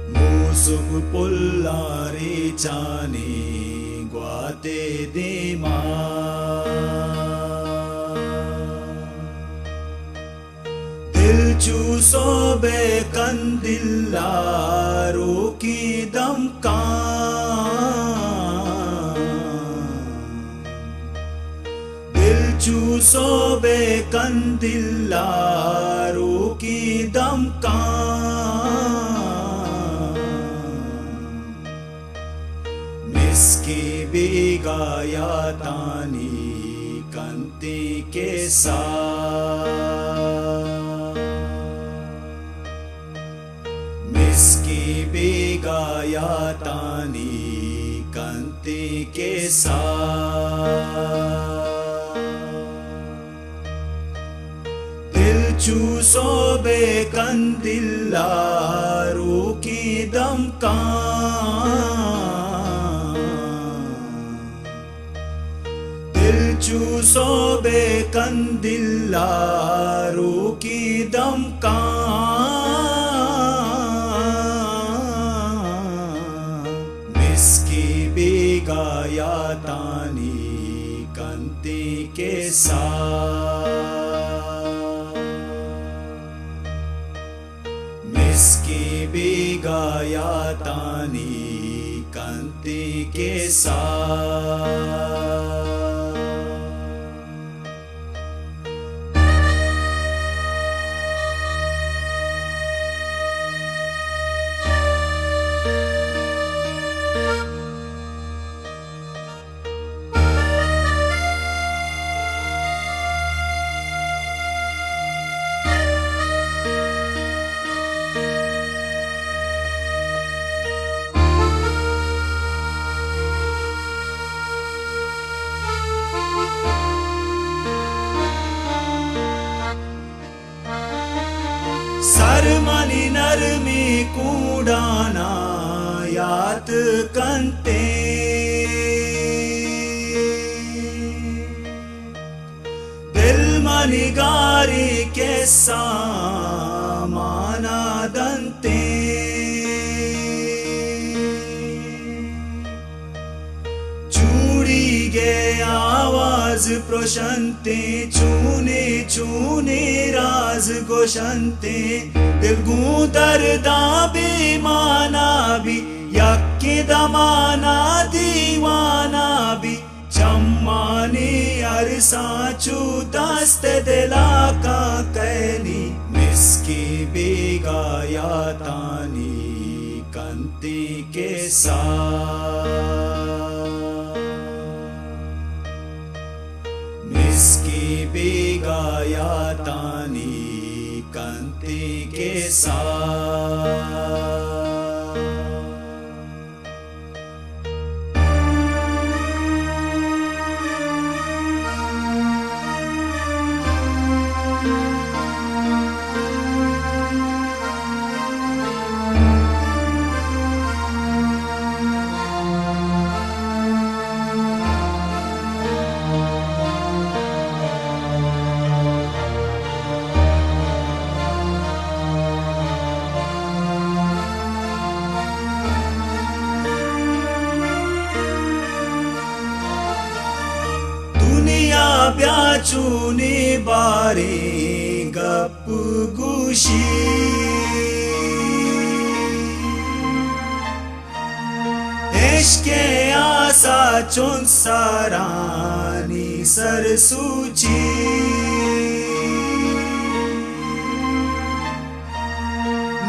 موسم پلاں ریچانی گوات ءِ دیما۔ دل چو سہب ءِ کندیل ءَ روکیں دمکاں۔ دل چو سہب ءِ کندیل ءَ روکیں دمکاں۔ مسکیں بیگاہ یاتانی کنتیں کسہ۔ مسکیں بیگاہ یاتانی کنتیں کسہ۔ دل چو سہب ءِ کندیل ءَ روکیں دمکاں۔ دل چو سہب ءِ کندیل ءَ روکیں دمکاں۔ مسکیں بیگاہ یاتانی کنتیں کسہ۔ مسکیں بیگاہ یاتانی کنتیں کسہ۔ کوڈانا یات کنتے۔ دل منی گاری کسہ مانا دنتے۔ چوڑیگے آواز پروشنتے، چونے چونے راز گوشنتے۔ دل گوں درداں بے مانا بی، یکیں دمانا دیوانا بی۔ چمانی ارساں چو دست دلا کاں کئنی، مسکی بیگا یاتانی کنتی کسہ۔ مسکی بیگا یاتانی کنتی کسہ۔ دنیا بیا چونی باریں گپ گوشی۔ عشق آسا چون سارانی سر سوچی۔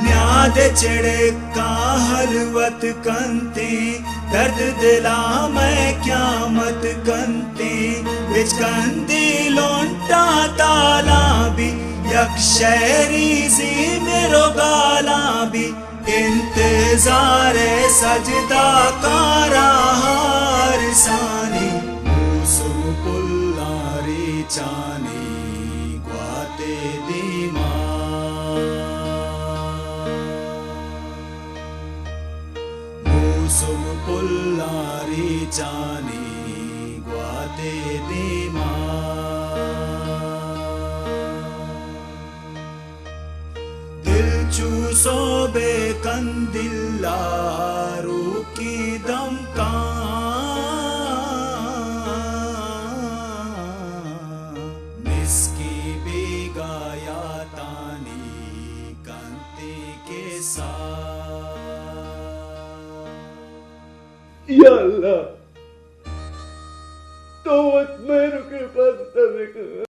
نیاد چڑکاں حلوت کنتے، درد دلا مئے قیامت کنتے۔ بچکندی لنٹاں تالاں بی، یک شعری زی مرو گالاں بی۔ انتظار سجدہ کاراں ہارسانی، موسم پلاں ریچانی گواتے دیما۔ موسم پلاں ریچانی گواتے دیما۔ دل چو سہب ءِ کندیل ءَ روکی دمکاں، مسکی بیگاہ یاتانی کنتی کسہ۔ یا اللہ، تو وت مہرکیں پنت ءَ بکن۔